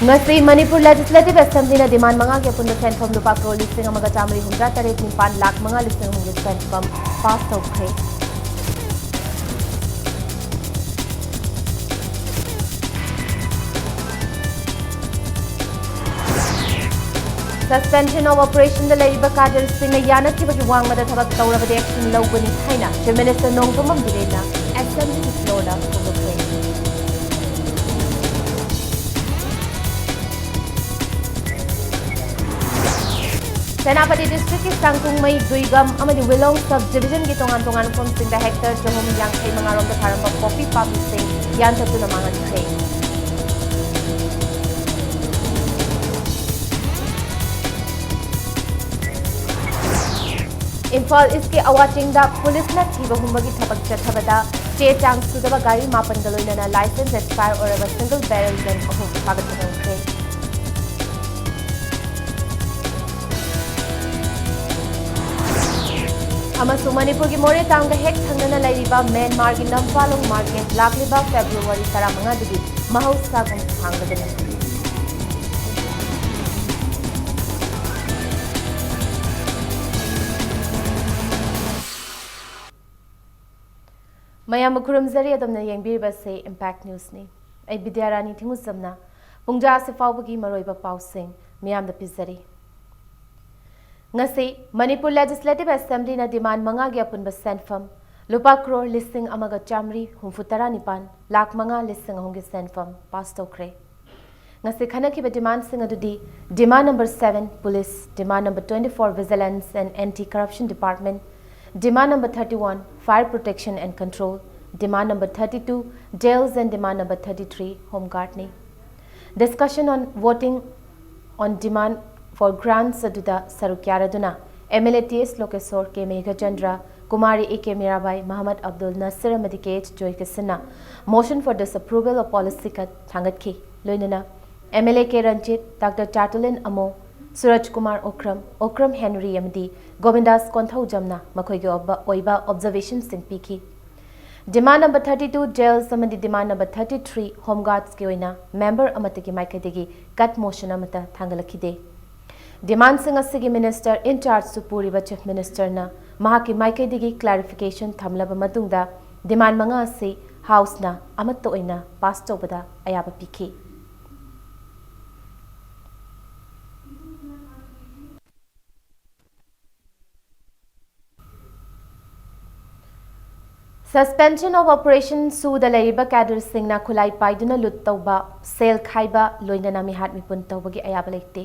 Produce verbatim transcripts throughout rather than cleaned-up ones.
ꯉꯁꯤ ꯃꯅꯤꯄꯨꯔ ꯂꯦꯖꯤꯁꯂꯦꯇꯤꯚ ꯑꯦꯁꯦꯝꯕ꯭ꯂꯤꯅ ꯗꯤꯃꯥꯟ ꯃꯉꯥꯒꯤ ꯑꯄꯨꯟꯕ ꯁꯦꯟꯐꯝ ꯂꯨꯄꯥ ꯀ꯭ꯔꯣꯔ ꯂꯤꯁꯤꯡ ꯑꯃꯒ ꯆꯥꯃꯔꯤ ꯍꯨꯝꯗ꯭ꯔꯥ ꯇꯔꯦꯠ ꯅꯤꯄꯥꯟ ꯂꯥꯈ ꯃꯉꯥ ꯂꯤꯁꯤꯡ ꯑꯍꯨꯝꯒꯤ ꯁꯦꯟꯐꯝ ꯄꯥꯁ ꯇꯧꯈ꯭ꯔꯦ꯫ Suspension of Operationꯗ ꯂꯩꯔꯤꯕ ꯀꯥꯗꯔꯁꯤꯡꯅ ꯌꯥꯅꯈꯤꯕꯒꯤ ꯋꯥꯡꯃꯗ ꯊꯕꯛ ꯇꯧꯔꯕꯗꯤ action ꯂꯧꯒꯅꯤ ꯍꯥꯏꯅ Chief Minister ꯅꯣꯡꯊꯣꯝꯕꯝ ꯕꯤꯔꯦꯟꯅ Assemblyꯒꯤ floorꯗ ꯐꯣꯡꯗꯣꯛꯈ꯭ꯔꯦ꯫ ꯁꯦꯅꯥꯄꯇꯤ districtꯀꯤ ꯁꯥꯡꯀꯨꯡꯃꯩ, ꯗꯨꯏꯒꯝ ꯑꯃꯗꯤ ꯋꯤꯂꯣꯡ sub divisionꯒꯤ ꯇꯣꯉꯥꯟ ꯇꯣꯉꯥꯟꯕ ꯃꯐꯝꯁꯤꯡꯗ hectare ꯆꯍꯨꯝ ꯌꯥꯡꯈꯩ ꯃꯉꯥ ꯔꯣꯝꯗ ꯊꯥꯔꯝꯕ poppy ꯄꯥꯝꯕꯤꯁꯤꯡ ꯌꯥꯟꯊꯠꯇꯨꯅ ꯃꯥꯡꯍꯟꯈ꯭ꯔꯦ꯫ ꯏꯝꯐꯥꯜ ꯏꯁꯀꯤ ꯑꯋꯥ ꯆꯤꯡꯗ ꯄꯨꯂꯤꯁꯅ ꯊꯤꯕ ꯍꯨꯝꯕꯒꯤ ꯊꯕꯛ ꯆꯠꯊꯕꯗ ꯆꯦ ꯆꯥꯡ ꯁꯨꯗꯕ ꯒꯥꯔꯤ ꯃꯥꯄꯟꯒ ꯂꯣꯏꯅꯅ licence expire ꯑꯣꯏꯔꯕ single barrel gun ꯑꯍꯨꯝ ꯐꯥꯒꯠꯄ ꯉꯝꯈ꯭ꯔꯦ꯫ ꯑꯃꯁꯨꯡ ꯃꯅꯤꯄꯨꯔꯒꯤ ꯃꯣꯔꯦ townꯒ ꯍꯦꯛ ꯊꯪꯅꯅ ꯂꯩꯔꯤꯕ ꯃ꯭ꯌꯥꯟꯃꯥꯔꯒꯤ ꯅꯝꯐꯥꯂꯣꯡ market ꯂꯥꯛꯂꯤꯕ February ꯇꯔꯥꯃꯉꯥꯗꯒꯤ ꯃꯍꯧꯁꯥꯒꯨꯝ ꯍꯥꯡꯒꯗꯕꯅꯤ꯫ ꯃꯌꯥꯝꯕꯨ ꯈꯨꯔꯨꯝꯖꯔꯤ, ꯑꯗꯣꯝꯅ ꯌꯦꯡꯕꯤꯔꯤꯕꯁꯤ Impact Newsꯅꯤ꯫ ꯑꯩ ꯕꯤꯗ꯭ꯌꯥꯔꯥꯅꯤ ꯊꯤꯡꯉꯨꯆꯝꯅ ꯄꯨꯡꯖꯥ ꯑꯁꯤ ꯐꯥꯎꯕꯒꯤ ꯃꯔꯨꯑꯣꯏꯕ ꯄꯥꯎꯁꯤꯡ ꯃꯤꯌꯥꯝꯗ ꯄꯤꯖꯔꯤ꯫ ꯉꯁꯤ ꯃꯅꯤꯄꯨꯔ Legislative Assemblyꯅ demand ꯃꯉꯥꯒꯤ ꯑꯄꯨꯟꯕ ꯁꯦꯟꯐꯝ ꯂꯨꯄꯥ ꯀ꯭ꯔꯣꯔ ꯂꯤꯁꯤꯡ ꯑꯃꯒ ꯆꯥꯃꯔꯤ ꯍꯨꯝꯐꯨ ꯇꯔꯥ ꯅꯤꯄꯥꯟ ꯂꯥꯈ ꯃꯉꯥ ꯂꯤꯁꯤꯡ ꯑꯍꯨꯝꯒꯤ ꯁꯦꯟꯐꯝ ꯄꯥꯁ ꯇꯧꯈ꯭ꯔꯦ꯫ ꯉꯁꯤ ꯈꯟꯅꯈꯤꯕ demandꯁꯤꯡ ꯑꯗꯨꯗꯤ demand number seven Police, demand number twenty-four Vigilance and Anti-Corruption Department, demand number thirty-one Fire Protection and Control, demand number thirty-two Jails and demand number thirty-three Home Guardꯅꯤ꯫ Discussion on voting on demand for grants ꯑꯗꯨꯗ ꯁꯔꯨꯛ ꯌꯥꯔꯗꯨꯅ MLA T S Lokeshwar, K Meghachandra, Kumari A K Mirabai, Mohammad Abdul Nasir ꯑꯃꯗꯤ K H Joykisanꯅ motion for disapproval of policy cut ꯊꯥꯡꯒꯠꯈꯤ꯫ ꯂꯣꯏꯅꯅ MLA K Ranjit, Doctor Chatulin Amo, Suraj Kumar Okram, Okram Henry ꯑꯃꯗꯤ ꯒꯣꯕꯤꯟꯗꯥꯁ ꯀꯣꯟꯊꯧꯖꯝꯅ ꯃꯈꯣꯏꯒꯤ ꯑꯣꯏꯕ, ꯑꯣꯏꯕ observationꯁꯤꯡ ꯄꯤꯈꯤ꯫ Demand number thirty two jails ꯑꯃꯗꯤ demand number thirty three home guardsꯀꯤ ꯑꯣꯏꯅ member ꯑꯃꯠꯇꯒꯤ ꯃꯥꯏꯀꯩꯗꯒꯤ cut motion ꯑꯃꯠꯇ ꯊꯥꯡꯒꯠꯂꯛꯈꯤꯗꯦ꯫ Demandꯁꯤꯡ ꯑꯁꯤꯒꯤ minister in chargeꯁꯨ ꯄꯨꯔꯤꯕ Chief Ministerꯅ ꯃꯍꯥꯛꯀꯤ ꯃꯥꯏꯀꯩꯗꯒꯤ clarification ꯊꯝꯂꯕ ꯃꯇꯨꯡꯗ demand ꯃꯉꯥ ꯑꯁꯤ Houseꯅ ꯑꯃꯠꯇ ꯑꯣꯏꯅ pass ꯇꯧꯕꯗ ꯑꯌꯥꯕ ꯄꯤꯈꯤ꯫ Suspension of Operation ꯁꯨꯗ ꯂꯩꯔꯤꯕ cadreꯁꯤꯡꯅ ꯈꯨꯠꯂꯥꯏ ꯄꯥꯏꯗꯨꯅ ꯂꯨꯠ ꯇꯧꯕ, ꯁꯦꯜ ꯈꯥꯏꯕ, ꯂꯣꯏꯅꯅ ꯃꯤꯍꯥꯠ ꯃꯤꯄꯨꯟ ꯇꯧꯕꯒꯤ ꯑꯌꯥꯕ ꯂꯩꯇꯦ꯫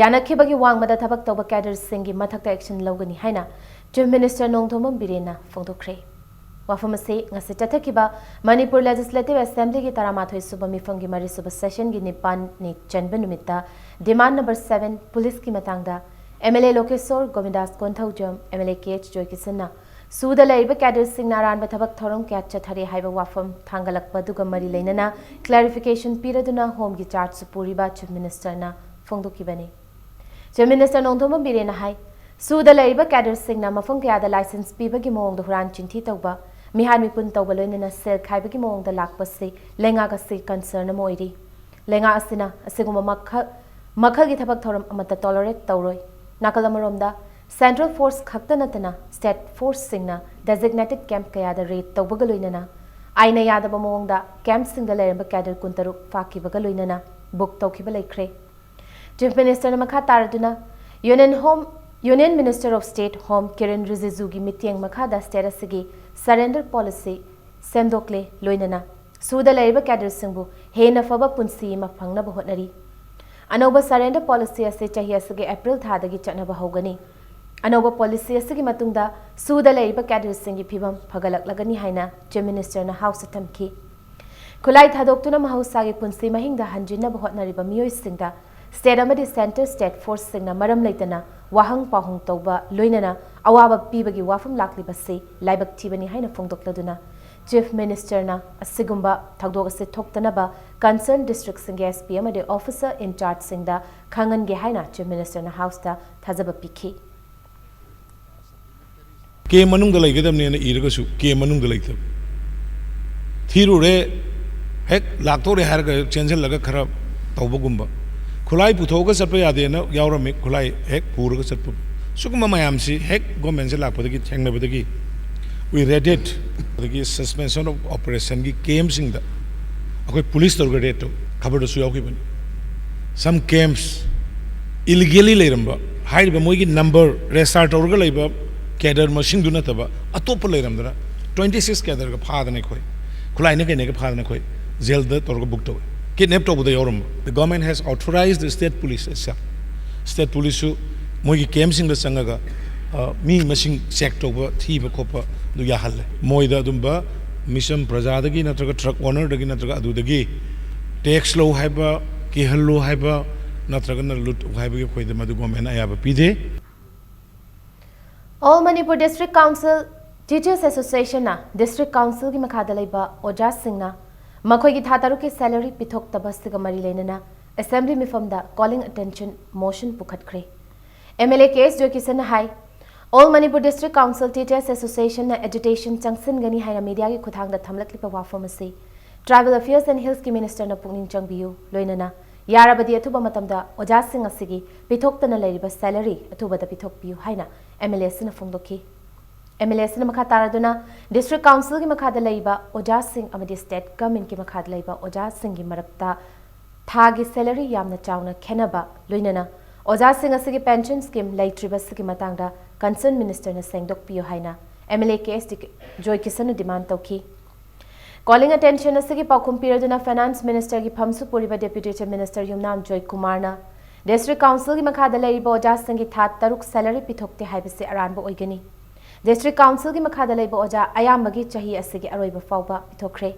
ꯌꯥꯅꯈꯤꯕꯒꯤ ꯋꯥꯡꯃꯗ ꯊꯕꯛ ꯇꯧꯕ cadreꯁꯤꯡꯒꯤ ꯃꯊꯛꯇ action ꯂꯧꯒꯅꯤ ꯍꯥꯏꯅ Chief Minister ꯅꯣꯡꯊꯣꯝꯕꯝ ꯕꯤꯔꯦꯟꯅ ꯐꯣꯡꯗꯣꯛꯈ꯭ꯔꯦ꯫ ꯋꯥꯐꯝ ꯑꯁꯤ ꯉꯁꯤ ꯆꯠꯊꯈꯤꯕ ꯃꯅꯤꯄꯨꯔ Legislative Assemblyꯒꯤ ꯇꯔꯥꯃꯥꯊꯣꯏ ꯁꯨꯕ ꯃꯤꯐꯝꯒꯤ ꯃꯔꯤ ꯁꯨꯕ sessionꯒꯤ ꯅꯤꯄꯥꯟꯅꯤ ꯆꯟꯕ ꯅꯨꯃꯤꯠꯇ demand number seven policeꯀꯤ ꯃꯇꯥꯡꯗ MLA ꯂꯣꯀꯦꯁꯣꯔ ꯒꯣꯕꯤꯟꯗꯥꯁ ꯀꯣꯟꯊꯧꯖꯝ, MLA KH ꯖꯣꯏꯀꯤꯁꯟꯅ ꯁꯨꯗ ꯂꯩꯔꯤꯕ cadreꯁꯤꯡꯅ ꯑꯔꯥꯟꯕ ꯊꯕꯛ ꯊꯧꯔꯝ ꯀꯌꯥ ꯆꯠꯊꯔꯦ ꯍꯥꯏꯕ ꯋꯥꯐꯝ ꯊꯥꯡꯒꯠꯂꯛꯄ ꯑꯗꯨꯒ ꯃꯔꯤ ꯂꯩꯅꯅ clarification ꯄꯤꯔꯗꯨꯅ Homeꯒꯤ chargeꯁꯨ ꯄꯨꯔꯤꯕ Chief Ministerꯅ ꯐꯣꯡꯗꯣꯛꯈꯤꯕꯅꯤ꯫ Chief Minister ꯅꯣꯡꯊꯣꯝꯕꯝ ꯕꯤꯔꯦꯟꯅ ꯍꯥꯏ, ꯁꯨꯗ ꯂꯩꯔꯤꯕ cadreꯁꯤꯡꯅ ꯃꯐꯝ ꯀꯌꯥꯗ license ꯄꯤꯕꯒꯤ ꯃꯑꯣꯡꯗ ꯍꯨꯔꯥꯟ ꯆꯤꯟꯊꯤ ꯇꯧꯕ, ꯃꯤꯍꯥꯠ ꯃꯤꯄꯨꯟ ꯇꯧꯕ ꯂꯣꯏꯅꯅ ꯁꯦꯜ ꯈꯥꯏꯕꯒꯤ ꯃꯑꯣꯡꯗ ꯂꯥꯛꯄꯁꯤ ꯂꯩꯉꯥꯛ ꯑꯁꯤ concern ꯑꯃ ꯑꯣꯏꯔꯤ꯫ ꯂꯩꯉꯥꯛ ꯑꯁꯤꯅ ꯑꯁꯤꯒꯨꯝꯕ ꯃꯈꯜ, ꯃꯈꯜꯒꯤ ꯊꯕꯛ ꯊꯧꯔꯝ ꯑꯃꯠꯇ tolerate ꯇꯧꯔꯣꯏ꯫ ꯅꯥꯀꯜ ꯑꯃꯔꯣꯝꯗ, central force ꯈꯛꯇ ꯅꯠꯇꯅ state forceꯁꯤꯡꯅ designated camp ꯀꯌꯥꯗ raid ꯇꯧꯕꯒ ꯂꯣꯏꯅꯅ ꯑꯥꯏꯟꯅ ꯌꯥꯗꯕ ꯃꯑꯣꯡꯗ campꯁꯤꯡꯗ ꯂꯩꯔꯝꯕ cadre ꯀꯨꯟꯇꯔꯨꯛ ꯐꯥꯈꯤꯕꯒ ꯂꯣꯏꯅꯅ book ꯇꯧꯈꯤꯕ ꯂꯩꯈ꯭ꯔꯦ꯫ Chief Ministerꯅ ꯃꯈꯥ ꯇꯥꯔꯗꯨꯅ Union Home, Union Minister of State Home Kiran ꯔꯤꯖꯤꯖꯨꯒꯤ ꯃꯤꯠꯌꯦꯡ ꯃꯈꯥꯗ state ꯑꯁꯤꯒꯤ surrender policy ꯁꯦꯝꯗꯣꯛꯂꯦ, ꯂꯣꯏꯅꯅ ꯁꯨꯗ ꯂꯩꯔꯤꯕ cadreꯁꯤꯡꯕꯨ ꯍꯦꯟꯅ ꯐꯕ ꯄꯨꯟꯁꯤ ꯑꯃ ꯐꯪꯅꯕ ꯍꯣꯠꯅꯔꯤ꯫ ꯑꯅꯧꯕ surrender policy ꯑꯁꯤ ꯆꯍꯤ ꯑꯁꯤꯒꯤ April ꯊꯥꯗꯒꯤ ꯆꯠꯅꯕ ꯍꯧꯒꯅꯤ꯫ ꯑꯅꯧꯕ policy ꯑꯁꯤꯒꯤ ꯃꯇꯨꯡꯗ ꯁꯨꯗ ꯂꯩꯔꯤꯕ cadreꯁꯤꯡꯒꯤ ꯐꯤꯚꯝ ꯐꯒꯠꯂꯛꯂꯒꯅꯤ ꯍꯥꯏꯅ Chief Ministerꯅ Houseꯇ ꯊꯝꯈꯤ꯫ ꯈꯨꯠꯂꯥꯏ ꯊꯥꯗꯣꯛꯇꯨꯅ ꯃꯍꯧꯁꯥꯒꯤ ꯄꯨꯟꯁꯤ ꯃꯍꯤꯡꯗ ꯍꯟꯖꯤꯟꯅꯕ ꯍꯣꯠꯅꯔꯤꯕ ꯃꯤꯑꯣꯏꯁꯤꯡꯗ state ꯑꯃꯗꯤ centre state forceꯁꯤꯡꯅ ꯃꯔꯝ ꯂꯩꯇꯅ ꯋꯥꯍꯪ ꯄꯥꯎꯍꯪ ꯇꯧꯕ, ꯂꯣꯏꯅꯅ ꯑꯋꯥꯕ ꯄꯤꯕꯒꯤ ꯋꯥꯐꯝ ꯂꯥꯛꯂꯤꯕꯁꯤ ꯂꯥꯏꯕꯛ ꯊꯤꯕꯅꯤ ꯍꯥꯏꯅ ꯐꯣꯡꯗꯣꯛꯂꯗꯨꯅ, Chief Ministerꯅ ꯑꯁꯤꯒꯨꯝꯕ ꯊꯧꯗꯣꯛ ꯑꯁꯤ ꯊꯣꯛꯇꯅꯕ concern districtꯁꯤꯡꯒꯤ SP ꯑꯃꯗꯤ officer in chargeꯁꯤꯡꯗ ꯈꯪꯍꯟꯒꯦ ꯍꯥꯏꯅ Chief Ministerꯅ Houseꯇ ꯊꯥꯖꯕ ꯄꯤꯈꯤ꯫ ꯀꯦꯝ ꯃꯅꯨꯡꯗ ꯂꯩꯒꯗꯕꯅꯦꯅ ꯏꯔꯒꯁꯨ ꯀꯦꯝ ꯃꯅꯨꯡꯗ ꯂꯩꯇꯕ, ꯊꯤꯔꯨꯔꯦ, ꯍꯦꯛ ꯂꯥꯛꯇꯧꯔꯦ ꯍꯥꯏꯔꯒ ꯍꯦꯛ ꯆꯦꯟꯁꯤꯜꯂꯒ ꯈꯔ ꯇꯧꯕꯒꯨꯝꯕ, ꯈꯨꯠꯂꯥꯏ ꯄꯨꯊꯣꯛꯑꯒ ꯆꯠꯄ ꯌꯥꯗꯦꯅ ꯌꯥꯎꯔꯝꯃꯤ, ꯈꯨꯠꯂꯥꯏ ꯍꯦꯛ ꯄꯨꯔꯒ ꯆꯠꯄ, ꯁꯤꯒꯨꯝꯕ ꯃꯌꯥꯝꯁꯤ ꯍꯦꯛ ꯒꯣꯔꯃꯦꯟꯁꯦ ꯂꯥꯛꯄꯗꯒꯤ ꯊꯦꯡꯅꯕꯗꯒꯤ we raided, ꯑꯗꯒꯤ suspension of operationꯒꯤ ꯀꯦꯝꯁꯤꯡꯗ ꯑꯩꯈꯣꯏ ꯄꯨꯂꯤꯁ ꯇꯧꯔꯒ ꯔꯦꯗ ꯇꯧ, ꯈꯕꯔꯗꯁꯨ ꯌꯥꯎꯈꯤꯕꯅꯤ꯫ Some camps illegally ꯂꯩꯔꯝꯕ, ꯍꯥꯏꯔꯤꯕ ꯃꯣꯏꯒꯤ ꯅꯝꯕꯔ ꯔꯦꯖꯤꯁꯇꯥꯔ ꯇꯧꯔꯒ ꯂꯩꯕ ꯀꯦꯗꯔ ꯃꯁꯤꯡꯗꯨ ꯅꯠꯇꯕ ꯑꯇꯣꯞꯄ ꯂꯩꯔꯝꯗꯅ twenty six ꯀꯦꯗꯔꯒ ꯐꯥꯗꯅ ꯑꯩꯈꯣꯏ ꯈꯨꯠꯂꯥꯏꯅ ꯀꯩꯅꯒ ꯐꯥꯗꯅ ꯑꯩꯈꯣꯏ ꯖꯦꯜꯗ ꯇꯧꯔꯒ ꯕꯨꯛ ꯇꯧꯋꯦ꯫ ꯀꯤꯗꯅꯦꯞ ꯇꯧꯕꯗ ꯌꯥꯎꯔꯝꯕ꯫ The government has authorized the state police itself, state ꯄꯨꯂꯤꯁꯁꯨ ꯃꯣꯏꯒꯤ ꯀꯦꯝꯁꯤꯡꯗ ꯆꯪꯉꯒ ꯃꯤ ꯃꯁꯤꯡ ꯆꯦꯛ ꯇꯧꯕ, ꯊꯤꯕ ꯈꯣꯠꯄ ꯑꯗꯨ ꯌꯥꯍꯜꯂꯦ꯫ ꯃꯣꯏꯗ ꯑꯗꯨꯝꯕ ꯃꯤꯆꯝ ꯄ꯭ꯔꯖꯥꯗꯒꯤ ꯅꯠꯇ꯭ꯔꯒ ꯇ꯭ꯔꯛ ꯑꯣꯅꯔꯗꯒꯤ ꯅꯠꯇ꯭ꯔꯒ ꯑꯗꯨꯗꯒꯤ ꯇꯦꯛꯁ ꯂꯧ ꯍꯥꯏꯕ, ꯀꯤꯍꯜꯂꯨ ꯍꯥꯏꯕ ꯅꯠꯇ꯭ꯔꯒꯅ ꯂꯨꯠ ꯍꯥꯏꯕꯒꯤ ꯑꯩꯈꯣꯏꯗ ꯃꯗꯨ ꯒꯣꯔꯃꯦꯟꯅ ꯑꯌꯥꯕ ꯄꯤꯗꯦ꯫ All Manipur District Council Teachers Associationꯅ District Councilꯒꯤ ꯃꯈꯥꯗ ꯂꯩꯕ ꯑꯣꯖꯥꯁꯤꯡꯅ ꯃꯈꯣꯏꯒꯤ ꯊꯥ ꯇꯔꯨꯛꯀꯤ salary ꯄꯤꯊꯣꯛꯇꯕ ꯑꯁꯤꯒ ꯃꯔꯤ ꯂꯩꯅꯅ Assembly ꯃꯤꯐꯝꯗ calling attention motion ꯄꯨꯈꯠꯈ꯭ꯔꯦ꯫ MLA ꯀꯦ ꯑꯦꯁ ꯖꯣꯏꯀꯤꯁꯟꯅ ꯍꯥꯏ, All Manipur District Council Teachers Associationꯅ agitation ꯆꯪꯁꯤꯟꯒꯅꯤ ꯍꯥꯏꯅ mediaꯒꯤ ꯈꯨꯠꯊꯥꯡꯗ ꯊꯝꯂꯛꯂꯤꯕ ꯋꯥꯐꯝ ꯑꯁꯤ Tribal Affairs and Hillsꯀꯤ Ministerꯅ ꯄꯨꯛꯅꯤꯡ ꯆꯪꯕꯤꯌꯨ, ꯂꯣꯏꯅꯅ ꯌꯥꯔꯕꯗꯤ ꯑꯊꯨꯕ ꯃꯇꯝꯗ ꯑꯣꯖꯥꯁꯤꯡ ꯑꯁꯤꯒꯤ ꯄꯤꯊꯣꯛꯇꯅ ꯂꯩꯔꯤꯕ salary ꯑꯊꯨꯕꯗ ꯄꯤꯊꯣꯛꯄꯤꯌꯨ ꯍꯥꯏꯅ MLAꯁꯤꯅ ꯐꯣꯡꯗꯣꯛꯈꯤ꯫ MLAꯁꯤꯅ ꯃꯈꯥ ꯇꯥꯔꯗꯨꯅ District Councilꯒꯤ ꯃꯈꯥꯗ ꯂꯩꯕ ꯑꯣꯖꯥꯁꯤꯡ ꯑꯃꯗꯤ State Governmentꯀꯤ ꯃꯈꯥꯗ ꯂꯩꯕ ꯑꯣꯖꯥꯁꯤꯡꯒꯤ ꯃꯔꯛꯇ ꯊꯥꯒꯤ salary ꯌꯥꯝꯅ ꯆꯥꯎꯅ ꯈꯦꯟꯅꯕ, ꯂꯣꯏꯅꯅ ꯑꯣꯖꯥꯁꯤꯡ ꯑꯁꯤꯒꯤ pension scheme ꯂꯩꯇ꯭ꯔꯤꯕꯁꯤꯒꯤ ꯃꯇꯥꯡꯗ concerned Ministerꯅ ꯁꯦꯡꯗꯣꯛꯄꯤꯌꯨ ꯍꯥꯏꯅ MLA ꯀꯦ ꯑꯦꯁ ꯖꯣꯏꯀꯤꯁꯟꯅ demand ꯇꯧꯈꯤ꯫ Calling attention ꯑꯁꯤꯒꯤ ꯄꯥꯎꯈꯨꯝ ꯄꯤꯔꯗꯨꯅ Finance Ministerꯒꯤ ꯐꯝꯁꯨ ꯄꯨꯔꯤꯕ Deputy Chief Minister ꯌꯨꯝꯅꯥꯝ ꯖꯣꯏꯀꯨꯃꯥꯔꯅ District Councilꯒꯤ ꯃꯈꯥꯗ ꯂꯩꯔꯤꯕ ꯑꯣꯖꯥꯁꯤꯡꯒꯤ ꯊꯥ ꯇꯔꯨꯛ salary ꯄꯤꯊꯣꯛꯇꯦ ꯍꯥꯏꯕꯁꯤ ꯑꯔꯥꯟꯕ ꯑꯣꯏꯒꯅꯤ꯫ District Councilꯒꯤ ꯃꯈꯥꯗ ꯂꯩꯕ ꯑꯣꯖꯥ ꯑꯌꯥꯝꯕꯒꯤ ꯆꯍꯤ ꯑꯁꯤꯒꯤ ꯑꯔꯣꯏꯕ ꯐꯥꯎꯕ ꯄꯤꯊꯣꯛꯈ꯭ꯔꯦ꯫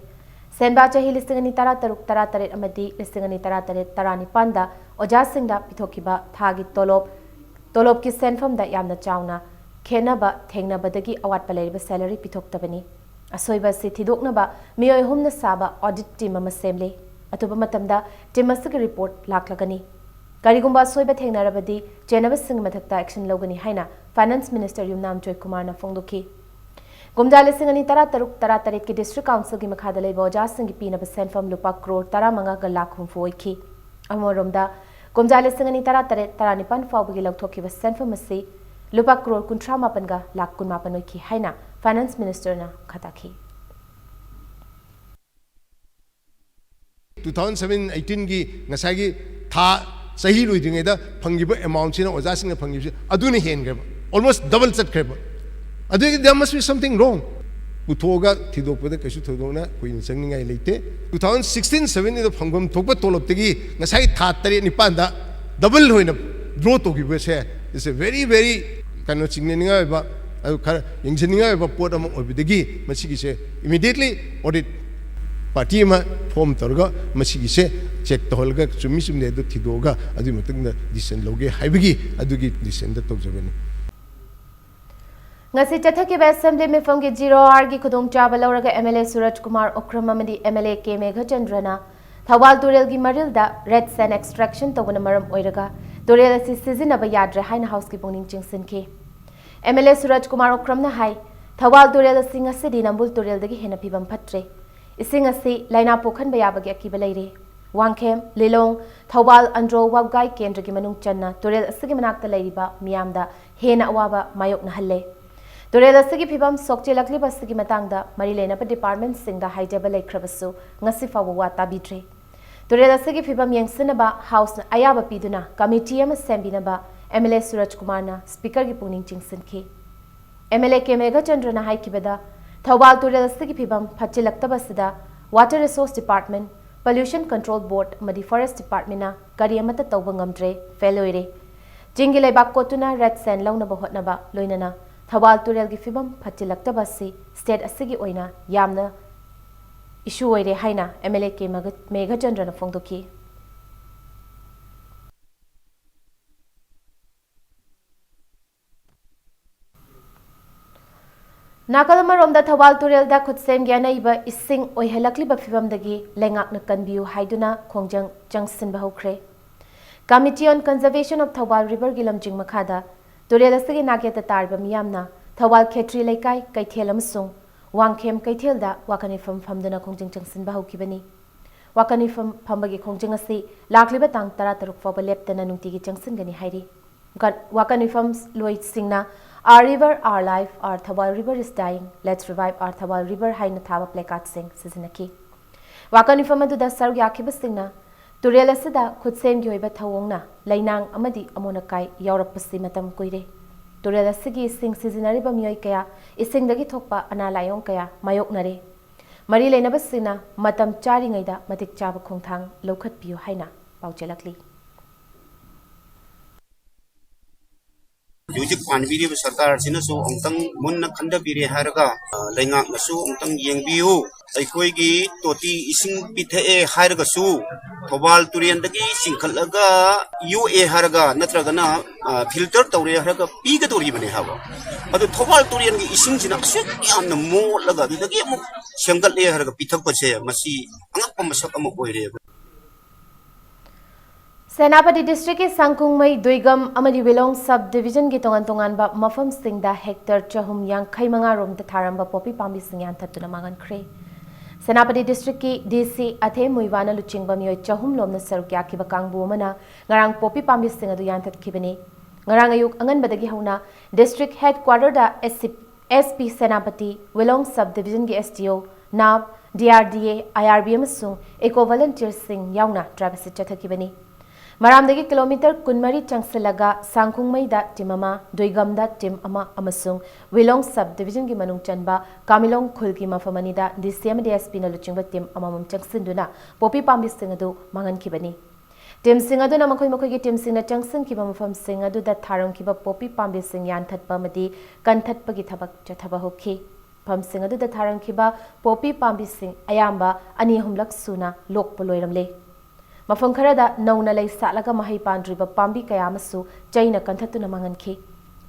ꯁꯦꯟꯕꯥ ꯆꯍꯤ ꯂꯤꯁꯤꯡ ꯑꯅꯤ ꯇꯔꯥ ꯇꯔꯨꯛ ꯇꯔꯥ ꯇꯔꯦꯠ ꯑꯃꯗꯤ ꯂꯤꯁꯤꯡ ꯑꯅꯤ ꯇꯔꯥ ꯇꯔꯦꯠ ꯇꯔꯥ ꯅꯤꯄꯥꯟꯗ ꯑꯣꯖꯥꯁꯤꯡꯗ ꯄꯤꯊꯣꯛꯈꯤꯕ ꯊꯥꯒꯤ ꯇꯣꯂꯣꯞ, ꯇꯣꯂꯣꯞꯀꯤ ꯁꯦꯟꯐꯝꯗ ꯌꯥꯝꯅ ꯆꯥꯎꯅ ꯈꯦꯟꯅꯕ ꯊꯦꯡꯅꯕꯗꯒꯤ ꯑꯋꯥꯠꯄ ꯂꯩꯔꯤꯕ salary ꯄꯤꯊꯣꯛꯇꯕꯅꯤ꯫ ꯑꯁꯣꯏꯕ ꯑꯁꯤ ꯊꯤꯗꯣꯛꯅꯕ ꯃꯤꯑꯣꯏ ꯑꯍꯨꯝꯅ ꯁꯥꯕ audit team ꯑꯃ ꯁꯦꯝꯂꯦ꯫ ꯑꯊꯨꯕ ꯃꯇꯝꯗ team ꯑꯁꯤꯒꯤ report ꯂꯥꯛꯂꯒꯅꯤ꯫ ꯀꯔꯤꯒꯨꯝꯕ ꯑꯁꯣꯏꯕ ꯊꯦꯡꯅꯔꯕꯗꯤ ꯆꯦꯟꯅꯕꯁꯤꯡꯒꯤ ꯃꯊꯛꯇ action ꯂꯧꯒꯅꯤ ꯍꯥꯏꯅ Finance Minister ꯌꯨꯝꯅꯥꯝ ꯖꯣꯏꯀꯨꯃꯥꯔꯅ ꯐꯣꯡꯗꯣꯛꯈꯤ꯫ ꯀꯨꯝꯖꯥ ꯂꯤꯁꯤꯡ ꯑꯅꯤ ꯇꯔꯥ ꯇꯔꯨꯛ ꯇꯔꯥ ꯇꯔꯦꯠꯀꯤ District Councilꯒꯤ ꯃꯈꯥꯗ ꯂꯩꯕ ꯑꯣꯖꯥꯁꯤꯡꯒꯤ ꯄꯤꯅꯕ ꯁꯦꯟꯐꯝ ꯂꯨꯄꯥ ꯀ꯭ꯔꯣꯔ ꯇꯔꯥꯃꯉꯥꯒ ꯂꯥꯈ ꯍꯨꯝꯐꯨ ꯑꯣꯏꯈꯤ꯫ ꯑꯃꯔꯣꯝꯗ, ꯀꯨꯝꯖꯥ ꯂꯤꯁꯤꯡ ꯑꯅꯤ ꯇꯔꯥ ꯇꯔꯦꯠ ꯇꯔꯥꯅꯤꯄꯥꯟ ꯐꯥꯎꯕꯒꯤ ꯂꯧꯊꯣꯛꯈꯤꯕ ꯁꯦꯟꯐꯝ ꯑꯁꯤ ꯂꯨꯄꯥ ꯀ꯭ꯔꯣꯔ ꯀꯨꯟꯊ꯭ꯔꯥ ꯃꯥꯄꯟꯒ ꯂꯥꯈ ꯀꯨꯟꯃꯥꯄꯟ ꯑꯣꯏꯈꯤ ꯍꯥꯏꯅ Finance Ministerꯅ ꯃꯈꯥ ꯇꯥꯈꯤ꯫ Two thousand seven eighteenꯒꯤ ꯉꯁꯥꯏꯒꯤ ꯊꯥ ꯆꯍꯤ ꯂꯣꯏꯗ꯭ꯔꯤꯉꯩꯗ ꯐꯪꯈꯤꯕ amountꯁꯤꯅ, ꯑꯣꯖꯥꯁꯤꯡꯅ ꯐꯪꯈꯤꯕꯁꯤ ꯑꯗꯨꯅ ꯍꯦꯟꯈ꯭ꯔꯦꯕ, almost double ꯆꯠꯈ꯭ꯔꯦꯕ꯫ ꯑꯗꯨꯒꯤ there must be something wrong꯫ ꯄꯨꯊꯣꯛꯑꯒ ꯊꯤꯗꯣꯛꯄꯗ ꯀꯩꯁꯨ ꯊꯣꯏꯗꯣꯛꯅ ꯀꯨꯏꯅ ꯆꯪꯅꯤꯡꯉꯥꯏ ꯂꯩꯇꯦ꯫ Two thousand sixteen seventeeꯗ ꯐꯪꯐꯝ ꯊꯣꯛꯄ ꯇꯣꯂꯣꯞꯇꯒꯤ ꯉꯁꯥꯏ ꯊꯥ ꯇꯔꯦꯠ ꯅꯤꯄꯥꯟꯗ double ꯑꯣꯏꯅ draw ꯇꯧꯈꯤꯕꯁꯦ, it's a very very ꯀꯩꯅꯣ, ꯆꯤꯡꯅꯅꯤꯡꯉꯥꯏ ꯑꯣꯏꯕ, ꯑꯗꯨ ꯈꯔ ꯌꯦꯡꯁꯤꯟꯅꯤꯡꯉꯥꯏ ꯑꯣꯏꯕ ꯄꯣꯠ ꯑꯃ ꯑꯣꯏꯕꯗꯒꯤ ꯃꯁꯤꯒꯤꯁꯦ immediately audit party ꯑꯃ form ꯇꯧꯔꯒ ꯃꯁꯤꯒꯤꯁꯦ check ꯇꯧꯍꯜꯂꯒ ꯆꯨꯝꯃꯤ ꯆꯨꯝꯗꯦ ꯑꯗꯨ ꯊꯤꯗꯣꯛꯑꯒ ꯑꯗꯨꯒꯤ ꯃꯇꯨꯡꯗ decision ꯂꯧꯒꯦ ꯍꯥꯏꯕꯒꯤ ꯑꯗꯨꯒꯤ decisionꯗ ꯇꯧꯖꯕꯅꯤ꯫ ꯉꯁꯤ ꯆꯠꯊꯈꯤꯕ Assembly ꯃꯤꯐꯝꯒꯤ zero hourꯒꯤ ꯈꯨꯗꯣꯡꯆꯥꯕ ꯂꯧꯔꯒ MLA ꯁꯨꯔꯖ ꯀꯨꯃꯥꯔ ꯎꯈ꯭ꯔꯝ ꯑꯃꯗꯤ MLA ꯀꯦ ꯃꯦꯘꯆꯟꯗ꯭ꯔꯅ ꯊꯧꯕꯥꯜ ꯇꯨꯔꯦꯜꯒꯤ ꯃꯔꯤꯜꯗ red sand extraction ꯇꯧꯕꯅ ꯃꯔꯝ ꯑꯣꯏꯔꯒ ꯇꯨꯔꯦꯜ ꯑꯁꯤ ꯁꯤꯖꯤꯟꯅꯕ ꯌꯥꯗ꯭ꯔꯦ ꯍꯥꯏꯅ Houseꯀꯤ ꯄꯨꯛꯅꯤꯡ ꯆꯤꯡꯁꯤꯟꯈꯤ꯫ MLA ꯁꯨꯔꯖ ꯀꯨꯃꯥꯔ ꯎꯈ꯭ꯔꯝꯅ ꯍꯥꯏ, ꯊꯧꯕꯥꯜ ꯇꯨꯔꯦꯜ ꯑꯁꯤ ꯉꯁꯤꯗꯤ ꯅꯝꯕꯨꯜ ꯇꯨꯔꯦꯜꯗꯒꯤ ꯍꯦꯟꯅ ꯐꯤꯕꯝ ꯐꯠꯇ꯭ꯔꯦ꯫ ꯏꯁꯤꯡ ꯑꯁꯤ ꯂꯥꯏꯅꯥ ꯄꯣꯛꯍꯟꯕ ꯌꯥꯕꯒꯤ ꯑꯀꯤꯕ ꯂꯩꯔꯦ꯫ ꯋꯥꯡꯈꯦꯝ, ꯂꯤꯂꯣꯡ, ꯊꯧꯕꯥꯜ ꯑꯟꯗ꯭ꯔꯣ ꯋꯥꯕꯒꯥꯏ ꯀꯦꯟꯗ꯭ꯔꯒꯤ ꯃꯅꯨꯡ ꯆꯟꯅ ꯇꯨꯔꯦꯜ ꯑꯁꯤꯒꯤ ꯃꯅꯥꯛꯇ ꯂꯩꯔꯤꯕ ꯃꯤꯌꯥꯝꯗ ꯍꯦꯟꯅ ꯑꯋꯥꯕ ꯃꯥꯌꯣꯛꯅꯍꯜꯂꯦ꯫ ꯇꯨꯔꯦꯜ ꯑꯁꯤꯒꯤ ꯐꯤꯕꯝ ꯁꯣꯛꯆꯤꯜꯂꯛꯂꯤꯕ ꯑꯁꯤꯒꯤ ꯃꯇꯥꯡꯗ ꯃꯔꯤ ꯂꯩꯅꯕ departmentꯁꯤꯡꯗ ꯍꯥꯏꯖꯕ ꯂꯩꯈ꯭ꯔꯕꯁꯨ ꯉꯁꯤ ꯐꯥꯎꯕ ꯋꯥ ꯇꯥꯕꯤꯗ꯭ꯔꯦ꯫ ꯇꯨꯔꯦꯜ ꯑꯁꯤꯒꯤ ꯐꯤꯕꯝ ꯌꯦꯡꯁꯤꯟꯅꯕ Houseꯅ ꯑꯌꯥꯕ ꯄꯤꯗꯨꯅ committee ꯑꯃ ꯁꯦꯝꯕꯤꯅꯕ MLA ꯁꯨꯔꯖ ꯀꯨꯃꯥꯔꯅ Speakerꯒꯤ ꯄꯨꯛꯅꯤꯡ ꯆꯤꯡꯁꯤꯟꯈꯤ꯫ MLA ꯀꯦ ꯃꯦꯘꯆꯟꯗ꯭ꯔꯅ ꯍꯥꯏꯈꯤꯕꯗ, ꯊꯧꯕꯥꯜ ꯇꯨꯔꯦꯜ ꯑꯁꯤꯒꯤ ꯐꯤꯕꯝ ꯐꯠꯆꯤꯜꯂꯛꯇꯕ ꯑꯁꯤꯗ Water Resource Department, Pollution Control Board ꯑꯃꯗꯤ Forest Departmentꯅ ꯀꯔꯤ ꯑꯃꯠꯇ ꯇꯧꯕ ꯉꯝꯗ꯭ꯔꯦ, fail ꯑꯣꯏꯔꯦ꯫ ꯆꯤꯡꯒꯤ ꯂꯩꯕꯥꯛ ꯀꯣꯠꯇꯨꯅ red sand ꯂꯧꯅꯕ ꯍꯣꯠꯅꯕ, ꯂꯣꯏꯅꯅ ꯊꯧꯕꯥꯜ ꯇꯨꯔꯦꯜꯒꯤ ꯐꯤꯕꯝ ꯐꯠꯆꯤꯜꯂꯛꯇꯕ ꯑꯁꯤ state ꯑꯁꯤꯒꯤ ꯑꯣꯏꯅ ꯌꯥꯝꯅ issue ꯑꯣꯏꯔꯦ ꯍꯥꯏꯅ MLA ꯀꯦ ꯃꯦꯘ-, ꯃꯦꯘꯆꯟꯗ꯭ꯔꯅ ꯐꯣꯡꯗꯣꯛꯈꯤ꯫ ꯅꯥꯀꯜ ꯑꯃꯔꯣꯝꯗ ꯊꯧꯕꯥꯜ ꯇꯨꯔꯦꯜꯗ ꯈꯨꯠꯁꯦꯝꯒꯤ ꯑꯅꯩꯕ ꯏꯁꯤꯡ ꯑꯣꯏꯍꯜꯂꯛꯂꯤꯕ ꯐꯤꯕꯝꯗꯒꯤ ꯂꯩꯉꯥꯛꯅ ꯀꯟꯕꯤꯌꯨ ꯍꯥꯏꯗꯨꯅ ꯈꯣꯡꯖꯪ ꯆꯪꯁꯤꯟꯕ ꯍꯧꯈ꯭ꯔꯦ꯫ Committee on Conservation of Thoubal River ꯒꯤ ꯂꯝꯖꯤꯡ ꯃꯈꯥꯗ ꯇꯨꯔꯦꯜ ꯑꯁꯤꯒꯤ ꯅꯥꯛꯌꯦꯠꯇ ꯇꯥꯔꯤꯕ ꯃꯤꯌꯥꯝꯅ ꯊꯧꯕꯥꯜ ꯈꯦꯇ꯭ꯔꯤ ꯂꯩꯀꯥꯏ ꯀꯩꯊꯦꯜ ꯑꯃꯁꯨꯡ ꯋꯥꯡꯈꯦꯝ ꯀꯩꯊꯦꯜꯗ ꯋꯥꯀꯟ ꯃꯤꯐꯝ ꯐꯝꯗꯨꯅ ꯈꯣꯡꯖꯪ ꯆꯪꯁꯤꯟꯕ ꯍꯧꯈꯤꯕꯅꯤ꯫ ꯋꯥꯀꯟ ꯃꯤꯐꯝ ꯐꯝꯕꯒꯤ ꯈꯣꯡꯖꯪ ꯑꯁꯤ ꯂꯥꯛꯂꯤꯕ ꯇꯥꯡ ꯇꯔꯥꯇꯔꯨꯛ ꯐꯥꯎꯕ ꯂꯦꯞꯇꯅ ꯅꯨꯡꯇꯤꯒꯤ ꯆꯪꯁꯤꯟꯒꯅꯤ ꯍꯥꯏꯔꯤ꯫ ꯋꯥꯀꯟ ꯃꯤꯐꯝ ꯂꯣꯏꯁꯤꯡꯅ "Our river, our life, our Thoubal river is dying, let's revive our Thoubal river" ꯍꯥꯏꯅ ꯊꯥꯕ placard ꯁꯤꯡ ꯁꯤꯖꯤꯟꯅꯈꯤ꯫ ꯋꯥꯀꯟ ꯃꯤꯐꯝ ꯑꯗꯨꯗ ꯁꯔꯨꯛ ꯌꯥꯈꯤꯕꯁꯤꯡꯅ ꯇꯨꯔꯦꯜ ꯑꯁꯤꯗ ꯈꯨꯠꯁꯦꯝꯒꯤ ꯑꯣꯏꯕ ꯊꯧꯑꯣꯡꯅ ꯂꯩꯅꯥꯡ ꯑꯃꯗꯤ ꯑꯃꯣꯠ ꯑꯀꯥꯏ ꯌꯥꯎꯔꯛꯄꯁꯤ ꯃꯇꯝ ꯀꯨꯏꯔꯦ꯫ ꯇꯨꯔꯦꯜ ꯑꯁꯤꯒꯤ ꯏꯁꯤꯡ ꯁꯤꯖꯤꯟꯅꯔꯤꯕ ꯃꯤꯑꯣꯏ ꯀꯌꯥ ꯏꯁꯤꯡꯗꯒꯤ ꯊꯣꯛꯄ ꯑꯅꯥ ꯂꯥꯏꯑꯣꯡ ꯀꯌꯥ ꯃꯥꯌꯣꯛꯅꯔꯦ꯫ ꯃꯔꯤ ꯂꯩꯅꯕꯁꯤꯡꯅ ꯃꯇꯝ ꯆꯥꯔꯤꯉꯩꯗ ꯃꯇꯤꯛ ꯆꯥꯕ ꯈꯣꯡꯊꯥꯡ ꯂꯧꯈꯠꯄꯤꯌꯨ ꯍꯥꯏꯅ ꯄꯥꯎꯖꯦꯜꯂꯛꯂꯤ꯫ ꯍꯧꯖꯤꯛ ꯄꯥꯟꯕꯤꯔꯤꯕ ꯁꯔꯀꯥꯔꯁꯤꯅꯁꯨ ꯑꯃꯨꯛꯇꯪ ꯃꯨꯟꯅ ꯈꯟꯊꯕꯤꯔꯦ ꯍꯥꯏꯔꯒ, ꯑ, ꯂꯩꯉꯥꯛꯅꯁꯨ ꯑꯃꯨꯛꯇꯪ ꯌꯦꯡꯕꯤꯌꯨ꯫ ꯑꯩꯈꯣꯏꯒꯤ ꯇꯣꯇꯤ ꯏꯁꯤꯡ ꯄꯤꯊꯛꯑꯦ ꯍꯥꯏꯔꯒꯁꯨ, ꯊꯧꯕꯥꯜ ꯇꯨꯔꯦꯟꯗꯒꯤ ꯆꯤꯡꯈꯠꯂꯒ ꯌꯣꯛꯑꯦ ꯍꯥꯏꯔꯒ, ꯅꯠꯇ꯭ꯔꯒꯅ, ꯑ, filter ꯇꯧꯔꯦ ꯍꯥꯏꯔꯒ ꯄꯤꯒꯗꯧꯔꯤꯕꯅꯦ ꯍꯥꯏꯕ꯫ ꯑꯗꯨ ꯊꯧꯕꯥꯜ ꯇꯨꯔꯦꯟꯒꯤ ꯏꯁꯤꯡꯁꯤꯅ ꯑꯁꯨꯛ ꯌꯥꯝꯅ ꯃꯣꯠꯂꯒ ꯑꯗꯨꯗꯒꯤ ꯑꯃꯨꯛ ꯁꯦꯝꯒꯠꯂꯦ ꯍꯥꯏꯔꯒ ꯄꯤꯊꯛꯄꯁꯦ, ꯃꯁꯤ ꯑꯉꯛꯄ ꯃꯁꯛ ꯑꯃ ꯑꯣꯏꯔꯦ꯫ ꯁꯦꯅꯥꯄꯇꯤ district ꯀꯤ ꯁꯥꯡꯈꯣꯡꯃꯩ, ꯗꯨꯏꯒꯝ ꯑꯃꯗꯤ ꯋꯤꯂꯣꯡ sub division ꯒꯤ ꯇꯣꯉꯥꯟ ꯇꯣꯉꯥꯟꯕ ꯃꯐꯝꯁꯤꯡꯗ hectare ꯆꯍꯨꯝ ꯌꯥꯡꯈꯩ ꯃꯉꯥ ꯔꯣꯝꯗ ꯊꯥꯔꯝꯕ ꯄꯣꯄꯤ ꯄꯥꯝꯕꯤꯁꯤꯡ ꯌꯥꯟꯊꯠꯇꯨꯅ ꯃꯥꯡꯍꯟꯈ꯭ꯔꯦ꯫ ꯁꯦꯅꯥꯄꯇꯤ district ꯀꯤ D C ꯑꯊꯦꯝ ꯃꯨꯏꯕꯥꯅ ꯂꯨꯆꯤꯡꯕ ꯃꯤꯑꯣꯏ ꯆꯍꯨꯝ ꯂꯣꯝꯅ ꯁꯔꯨꯛ ꯌꯥꯈꯤꯕ ꯀꯥꯡꯕꯨ ꯑꯃꯅ ꯉꯔꯥꯡ ꯄꯣꯄꯤ ꯄꯥꯝꯕꯤꯁꯤꯡ ꯑꯗꯨ ꯌꯥꯟꯊꯠꯈꯤꯕꯅꯤ꯫ ꯉꯔꯥꯡ ꯑꯌꯨꯛ ꯑꯉꯟꯕꯗꯒꯤ ꯍꯧꯅ district headquarter ꯗ S P Senapati, ꯋꯤꯂꯣꯡ sub division ꯒꯤ S D O, ꯅꯥꯞ, D R D A, I R B ꯑꯃꯁꯨꯡ eco volunteer ꯁꯤꯡ ꯌꯥꯎꯅ drive ꯑꯁꯤ ꯆꯠꯊꯈꯤꯕꯅꯤ꯫ ꯃꯔꯥꯝꯗꯒꯤ kilometre ꯀꯨꯟꯃꯔꯤ ꯆꯪꯁꯤꯜꯂꯒ ꯁꯥꯡꯈꯣꯡꯃꯩꯗ team ꯑꯃ, ꯗꯨꯏꯒꯝꯗ team ꯑꯃ ꯑꯃꯁꯨꯡ ꯋꯤꯂꯣꯡ sub division ꯒꯤ ꯃꯅꯨꯡ ꯆꯟꯕ ꯀꯥꯃꯤꯂꯣꯡ ꯈꯨꯜꯒꯤ ꯃꯐꯝ ꯑꯅꯤꯗ D C ꯑꯃꯗꯤ S P ꯅ ꯂꯨꯆꯤꯡꯕ team ꯑꯃꯃꯝ ꯆꯪꯁꯤꯟꯗꯨꯅ ꯄꯣꯄꯤ ꯄꯥꯝꯕꯤꯁꯤꯡ ꯑꯗꯨ ꯃꯥꯡꯍꯟꯈꯤꯕꯅꯤ꯫ Team ꯁꯤꯡ ꯑꯗꯨꯅ ꯃꯈꯣꯏ ꯃꯈꯣꯏꯒꯤ team ꯁꯤꯡꯅ ꯆꯪꯁꯤꯟꯈꯤꯕ ꯃꯐꯝꯁꯤꯡ ꯑꯗꯨꯗ ꯊꯥꯔꯝꯈꯤꯕ ꯄꯣꯄꯤ ꯄꯥꯝꯕꯤꯁꯤꯡ ꯌꯥꯟꯊꯠꯄ ꯑꯃꯗꯤ ꯀꯟꯊꯠꯄꯒꯤ ꯊꯕꯛ ꯆꯠꯊꯕ ꯍꯧꯈꯤ꯫ ꯃꯐꯝꯁꯤꯡ ꯑꯗꯨꯗ ꯊꯥꯔꯝꯈꯤꯕ ꯄꯣꯄꯤ ꯄꯥꯝꯕꯤꯁꯤꯡ ꯑꯌꯥꯝꯕ ꯑꯅꯤ ꯑꯍꯨꯝꯂꯛ ꯁꯨꯅ ꯂꯣꯛꯄ ꯂꯣꯏꯔꯝꯂꯦ꯫ ꯃꯐꯝ ꯈꯔꯗ ꯅꯧꯅ ꯂꯩ ꯁꯥꯠꯂꯒ ꯃꯍꯩ ꯄꯥꯟꯗ꯭ꯔꯤꯕ ꯄꯥꯝꯕꯤ ꯀꯌꯥ ꯑꯃꯁꯨ ꯆꯩꯅ ꯀꯟꯊꯠꯇꯨꯅ ꯃꯥꯡꯍꯟꯈꯤ꯫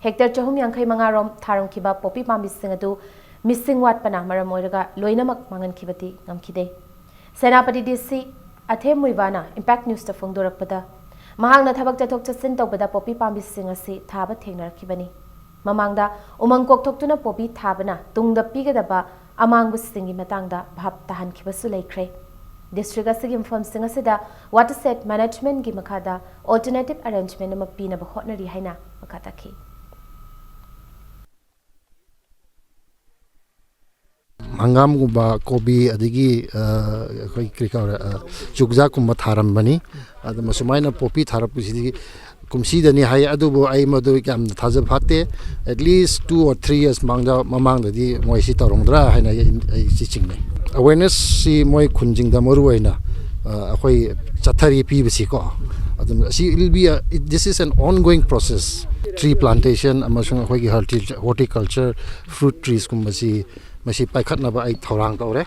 Hectare ꯆꯍꯨꯝ ꯌꯥꯡꯈꯩ ꯃꯉꯥ ꯔꯣꯝ ꯊꯥꯔꯝꯈꯤꯕ ꯄꯣꯄꯤ ꯄꯥꯝꯕꯤꯁꯤꯡ ꯑꯗꯨ ꯃꯤꯁꯤꯡ ꯋꯥꯠꯄꯅ ꯃꯔꯝ ꯑꯣꯏꯔꯒ ꯂꯣꯏꯅꯃꯛ ꯃꯥꯡꯍꯟꯈꯤꯕꯗꯤ ꯉꯝꯈꯤꯗꯦ꯫ Senapati D C ꯑꯊꯦꯝ ꯃꯨꯏꯕꯥꯅ Impact News ꯇ ꯐꯣꯡꯗꯣꯔꯛꯄꯗ, ꯃꯍꯥꯛꯅ ꯊꯕꯛ ꯆꯠꯊꯣꯛ ꯆꯠꯁꯤꯟ ꯇꯧꯕꯗ ꯄꯣꯄꯤ ꯄꯥꯝꯕꯤꯁꯤꯡ ꯑꯁꯤ ꯊꯥꯕ ꯊꯦꯡꯅꯔꯛꯈꯤꯕꯅꯤ꯫ ꯃꯃꯥꯡꯗ ꯎꯃꯪ ꯀꯣꯛꯊꯣꯛꯇꯨꯅ ꯄꯣꯄꯤ ꯊꯥꯕꯅ ꯇꯨꯡꯗ ꯄꯤꯒꯗꯕ ꯑꯃꯥꯡꯕꯁꯤꯡꯒꯤ ꯃꯇꯥꯡꯗ ꯚꯥꯞ ꯇꯥꯍꯟꯈꯤꯕꯁꯨ ꯂꯩꯈ꯭ꯔꯦ꯫ ꯗꯤꯁꯇ꯭ꯔꯤꯛ ꯑꯁꯤꯒꯤ ꯃꯐꯝꯁꯤꯡ ꯑꯁꯤꯗ ꯋꯥꯇꯔꯁꯦꯠ ꯃꯦꯅꯦꯖꯃꯦꯟꯠꯒꯤ ꯃꯈꯥꯗ ꯑꯜꯇꯔꯅꯦꯇꯤꯚ ꯑꯦꯔꯦꯟꯖꯃꯦꯟꯠ ꯑꯃ ꯄꯤꯅꯕ ꯍꯣꯠꯅꯔꯤ ꯍꯥꯏꯅ ꯃꯈꯥ ꯇꯥꯈꯤ꯫ ꯍꯪꯒꯥꯝꯒꯨꯝꯕ, ꯀꯣꯕꯤ, ꯑꯗꯒꯤ, ꯑ, ꯑꯩꯈꯣꯏ ꯀꯔꯤ ꯀꯧꯔꯦ, ꯑ, ꯆꯨꯖꯥꯛꯀꯨꯝꯕ ꯊꯥꯔꯝꯕꯅꯤ꯫ ꯑꯗꯨ ꯃꯁꯨꯃꯥꯏꯅ ꯄꯣꯄꯤ ꯊꯥꯔꯛꯄꯁꯤꯗꯤ ꯀꯨꯝꯁꯤꯗꯅꯤ ꯍꯥꯏ, ꯑꯗꯨꯕꯨ ꯑꯩ ꯃꯗꯨ ꯌꯥꯝꯅ ꯊꯥꯖꯕ ꯐꯥꯠꯇꯦ꯫ At least two or three years ꯃꯃꯥꯡꯗ, ꯃꯃꯥꯡꯗꯗꯤ ꯃꯣꯏ ꯁꯤ ꯇꯧꯔꯝꯒꯗ꯭ꯔꯥ ꯍꯥꯏꯅ ꯑꯩ, ꯑꯩ ꯁꯤ ꯆꯤꯡꯅꯩ꯫ Awareness ꯁꯤ ꯃꯣꯏ ꯈꯨꯟꯁꯤꯡꯗ ꯃꯔꯨ ꯑꯣꯏꯅ, ꯑ, ꯑꯩꯈꯣꯏ ꯆꯠꯊꯔꯤ ꯄꯤꯕꯁꯤꯀꯣ꯫ ꯑꯗꯨꯝ ꯑꯁꯤ it will be a, it, this is an ongoing process. Tree plantation ꯑꯃꯁꯨꯡ ꯑꯩꯈꯣꯏꯒꯤ horti-, horticulture, fruit trees ꯀꯨꯝꯕꯁꯤ ꯃꯁꯤ ꯄꯥꯏꯈꯠꯅꯕ ꯑꯩ ꯊꯧꯔꯥꯡ ꯇꯧꯔꯦ꯫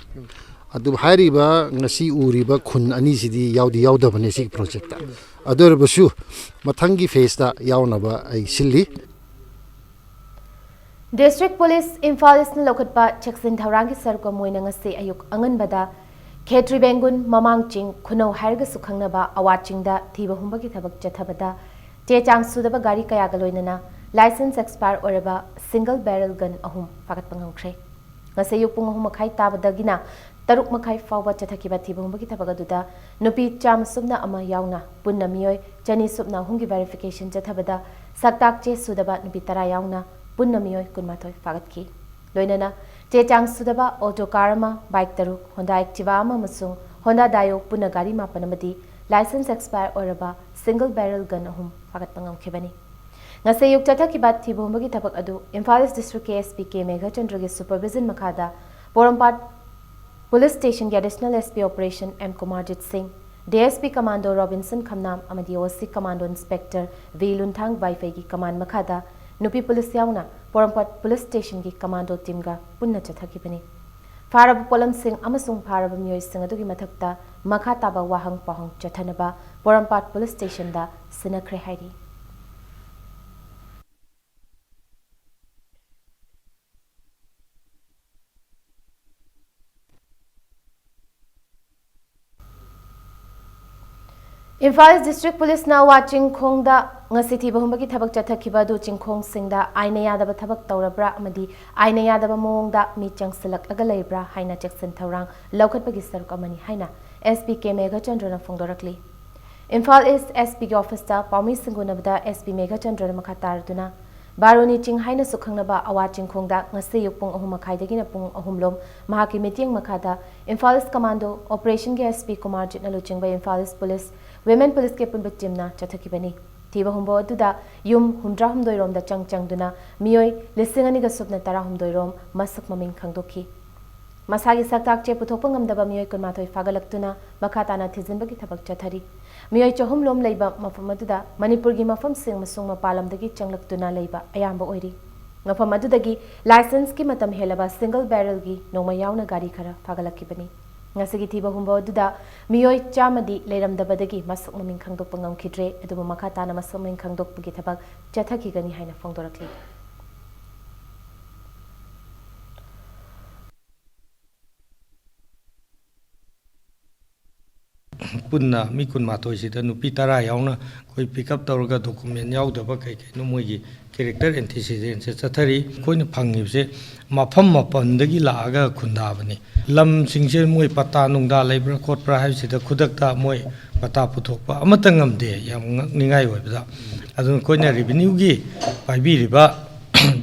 ꯑꯗꯨꯕꯨ ꯍꯥꯏꯔꯤꯕ ꯉꯁꯤ ꯎꯔꯤꯕ ꯈꯨꯟ ꯑꯅꯤꯁꯤꯗꯤ ꯌꯥꯎꯗꯤ ꯌꯥꯎꯗꯕꯅꯦ ꯁꯤꯒꯤ ꯄ꯭ꯔꯣꯖꯦꯛꯇ꯫ ꯑꯗꯨ ꯑꯣꯏꯔꯕꯁꯨ ꯃꯊꯪꯒꯤ ꯐꯦꯁꯇ ꯌꯥꯎꯅꯕ ꯑꯩ ꯁꯤꯜꯂꯤ꯫ ꯗꯤꯁꯇ꯭ꯔꯤꯛ ꯄꯨꯂꯤꯁ ꯏꯝꯐꯥꯜ ꯏꯁꯅ ꯂꯧꯈꯠꯄ ꯆꯦꯛꯁꯤꯟ ꯊꯧꯔꯥꯡꯒꯤ ꯁꯔꯨꯛ ꯑꯃ ꯑꯣꯏꯅ ꯉꯁꯤ ꯑꯌꯨꯛ ꯑꯉꯟꯕꯗ ꯈꯦꯇ꯭ꯔꯤ ꯕꯦꯡꯒꯨꯟ, ꯃꯃꯥꯡ ꯆꯤꯡ, ꯈꯨꯅꯧ ꯍꯥꯏꯔꯒꯁꯨ ꯈꯪꯅꯕ ꯑꯋꯥꯠ ꯆꯤꯡꯗ ꯊꯤꯕ ꯍꯨꯝꯕꯒꯤ ꯊꯕꯛ ꯆꯠꯊꯕꯗ ꯆꯦ ꯆꯥꯡ ꯁꯨꯗꯕ ꯒꯥꯔꯤ ꯀꯌꯥꯒ ꯂꯣꯏꯅꯅ ꯂꯥꯏꯁꯦꯟꯁ ꯑꯦꯛꯁꯄꯥꯌꯔ ꯑꯣꯏꯔꯕ ꯁꯤꯡꯒꯜ ꯕꯦꯔꯦꯜ ꯒꯟ ꯑꯍꯨꯝ ꯐꯥꯒꯠꯄ ꯉꯝꯈ꯭ꯔꯦ꯫ ꯉꯁꯤ ꯑꯌꯨꯛ ꯄꯨꯡ ꯑꯍꯨꯝ ꯃꯈꯥꯏ ꯇꯥꯕꯗꯒꯤꯅ ꯇꯔꯨꯛ ꯃꯈꯥꯏ ꯐꯥꯎꯕ ꯆꯠꯊꯈꯤꯕ ꯊꯤꯕ ꯍꯨꯝꯕꯒꯤ ꯊꯕꯛ ꯑꯗꯨꯗ ꯅꯨꯄꯤ ꯆꯥꯝꯃ ꯁꯨꯞꯅ ꯑꯃ ꯌꯥꯎꯅ ꯄꯨꯟꯅ ꯃꯤꯑꯣꯏ ꯆꯅꯤ ꯁꯨꯞꯅ ꯑꯍꯨꯝꯒꯤ ꯚꯦꯔꯤꯐꯤꯀꯦꯁꯟ ꯆꯠꯊꯕꯗ ꯁꯛꯇꯥꯛ ꯆꯦ ꯁꯨꯗꯕ ꯅꯨꯄꯤ ꯇꯔꯥ ꯌꯥꯎꯅ ꯄꯨꯟꯅ ꯃꯤꯑꯣꯏ ꯀꯨꯟꯃꯥꯊꯣꯏ ꯐꯥꯒꯠꯈꯤ꯫ ꯂꯣꯏꯅꯅ ꯆꯦ ꯆꯥꯡ ꯁꯨꯗꯕ ꯑꯣꯇꯣ ꯀꯥꯔ ꯑꯃ, ꯕꯥꯏꯛ ꯇꯔꯨꯛ, ꯍꯣꯟꯗꯥ ꯑꯦꯛꯇꯤꯚꯥ ꯑꯃ ꯑꯃꯁꯨꯡ ꯍꯣꯟꯗꯥ ꯗꯥꯏꯑꯣ ꯄꯨꯟꯅ ꯒꯥꯔꯤ ꯃꯥꯄꯟ ꯑꯃꯗꯤ ꯂꯥꯏꯁꯦꯟꯁ ꯑꯦꯛꯁꯄꯥꯌꯔ ꯑꯣꯏꯔꯕ ꯁꯤꯡꯒꯜ ꯕꯦꯔꯦꯜ ꯒꯟ ꯑꯍꯨꯝ ꯐꯥꯒꯠꯄ ꯉꯝꯈꯤꯕꯅꯤ꯫ ꯉꯁꯤ ꯑꯌꯨꯛ ꯆꯠꯊꯈꯤꯕ ꯊꯤꯕ ꯍꯨꯝꯕꯒꯤ ꯊꯕꯛ ꯑꯗꯨ ꯏꯝꯐꯥꯜ ꯏꯁ ꯗꯤꯁꯇ꯭ꯔꯤꯛꯀꯤ ꯑꯦꯁ ꯄꯤ ꯀꯦ ꯃꯦꯘꯆꯟꯗ꯭ꯔꯒꯤ ꯁꯨꯄꯔꯚꯤꯖꯟ ꯃꯈꯥꯗ ꯄꯣꯔꯣꯝꯄꯥꯠ ꯄꯨꯂꯤꯁ ꯁ꯭ꯇꯦꯁꯟꯒꯤ additional S P operation M Kumarjit Singh, D S P commando Robinson ꯈꯝꯅꯥꯝ ꯑꯃꯗꯤ ꯑꯣ ꯁꯤ ꯀꯃꯥꯟꯗꯣ ꯏꯟꯁꯄꯦꯛꯇꯔ ꯚꯤ ꯂꯨꯟꯊꯥꯡ ꯋꯥꯏꯐꯩꯒꯤ ꯀꯃꯥꯟ ꯃꯈꯥꯗ ꯅꯨꯄꯤ ꯄꯨꯂꯤꯁ ꯌꯥꯎꯅ ꯄꯣꯔꯣꯝꯄꯥꯠ ꯄꯨꯂꯤꯁ ꯁ꯭ꯇꯦꯁꯟꯒꯤ ꯀꯃꯥꯟꯗꯣ ꯇꯤꯝꯒ ꯄꯨꯟꯅ ꯆꯠꯊꯈꯤꯕꯅꯤ꯫ ꯐꯥꯔꯕ ꯄꯣꯠꯂꯝꯁꯤꯡ ꯑꯃꯁꯨꯡ ꯐꯥꯔꯕ ꯃꯤꯑꯣꯏꯁꯤꯡ ꯑꯗꯨꯒꯤ ꯃꯊꯛꯇ ꯃꯈꯥ ꯇꯥꯕ ꯋꯥꯍꯪ ꯄꯥꯎꯍꯪ ꯆꯠꯊꯅꯕ ꯄꯣꯔꯣꯝꯄꯥꯠ ꯄꯨꯂꯤꯁ ꯁ꯭ꯇꯦꯁꯟꯗ ꯁꯤꯟꯅꯈ꯭ꯔꯦ ꯍꯥꯏꯔꯤ꯫ ꯏꯝꯐꯥꯜ ꯏꯁ ꯗꯤꯁꯇ꯭ꯔꯤꯛ ꯄꯨꯂꯤꯁꯅ ꯑꯋꯥ ꯆꯤꯡꯈꯣꯡꯗ ꯉꯁꯤ ꯊꯤꯕ ꯍꯨꯝꯕꯒꯤ ꯊꯕꯛ ꯆꯠꯊꯈꯤꯕ ꯑꯗꯨ ꯆꯤꯡꯈꯣꯡꯁꯤꯡꯗ ꯑꯥꯏꯟꯅ ꯌꯥꯗꯕ ꯊꯕꯛ ꯇꯧꯔꯕ꯭ꯔꯥ ꯑꯃꯗꯤ ꯑꯥꯏꯟꯅ ꯌꯥꯗꯕ ꯃꯑꯣꯡꯗ ꯃꯤ ꯆꯪꯁꯤꯜꯂꯛꯂꯒ ꯂꯩꯕ꯭ꯔꯥ ꯍꯥꯏꯅ ꯆꯦꯛꯁꯤꯟ ꯊꯧꯔꯥꯡ ꯂꯧꯈꯠꯄꯒꯤ ꯁꯔꯨꯛ ꯑꯃꯅꯤ ꯍꯥꯏꯅ ꯑꯦꯁ ꯄꯤ ꯀꯦ ꯃꯦꯘꯆꯟꯗ꯭ꯔꯅ ꯐꯣꯡꯗꯣꯔꯛꯂꯤ꯫ ꯏꯝꯐꯥꯜ ꯏꯁ ꯑꯦꯁ ꯄꯤꯒꯤ ꯑꯣꯐꯤꯁꯇ ꯄꯥꯎꯃꯤꯁꯤꯡꯒ ꯎꯅꯕꯗ ꯑꯦꯁ ꯄꯤ ꯃꯦꯘꯆꯟꯗ꯭ꯔꯅ ꯃꯈꯥ ꯇꯥꯔꯗꯨꯅ, ꯕꯥꯔꯣꯅꯤ ꯆꯤꯡ ꯍꯥꯏꯅꯁꯨ ꯈꯪꯅꯕ ꯑꯋꯥ ꯆꯤꯡꯈꯣꯡꯗ ꯉꯁꯤ ꯑꯌꯨꯛ ꯄꯨꯡ ꯑꯍꯨꯝ ꯃꯈꯥꯏꯗꯒꯤꯅ ꯄꯨꯡ ꯑꯍꯨꯝ ꯂꯣꯝ ꯃꯍꯥꯛꯀꯤ ꯃꯤꯠꯌꯦꯡ ꯃꯈꯥꯗ ꯏꯝꯐꯥꯜ ꯏꯁ ꯀꯃꯥꯟꯗꯣ ꯑꯣꯄꯔꯦꯁꯟꯒꯤ ꯑꯦꯁ ꯄꯤ ꯀꯨꯃꯥꯔꯖꯤꯠꯅ ꯂꯨꯆꯤꯡꯕ ꯏꯝꯐꯥꯜ ꯏꯁ ꯄꯨꯂꯤꯁ, ꯋꯤꯃꯦꯟ ꯄꯨꯂꯤꯁꯀꯤ ꯑꯄꯨꯟꯕ ꯇꯤꯝꯅ ꯆꯠꯊꯈꯤꯕꯅꯤ꯫ ꯊꯤꯕ ꯍꯨꯝꯕ ꯑꯗꯨꯗ ꯌꯨꯝ ꯍꯨꯝꯗ꯭ꯔꯥ ꯍꯨꯝꯗꯣꯏ ꯔꯣꯝꯗ ꯆꯪ ꯆꯪꯗꯨꯅ ꯃꯤꯑꯣꯏ ꯂꯤꯁꯤꯡ ꯑꯅꯤꯒ ꯁꯨꯞꯅ ꯇꯔꯥ ꯍꯨꯝꯗꯣꯏ ꯔꯣꯝ ꯃꯁꯛ ꯃꯃꯤꯡ ꯈꯪꯗꯣꯛꯈꯤ꯫ ꯃꯁꯥꯒꯤ ꯁꯛꯇꯥꯛ ꯆꯦ ꯄꯨꯊꯣꯛꯄ ꯉꯝꯗꯕ ꯃꯤꯑꯣꯏ ꯀꯨꯟꯃꯥꯊꯣꯏ ꯐꯥꯒꯠꯂꯛꯇꯨꯅ ꯃꯈꯥ ꯇꯥꯅ ꯊꯤꯖꯤꯟꯕꯒꯤ ꯊꯕꯛ ꯆꯠꯊꯔꯤ꯫ ꯃꯤꯑꯣꯏ ꯆꯍꯨꯝ ꯂꯣꯝ ꯂꯩꯕ ꯃꯐꯝ ꯑꯗꯨꯗ ꯃꯅꯤꯄꯨꯔꯒꯤ ꯃꯐꯝꯁꯤꯡ ꯑꯃꯁꯨꯡ ꯃꯄꯥꯟ ꯂꯝꯗꯒꯤ ꯆꯪꯂꯛꯇꯨꯅ ꯂꯩꯕ ꯑꯌꯥꯝꯕ ꯑꯣꯏꯔꯤ꯫ ꯃꯐꯝ ꯑꯗꯨꯗꯒꯤ ꯂꯥꯏꯁꯦꯟꯁꯀꯤ ꯃꯇꯝ ꯍꯦꯜꯂꯕ ꯁꯤꯡꯒꯜ ꯕꯦꯔꯦꯜꯒꯤ ꯅꯣꯡꯃꯩ ꯌꯥꯎꯅ ꯒꯥꯔꯤ ꯈꯔ ꯐꯥꯒꯠꯂꯛꯈꯤꯕꯅꯤ꯫ ꯉꯁꯤꯒꯤ ꯊꯤꯕ ꯍꯨꯝꯕ ꯑꯗꯨꯗ ꯃꯤꯑꯣꯏ ꯆꯥꯝꯃꯗꯤ ꯂꯩꯔꯝꯗꯕꯗꯒꯤ ꯃꯁꯛ ꯃꯃꯤꯡ ꯈꯪꯗꯣꯛꯄ ꯉꯝꯈꯤꯗ꯭ꯔꯦ, ꯑꯗꯨꯕꯨ ꯃꯈꯥ ꯇꯥꯅ ꯃꯁꯛ ꯃꯃꯤꯡ ꯈꯪꯗꯣꯛꯄꯒꯤ ꯊꯕꯛ ꯆꯠꯊꯈꯤꯒꯅꯤ ꯍꯥꯏꯅ ꯐꯣꯡꯗꯣꯔꯛꯂꯤ꯫ ꯄꯨꯟꯅ ꯃꯤ ꯀꯨꯟꯃꯥꯊꯣꯏꯁꯤꯗ ꯅꯨꯄꯤ ꯇꯔꯥ ꯌꯥꯎꯅ ꯑꯩꯈꯣꯏ ꯄꯤꯛ ꯑꯞ ꯇꯧꯔꯒ ꯗꯣꯀꯨꯃꯦꯟ ꯌꯥꯎꯗꯕ ꯀꯩ ꯀꯩꯅꯣ ꯃꯣꯏꯒꯤ ꯀꯦꯔꯦꯛꯇꯔ ꯑꯦꯟꯇꯤꯁꯤꯗꯦꯟꯁꯦ ꯆꯠꯊꯔꯤ꯫ ꯑꯩꯈꯣꯏꯅ ꯐꯪꯉꯤꯕꯁꯦ ꯃꯐꯝ ꯃꯥꯄꯟꯗꯒꯤ ꯂꯥꯛꯑꯒ ꯈꯨꯟꯗꯥꯕꯅꯤ꯫ ꯂꯝꯁꯤꯡꯁꯦ ꯃꯣꯏ ꯄꯇꯥ ꯅꯨꯡꯗꯥ ꯂꯩꯕ꯭ꯔꯥ ꯈꯣꯠꯄ꯭ꯔꯥ ꯍꯥꯏꯕꯁꯤꯗ ꯈꯨꯗꯛꯇ ꯃꯣꯏ ꯄꯇꯥ ꯄꯨꯊꯣꯛꯄ ꯑꯃꯠꯇ ꯉꯝꯗꯦ, ꯌꯥꯝ ꯉꯛꯅꯤꯡꯉꯥꯏ ꯑꯣꯏꯕꯗ꯫ ꯑꯗꯨꯅ ꯑꯩꯈꯣꯏꯅ ꯔꯦꯚꯤꯅ꯭ꯌꯨꯒꯤ ꯄꯥꯏꯕꯤꯔꯤꯕ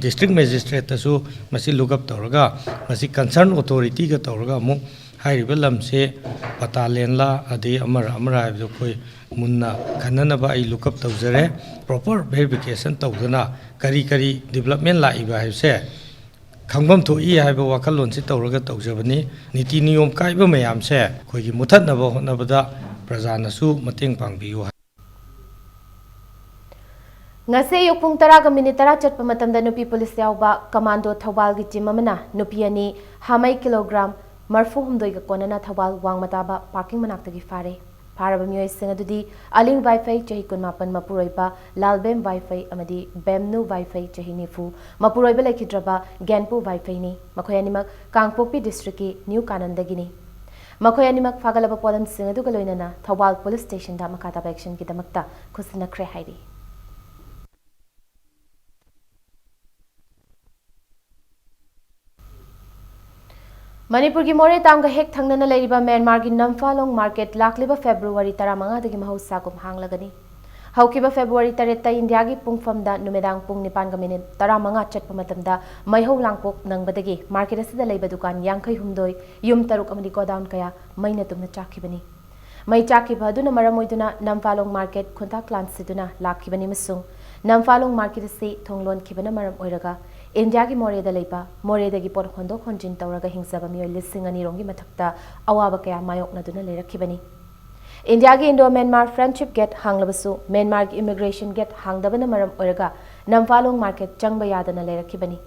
ꯗꯤꯁꯇ꯭ꯔꯤꯛ ꯃꯦꯖꯤꯁꯇ꯭ꯔꯦꯠꯇꯁꯨ ꯃꯁꯤ ꯂꯨꯛ ꯑꯞ ꯇꯧꯔꯒ, ꯃꯁꯤ ꯀꯟꯁꯔꯟ ꯑꯣꯊꯣꯔꯤꯇꯤꯒ ꯇꯧꯔꯒ ꯑꯃꯨꯛ ꯍꯥꯏꯔꯤꯕ ꯂꯝꯁꯦ ꯄꯇꯥ ꯂꯦꯟꯂꯥ ꯑꯗꯩ ꯑꯃꯔ ꯑꯃꯔ ꯍꯥꯏꯕꯗꯣ ꯑꯩꯈꯣꯏ ꯃꯨꯟꯅ ꯈꯟꯅꯅꯕ ꯑꯩ ꯂꯨꯛ ꯑꯞ ꯇꯧꯖꯔꯦ꯫ ꯄ꯭ꯔꯣꯄꯔ ꯚꯦꯔꯤꯐꯤꯀꯦꯁꯟ ꯇꯧꯗꯅ ꯀꯔꯤ ꯀꯔꯤ ꯗꯤꯕꯂꯞꯃꯦꯟ ꯂꯥꯛꯏꯕ ꯍꯥꯏꯕꯁꯦ ꯈꯪꯐꯝ ꯊꯣꯛꯏ ꯍꯥꯏꯕ ꯋꯥꯈꯜꯂꯣꯟꯁꯤ ꯇꯧꯔꯒ ꯇꯧꯖꯕꯅꯤ꯫ ꯅꯤꯇꯤ ꯅꯤꯌꯣꯝ ꯀꯥꯏꯕ ꯃꯌꯥꯝꯁꯦ ꯑꯩꯈꯣꯏꯒꯤ ꯃꯨꯊꯠꯅꯕ ꯍꯣꯠꯅꯕꯗ ꯄ꯭ꯔꯖꯥꯅꯁꯨ ꯃꯇꯦꯡ ꯄꯥꯡꯕꯤꯌꯨ ꯍꯥꯏ꯫ ꯉꯁꯤ ꯑꯌꯨꯛ ꯄꯨꯡ ꯇꯔꯥꯒ ꯃꯤꯅꯤꯠ ꯇꯔꯥ ꯆꯠꯄ ꯃꯇꯝꯗ ꯅꯨꯄꯤ ꯄꯨꯂꯤꯁ ꯌꯥꯎꯕ ꯀꯃꯥꯟꯗꯣ ꯊꯧꯕꯥꯜꯒꯤ ꯇꯤꯝ ꯑꯃꯅ ꯅꯨꯄꯤ ꯑꯅꯤ ꯍꯥꯃꯩ ꯀꯤꯂꯣꯒ꯭ꯔꯥꯝ ꯃꯔꯐꯨ ꯍꯨꯝꯗꯣꯏꯒ ꯀꯣꯟꯅꯅ ꯊꯧꯕꯥꯜ ꯋꯥꯡꯃ ꯇꯥꯕ ꯄꯥꯔꯀꯤꯡ ꯃꯅꯥꯛꯇꯒꯤ ꯐꯥꯔꯦ꯫ ꯐꯥꯔꯕ ꯃꯤꯑꯣꯏꯁꯤꯡ ꯑꯗꯨꯗꯤ ꯑꯂꯤꯡ ꯋꯥꯏꯐꯩ ꯆꯍꯤ ꯀꯨꯟꯃꯥꯄꯟ ꯃꯄꯨꯔꯣꯏꯕ ꯂꯥꯜꯕꯦꯝ ꯋꯥꯏꯐꯩ ꯑꯃꯗꯤ ꯕꯦꯝꯅꯨ ꯋꯥꯏꯐꯩ ꯆꯍꯤ ꯅꯤꯐꯨ ꯃꯄꯨꯔꯣꯏꯕ ꯂꯩꯈꯤꯗ꯭ꯔꯕ ꯒꯦꯟꯄꯨ ꯋꯥꯏꯐꯩꯅꯤ꯫ ꯃꯈꯣꯏ ꯑꯅꯤꯃꯛ ꯀꯥꯡꯄꯣꯛꯄꯤ ꯗꯤꯁꯇ꯭ꯔꯤꯛꯀꯤ ꯅ꯭ꯌꯨ ꯀꯥꯅꯟꯗꯒꯤꯅꯤ꯫ ꯃꯈꯣꯏ ꯑꯅꯤꯃꯛ ꯐꯥꯒꯠꯂꯕ ꯄꯣꯠꯂꯝꯁꯤꯡ ꯑꯗꯨꯒ ꯂꯣꯏꯅꯅ ꯊꯧꯕꯥꯜ ꯄꯨꯂꯤꯁ ꯁ꯭ꯇꯦꯁꯟꯗ ꯃꯈꯥ ꯇꯥꯕ ꯑꯦꯛꯁꯟꯒꯤꯗꯃꯛꯇ ꯈꯨꯠꯁꯤꯟꯅꯈ꯭ꯔꯦ ꯍꯥꯏꯔꯤ꯫ ꯃꯅꯤꯄꯨꯔꯒꯤ ꯃꯣꯔꯦ ꯇꯥꯎꯟꯒ ꯍꯦꯛ ꯊꯪꯅꯅ ꯂꯩꯔꯤꯕ ꯃ꯭ꯌꯥꯟꯃꯥꯔꯒꯤ ꯅꯝꯐꯥꯂꯣꯡ ꯃꯥꯔꯀꯦꯠ ꯂꯥꯛꯂꯤꯕ ꯐꯦꯕ꯭ꯔꯨꯋꯥꯔꯤ ꯇꯔꯥꯃꯉꯥꯗꯒꯤ ꯃꯍꯧꯁꯥꯒꯨꯝ ꯍꯥꯡꯂꯒꯅꯤ꯫ ꯍꯧꯈꯤꯕ ꯐꯦꯕ꯭ꯔꯨꯋꯥꯔꯤ ꯇꯔꯦꯠꯇ ꯏꯟꯗꯤꯌꯥꯒꯤ ꯄꯨꯡꯐꯝꯗ ꯅꯨꯃꯤꯗꯥꯡ ꯄꯨꯡ ꯅꯤꯄꯥꯟꯒ ꯃꯤꯅꯤꯠ ꯇꯔꯥꯃꯉꯥ ꯆꯠꯄ ꯃꯇꯝꯗ ꯃꯩꯍꯧ ꯂꯥꯡꯄꯣꯛ ꯅꯪꯕꯗꯒꯤ ꯃꯥꯔꯀꯦꯠ ꯑꯁꯤꯗ ꯂꯩꯕ ꯗꯨꯀꯥꯟ ꯌꯥꯡꯈꯩ ꯍꯨꯝꯗꯣꯏ, ꯌꯨꯝ ꯇꯔꯨꯛ ꯑꯃꯗꯤ ꯒꯣꯗꯥꯎꯟ ꯀꯌꯥ ꯃꯩꯅ ꯇꯨꯝꯅ ꯆꯥꯛꯈꯤꯕꯅꯤ꯫ ꯃꯩ ꯆꯥꯛꯈꯤꯕ ꯑꯗꯨꯅ ꯃꯔꯝ ꯑꯣꯏꯗꯨꯅ ꯅꯝꯐꯥꯂꯣꯡ ꯃꯥꯔꯀꯦꯠ ꯈꯨꯟꯇꯥꯛ ꯂꯥꯟꯁꯤꯗꯨꯅ ꯂꯥꯛꯈꯤꯕꯅꯤ ꯑꯃꯁꯨꯡ ꯅꯝꯐꯥꯂꯣꯡ ꯃꯥꯔꯀꯦꯠ ꯑꯁꯤ ꯊꯣꯡ ꯂꯣꯟꯈꯤꯕꯅ ꯃꯔꯝ ꯑꯣꯏꯔꯒ ꯏꯟꯗꯤꯌꯥꯒꯤ ꯃꯣꯔꯦꯗ ꯂꯩꯕ, ꯃꯣꯔꯦꯗꯒꯤ ꯄꯣꯠ ꯍꯣꯟꯗꯣꯛ ꯍꯣꯟꯖꯤꯟ ꯇꯧꯔꯒ ꯍꯤꯡꯖꯕ ꯃꯤꯑꯣꯏ ꯂꯤꯁꯤꯡ ꯑꯅꯤ ꯔꯣꯝꯒꯤ ꯃꯊꯛꯇ ꯑꯋꯥꯕ ꯀꯌꯥ ꯃꯥꯌꯣꯛꯅꯗꯨꯅ ꯂꯩꯔꯛꯈꯤꯕꯅꯤ꯫ ꯏꯟꯗꯤꯌꯥꯒꯤ ꯏꯟꯗꯣ ꯃ꯭ꯌꯥꯟꯃꯥꯔ ꯐ꯭ꯔꯦꯟꯗꯁꯤꯞ ꯒꯦꯠ ꯍꯥꯡꯂꯕꯁꯨ ꯃ꯭ꯌꯥꯟꯃꯥꯔꯒꯤ ꯏꯃꯤꯒ꯭ꯔꯦꯁꯟ ꯒꯦꯠ ꯍꯥꯡꯗꯕꯅ ꯃꯔꯝ ꯑꯣꯏꯔꯒ ꯅꯝꯐꯥꯂꯣꯡ ꯃꯥꯔꯀꯦꯠ ꯆꯪꯕ ꯌꯥꯗꯅ ꯂꯩꯔꯛꯈꯤꯕꯅꯤ꯫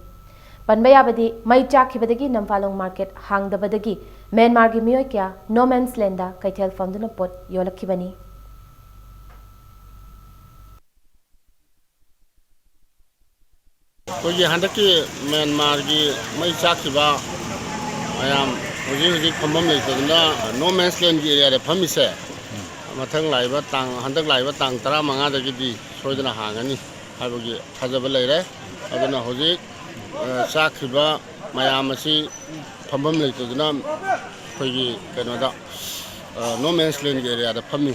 ꯄꯟꯕ ꯌꯥꯕꯗꯤ, ꯃꯩ ꯆꯥꯛꯈꯤꯕꯗꯒꯤ ꯅꯝꯐꯥꯂꯣꯡ ꯃꯥꯔꯀꯦꯠ ꯍꯥꯡꯗꯕꯗꯒꯤ ꯃ꯭ꯌꯥꯟꯃꯥꯔꯒꯤ ꯃꯤꯑꯣꯏ ꯀꯌꯥ ꯅꯣ ꯃꯦꯟꯁ ꯂꯦꯟꯗ ꯀꯩꯊꯦꯜ ꯐꯝꯗꯨꯅ ꯄꯣꯠ ꯌꯣꯜꯂꯛꯈꯤꯕꯅꯤ꯫ ꯑꯩꯈꯣꯏꯒꯤ ꯍꯟꯗꯛꯀꯤ ꯃ꯭ꯌꯥꯟꯃꯥꯔꯒꯤ ꯃꯩ ꯆꯥꯛꯈꯤꯕ ꯃꯌꯥꯝ ꯍꯧꯖꯤꯛ ꯍꯧꯖꯤꯛ ꯐꯝꯐꯝ ꯂꯩꯇꯗꯅ ꯅꯣ ꯃꯦꯟꯁ ꯂꯦꯟꯒꯤ ꯑꯦꯔꯤꯌꯥꯗ ꯐꯝꯃꯤꯁꯦ, ꯃꯊꯪ ꯂꯥꯛꯏꯕ ꯇꯥꯡ, ꯍꯟꯗꯛ ꯂꯥꯛꯏꯕ ꯇꯥꯡ ꯇꯔꯥꯃꯉꯥꯗꯒꯤꯗꯤ ꯁꯣꯏꯗꯅ ꯍꯥꯡꯒꯅꯤ ꯍꯥꯏꯕꯒꯤ ꯊꯥꯖꯕ ꯂꯩꯔꯦ꯫ ꯑꯗꯨꯅ ꯍꯧꯖꯤꯛ, ꯑ, ꯆꯥꯛꯈꯤꯕ ꯃꯌꯥꯝ ꯑꯁꯤ ꯐꯝꯐꯝ ꯂꯩꯇꯗꯨꯅ ꯑꯩꯈꯣꯏꯒꯤ ꯀꯩꯅꯣꯗ, ꯑ, ꯅꯣ ꯃꯦꯟꯁ ꯂꯦꯟꯒꯤ ꯑꯦꯔꯤꯌꯥꯗ ꯐꯝꯃꯤ꯫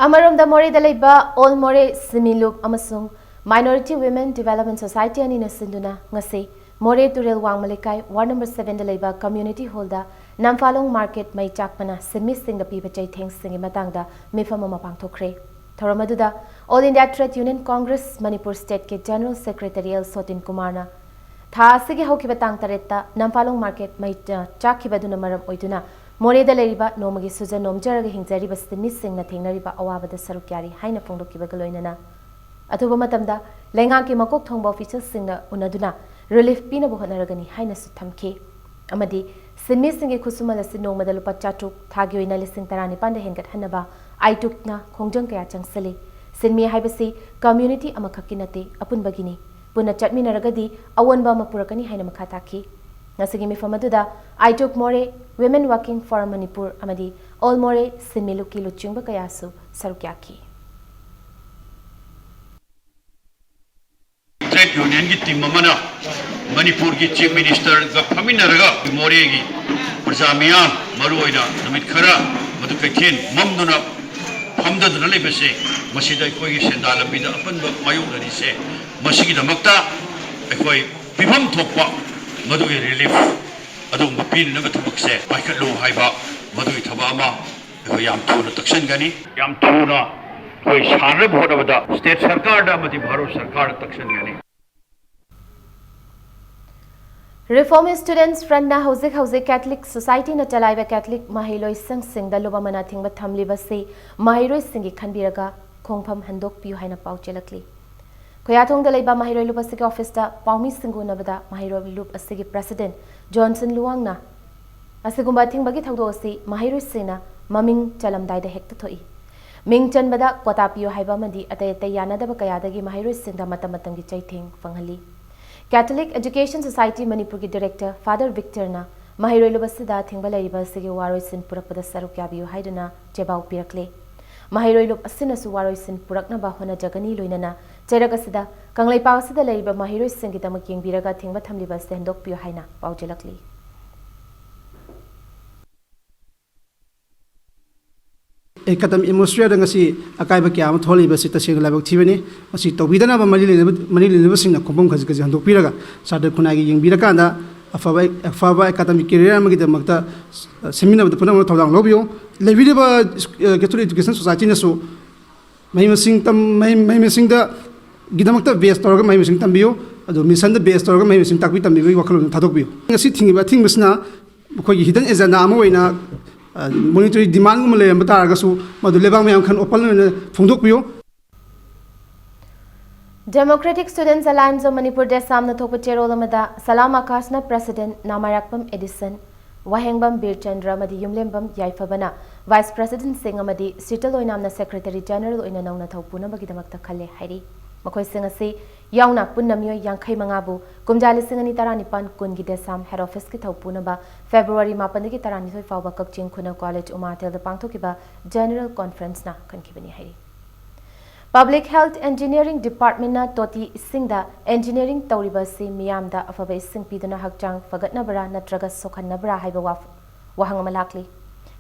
ꯑꯃꯔꯣꯝꯗ ꯃꯣꯔꯦꯗ ꯂꯩꯕ ꯑꯣꯜ ꯃꯣꯔꯦ ꯁꯤꯃꯤ ꯂꯨꯞ ꯑꯃꯁꯨꯡ ꯃꯥꯏꯅꯣꯔꯤꯇꯤ ꯋꯤꯃꯦꯟ ꯗꯤꯚꯦꯂꯞꯃꯦꯟ ꯁꯣꯁꯥꯏꯇꯤ ꯑꯅꯤꯅ ꯁꯤꯟꯗꯨꯅ ꯉꯁꯤ ꯃꯣꯔꯦ ꯇꯨꯔꯦꯜ ꯋꯥꯡꯃ ꯂꯩꯀꯥꯏ ꯋꯥꯔꯗ ꯅꯝꯕꯔ ꯁꯚꯦꯟꯗ ꯂꯩꯕ ꯀꯝꯃ꯭ꯌꯨꯅꯤꯇꯤ ꯍꯣꯜꯗ ꯅꯝꯐꯥꯂꯣꯡ ꯃꯥꯔꯀꯦꯠ ꯃꯩ ꯆꯥꯛꯄꯅ ꯁꯤꯟꯃꯤꯁꯤꯡꯗ ꯄꯤꯕ ꯆꯩꯊꯦꯡꯁꯤꯡꯒꯤ ꯃꯇꯥꯡꯗ ꯃꯤꯐꯝ ꯑꯃ ꯄꯥꯡꯊꯣꯛꯈ꯭ꯔꯦ꯫ ꯊꯧꯔꯝ ꯑꯗꯨꯗ all India trade union congress Manipur ꯁ꯭ꯇꯦꯠꯀꯤ ꯖꯦꯅꯔꯦꯜ ꯁꯦꯀ꯭ꯔꯦꯇꯔꯤ ꯑꯦꯜ ꯁꯣꯇꯤꯟ ꯀꯨꯃꯥꯔꯅ ꯊꯥ ꯑꯁꯤꯒꯤ ꯍꯧꯈꯤꯕ ꯇꯥꯡ ꯇꯔꯦꯠꯇ ꯅꯝꯐꯥꯂꯣꯡ ꯃꯥꯔꯀꯦꯠ ꯃꯩ ꯆ-, ꯆꯥꯛꯈꯤꯕ ꯑꯗꯨꯅ ꯃꯔꯝ ꯑꯣꯏꯗꯨꯅ ꯃꯣꯔꯦꯗ ꯂꯩꯔꯤꯕ ꯅꯣꯡꯃꯒꯤ ꯁꯨꯖ ꯅꯣꯝꯖꯔꯒ ꯍꯤꯡꯖꯔꯤꯕ ꯁꯤꯟꯃꯤꯁꯤꯡꯅ ꯊꯦꯡꯅꯔꯤꯕ ꯑꯋꯥꯕꯗ ꯁꯔꯨꯛ ꯌꯥꯔꯤ ꯍꯥꯏꯅ ꯐꯣꯡꯗꯣꯛꯈꯤꯕꯒ ꯂꯣꯏꯅꯅ ꯑꯊꯨꯕ ꯃꯇꯝꯗ ꯂꯩꯉꯥꯛꯀꯤ ꯃꯀꯣꯛ ꯊꯣꯡꯕ ꯑꯣꯐꯤꯁꯔꯁꯤꯡꯅ ꯎꯅꯗꯨꯅ ꯔꯤꯂꯤꯐ ꯄꯤꯅꯕ ꯍꯣꯠꯅꯔꯒꯅꯤ ꯍꯥꯏꯅꯁꯨ ꯊꯝꯈꯤ꯫ ꯑꯃꯗꯤ ꯁꯤꯟꯃꯤꯁꯤꯡꯒꯤ ꯈꯨꯠꯁꯨꯃꯜ ꯑꯁꯤ ꯅꯣꯡꯃꯗ ꯂꯨꯄꯥ ꯆꯥꯇ꯭ꯔꯨꯛ, ꯊꯥꯒꯤ ꯑꯣꯏꯅ ꯂꯤꯁꯤꯡ ꯇꯔꯥꯅꯤꯄꯥꯟꯗ ꯍꯦꯟꯒꯠꯍꯟꯅꯕ ꯑꯥꯏꯇꯨꯛꯅ ꯈꯣꯡꯖꯪ ꯀꯌꯥ ꯆꯪꯁꯤꯜꯂꯤ꯫ ꯁꯤꯟꯃꯤ ꯍꯥꯏꯕꯁꯤ ꯀꯝꯃ꯭ꯌꯨꯅꯤꯇꯤ ꯑꯃꯈꯛꯀꯤ ꯅꯠꯇꯦ, ꯑꯄꯨꯟꯕꯒꯤꯅꯤ꯫ ꯄꯨꯟꯅ ꯆꯠꯃꯤꯟꯅꯔꯒꯗꯤ ꯑꯑꯣꯟꯕ ꯑꯃ ꯄꯨꯔꯛꯀꯅꯤ ꯍꯥꯏꯅ ꯃꯈꯥ ꯇꯥꯈꯤ꯫ ꯉꯁꯤꯒꯤ ꯃꯤꯐꯝ ꯑꯗꯨꯗ ꯑꯥꯏꯇꯣꯛ ꯃꯣꯔꯦ, Women Working for Manipur ꯑꯃꯗꯤ ꯑꯣꯜ ꯃꯣꯔꯦ ꯁꯤꯟꯃꯤꯂꯨꯞꯀꯤ ꯂꯨꯆꯤꯡꯕ ꯀꯌꯥꯁꯨ ꯁꯔꯨꯛ ꯌꯥꯈꯤ꯫ ꯇ꯭ꯔꯦꯗ ꯌꯨꯅꯤꯌꯟꯒꯤ ꯇꯤꯝ ꯑꯃꯅ ꯃꯅꯤꯄꯨꯔꯒꯤ ꯆꯤꯐ ꯃꯤꯅꯤꯁꯇꯔꯒ ꯐꯝꯃꯤꯟꯅꯔꯒ ꯃꯣꯔꯦꯒꯤ ꯄ꯭ꯔꯖꯥ ꯃꯤꯌꯥꯝ, ꯃꯔꯨꯑꯣꯏꯅ ꯅꯨꯃꯤꯠ ꯈꯔ ꯃꯗꯨ ꯀꯩꯊꯦꯜ ꯃꯝꯗꯨꯅ ꯐꯝꯗꯗꯨꯅ ꯂꯩꯕꯁꯦ, ꯃꯁꯤꯗ ꯑꯩꯈꯣꯏꯒꯤ ꯁꯦꯟꯗꯥꯟ ꯂꯝꯕꯤꯗ ꯑꯄꯟꯕ ꯃꯥꯌꯣꯛꯅꯔꯤꯁꯦ, ꯃꯁꯤꯒꯤꯗꯃꯛꯇ ꯑꯩꯈꯣꯏ ꯄꯤꯐꯝ ꯊꯣꯛꯄ ꯃꯗꯨꯒꯤ ꯔꯤꯂꯤꯐ ꯑꯗꯨꯒꯨꯝꯕ ꯄꯤꯅꯅꯕ ꯊꯕꯛꯁꯦ ꯄꯥꯏꯈꯠꯂꯨ ꯍꯥꯏꯕ ꯃꯗꯨꯒꯤ ꯊꯕꯛ ꯑꯃ ꯑꯩꯈꯣꯏ ꯌꯥꯝ ꯊꯨꯅ ꯇꯛꯁꯟꯒꯅꯤ꯫ ꯌꯥꯝ ꯊꯨꯅ ꯑꯩꯈꯣꯏ ꯁꯥꯟꯅꯕ ꯍꯣꯠꯅꯕꯗ ꯁ꯭ꯇꯦꯠ ꯁꯔꯀꯥꯔꯗ ꯑꯃꯗꯤ ꯚꯥꯔꯠ ꯁꯔꯀꯥꯔꯗ ꯇꯛꯁꯟꯒꯅꯤ꯫ Reformed Students Frontꯅ ꯍꯧꯖꯤꯛ ꯍꯧꯖꯤꯛ ꯀꯦꯊꯂꯤꯛ ꯁꯣꯁꯥꯏꯇꯤꯅ ꯆꯂꯥꯏꯕ ꯀꯦꯊꯂꯤꯛ ꯃꯍꯩꯂꯣꯏꯁꯪꯁꯤꯡꯗ ꯂꯨꯞ ꯑꯃꯅ ꯑꯊꯤꯡꯕ ꯊꯝꯂꯤꯕꯁꯤ ꯃꯍꯩꯔꯣꯏꯁꯤꯡꯒꯤ ꯈꯟꯕꯤꯔꯒ ꯈꯣꯡꯐꯝ ꯍꯟꯗꯣꯛꯄꯤꯌꯨ ꯍꯥꯏꯅ ꯄꯥꯎ ꯆꯦꯜꯂꯛꯂꯤ꯫ ꯈꯣꯌꯥꯊꯣꯡꯗ ꯂꯩꯕ ꯃꯍꯩꯔꯣꯏ ꯂꯨꯞ ꯑꯁꯤꯒꯤ ꯑꯣꯐꯤꯁꯇ ꯄꯥꯎꯃꯤꯁꯤꯡꯒ ꯎꯅꯕꯗ ꯃꯍꯩꯔꯣꯏ ꯂꯨꯞ ꯑꯁꯤꯒꯤ ꯄ꯭ꯔꯦꯁꯤꯗꯦꯟꯠ ꯖꯣꯟꯁꯟ ꯂꯨꯋꯥꯡꯅ ꯑꯁꯤꯒꯨꯝꯕ ꯑꯊꯤꯡꯕꯒꯤ ꯊꯧꯗꯣꯛ ꯑꯁꯤ ꯃꯍꯩꯔꯣꯏꯁꯤꯡꯅ ꯃꯃꯤꯡ ꯆꯜꯂꯝꯗꯥꯏꯗ ꯍꯦꯛꯇ ꯊꯣꯛꯏ꯫ ꯃꯤꯡ ꯆꯟꯕꯗ ꯀꯣꯇꯥ ꯄꯤꯌꯨ ꯍꯥꯏꯕ ꯑꯃꯗꯤ ꯑꯇꯩ ꯑꯇꯩ ꯌꯥꯅꯗꯕ ꯀꯌꯥꯗꯒꯤ ꯃꯍꯩꯔꯣꯏꯁꯤꯡꯗ ꯃꯇꯝ ꯃꯇꯝꯒꯤ ꯆꯩꯊꯦꯡ ꯐꯪꯍꯜꯂꯤ꯫ ꯀꯦꯊꯣꯂꯤꯛ ꯑꯦꯖꯨꯀꯦꯁꯟ ꯁꯣꯁꯥꯏꯇꯤ ꯃꯅꯤꯄꯨꯔꯒꯤ ꯗꯤꯔꯦꯛꯇꯔ ꯐꯥꯗꯔ ꯚꯤꯛꯇꯔꯅ ꯃꯍꯩꯔꯣꯏ ꯂꯨꯞ ꯑꯁꯤꯗ ꯑꯊꯤꯡꯕ ꯂꯩꯔꯤꯕ ꯑꯁꯤꯒꯤ ꯋꯥꯔꯣꯏꯁꯤꯟ ꯄꯨꯔꯛꯄꯗ ꯁꯔꯨꯛ ꯌꯥꯕꯤꯌꯨ ꯍꯥꯏꯗꯨꯅ ꯆꯦꯕꯥꯎ ꯄꯤꯔꯛꯂꯦ꯫ ꯃꯍꯩꯔꯣꯏ ꯂꯨꯞ ꯑꯁꯤꯅꯁꯨ ꯋꯥꯔꯣꯏꯁꯤꯟ ꯄꯨꯔꯛꯅꯕ ꯍꯣꯠꯅꯖꯒꯅꯤ, ꯂꯣꯏꯅꯅ ꯆꯩꯔꯛ ꯑꯁꯤꯗ ꯀꯪꯂꯩꯄꯥꯛ ꯑꯁꯤꯗ ꯂꯩꯔꯤꯕ ꯃꯍꯩꯔꯣꯏꯁꯤꯡꯒꯤꯗꯃꯛ ꯌꯦꯡꯕꯤꯔꯒ ꯑꯊꯤꯡꯕ ꯊꯝꯂꯤꯕ ꯑꯁꯤ ꯍꯟꯗꯣꯛꯄꯤꯌꯨ ꯍꯥꯏꯅ ꯄꯥꯎ ꯆꯦꯜꯂꯛꯂꯤ꯫ ꯑꯦꯀꯥꯗꯦꯃꯤꯛ ꯑꯦꯠꯃꯣꯁꯐꯤꯌꯔꯗ ꯉꯁꯤ ꯑꯀꯥꯏꯕ ꯀꯌꯥ ꯑꯃ ꯊꯣꯛꯍꯜꯂꯤꯕ ꯑꯁꯤ ꯇꯁꯦꯡꯅ ꯂꯥꯏꯕꯛ ꯊꯤꯕꯅꯤ꯫ ꯃꯁꯤ ꯇꯧꯕꯤꯗꯅꯕ ꯃꯔꯤ ꯂꯩꯅꯕ, ꯃꯔꯤ ꯂꯩꯅꯕꯁꯤꯡꯅ ꯈꯣꯡꯐꯝ ꯈꯖꯤꯛ ꯈꯖꯤꯛ ꯍꯟꯗꯣꯛꯄꯤꯔꯒ ꯁꯥꯇ꯭ꯔ ꯈꯨꯟꯅꯥꯏꯒꯤ ꯌꯦꯡꯕꯤꯔꯀꯥꯟꯗ ꯑꯐꯕ, ꯑꯐꯕ ꯑꯦꯀꯥꯗꯦꯃꯤꯛ ꯀꯦꯔꯤꯌꯔ ꯑꯃꯒꯤꯗꯃꯛꯇ ꯁꯦꯝꯃꯤꯟꯅꯕꯗ ꯄꯨꯝꯅꯃꯛꯅ ꯊꯧꯗꯥꯡ ꯂꯧꯕꯤꯌꯨ꯫ ꯂꯩꯕꯤꯔꯤꯕ ꯀꯦꯊꯣꯂꯤꯛ ꯏꯗꯨꯀꯦꯁꯟ ꯁꯣꯁꯥꯏꯇꯤꯅꯁꯨ ꯃꯍꯩ ꯃꯁꯤꯡ ꯇꯝ-, ꯃꯍꯩ, ꯃꯍꯩ ꯃꯁꯤꯡꯗ ꯒꯤꯗꯃꯛꯇ ꯕꯦꯁ ꯇꯧꯔꯒ ꯃꯍꯩ ꯃꯁꯤꯡ ꯇꯝꯕꯤꯌꯨ꯫ ꯑꯗꯨ ꯃꯤꯁꯟꯗ ꯕꯦꯁ ꯇꯧꯔꯒ ꯃꯍꯩ ꯃꯁꯤꯡ ꯇꯥꯛꯄꯤ ꯇꯝꯕꯤꯕꯒꯤ ꯋꯥꯈꯜꯂꯣꯟ ꯊꯥꯗꯣꯛꯄꯤꯌꯨ꯫ ꯉꯁꯤ ꯊꯤꯡꯉꯤꯕ ꯑꯊꯤꯡꯕꯁꯤꯅ ꯃꯈꯣꯏꯒꯤ ꯍꯤꯗꯟ ꯑꯦꯖꯦꯟꯗꯥ ꯑꯃ ꯑꯣꯏꯅ, ꯑ, ꯃꯣꯅꯤꯇꯔꯤ ꯗꯤꯃꯥꯟꯒꯨꯝꯕ ꯂꯩꯔꯝꯕ ꯇꯥꯔꯒꯁꯨ ꯃꯗꯨ ꯂꯩꯕꯥꯛ ꯃꯌꯥꯝ ꯈꯟ ꯑꯣꯄꯟ ꯑꯣꯏꯅ ꯐꯣꯡꯗꯣꯛꯄꯤꯌꯨ꯫ Democratic Students Alliance of Manipur, ꯗꯦꯁꯥꯝꯅ ꯊꯣꯛꯄ ꯆꯦꯔꯣꯜ ꯑꯃꯗ ꯁꯂꯥꯝ ꯑꯀꯥꯁꯅ ꯄ꯭ꯔꯦꯁꯤꯗꯦꯟꯠ ꯅꯥꯃꯥꯏꯔꯥꯛꯄꯝ ꯑꯦꯗꯤꯁꯟ, ꯋꯥꯍꯦꯡꯕꯝ ꯕꯤꯔꯆꯟꯗ꯭ꯔ ꯑꯃꯗꯤ ꯌꯨꯝꯂꯦꯝꯕꯝ ꯌꯥꯏꯐꯕꯅ ꯚꯥꯏꯁ ꯄ꯭ꯔꯦꯁꯤꯗꯦꯟꯠꯁꯤꯡ ꯑꯃꯗꯤ ꯁꯤꯇꯜ ꯑꯣꯏꯅꯥꯝꯅ ꯁꯦꯀ꯭ꯔꯦꯇꯔꯤ ꯖꯦꯅꯔꯦꯜ ꯑꯣꯏꯅ ꯅꯧꯅ ꯊꯧ ꯄꯨꯅꯕꯒꯤꯗꯃꯛꯇ ꯈꯜꯂꯦ ꯍꯥꯏꯔꯤ꯫ ꯃꯈꯣꯏꯁꯤꯡ ꯑꯁꯤ ꯌꯥꯎꯅ ꯄꯨꯟꯅ ꯃꯤꯑꯣꯏ ꯌꯥꯡꯈꯩ ꯃꯉꯥꯕꯨ ꯀꯨꯝꯖꯥ ꯂꯤꯁꯤꯡ ꯑꯅꯤ ꯇꯔꯥꯅꯤꯄꯥꯟ ꯀꯨꯟꯒꯤ DESAM head office ꯀꯤ ꯊꯧ ꯄꯨꯅꯕ February ꯃꯥꯄꯟꯗꯒꯤ ꯇꯔꯥꯅꯤꯊꯣꯏ ꯐꯥꯎꯕ ꯀꯛꯆꯤꯡ ꯈꯨꯅꯧ college ꯎꯃꯥꯊꯦꯜꯗ ꯄꯥꯡꯊꯣꯛꯈꯤꯕ general conference ꯅ ꯈꯟꯈꯤꯕꯅꯤ ꯍꯥꯏꯔꯤ꯫ Public Health Engineering Department ꯅ ꯇꯣꯇꯤ ꯏꯁꯤꯡꯗ engineering ꯇꯧꯔꯤꯕ ꯑꯁꯤ ꯃꯤꯌꯥꯝꯗ ꯑꯐꯕ ꯏꯁꯤꯡ ꯄꯤꯗꯨꯅ ꯍꯛꯆꯥꯡ ꯐꯒꯠꯅꯕ꯭ꯔꯥ ꯅꯠꯇ꯭ꯔꯒ ꯁꯣꯛꯍꯟꯅꯕ꯭ꯔꯥ ꯍꯥꯏꯕ ꯋꯥꯐ-, ꯋꯥꯍꯪ ꯑꯃ ꯂꯥꯛꯂꯤ꯫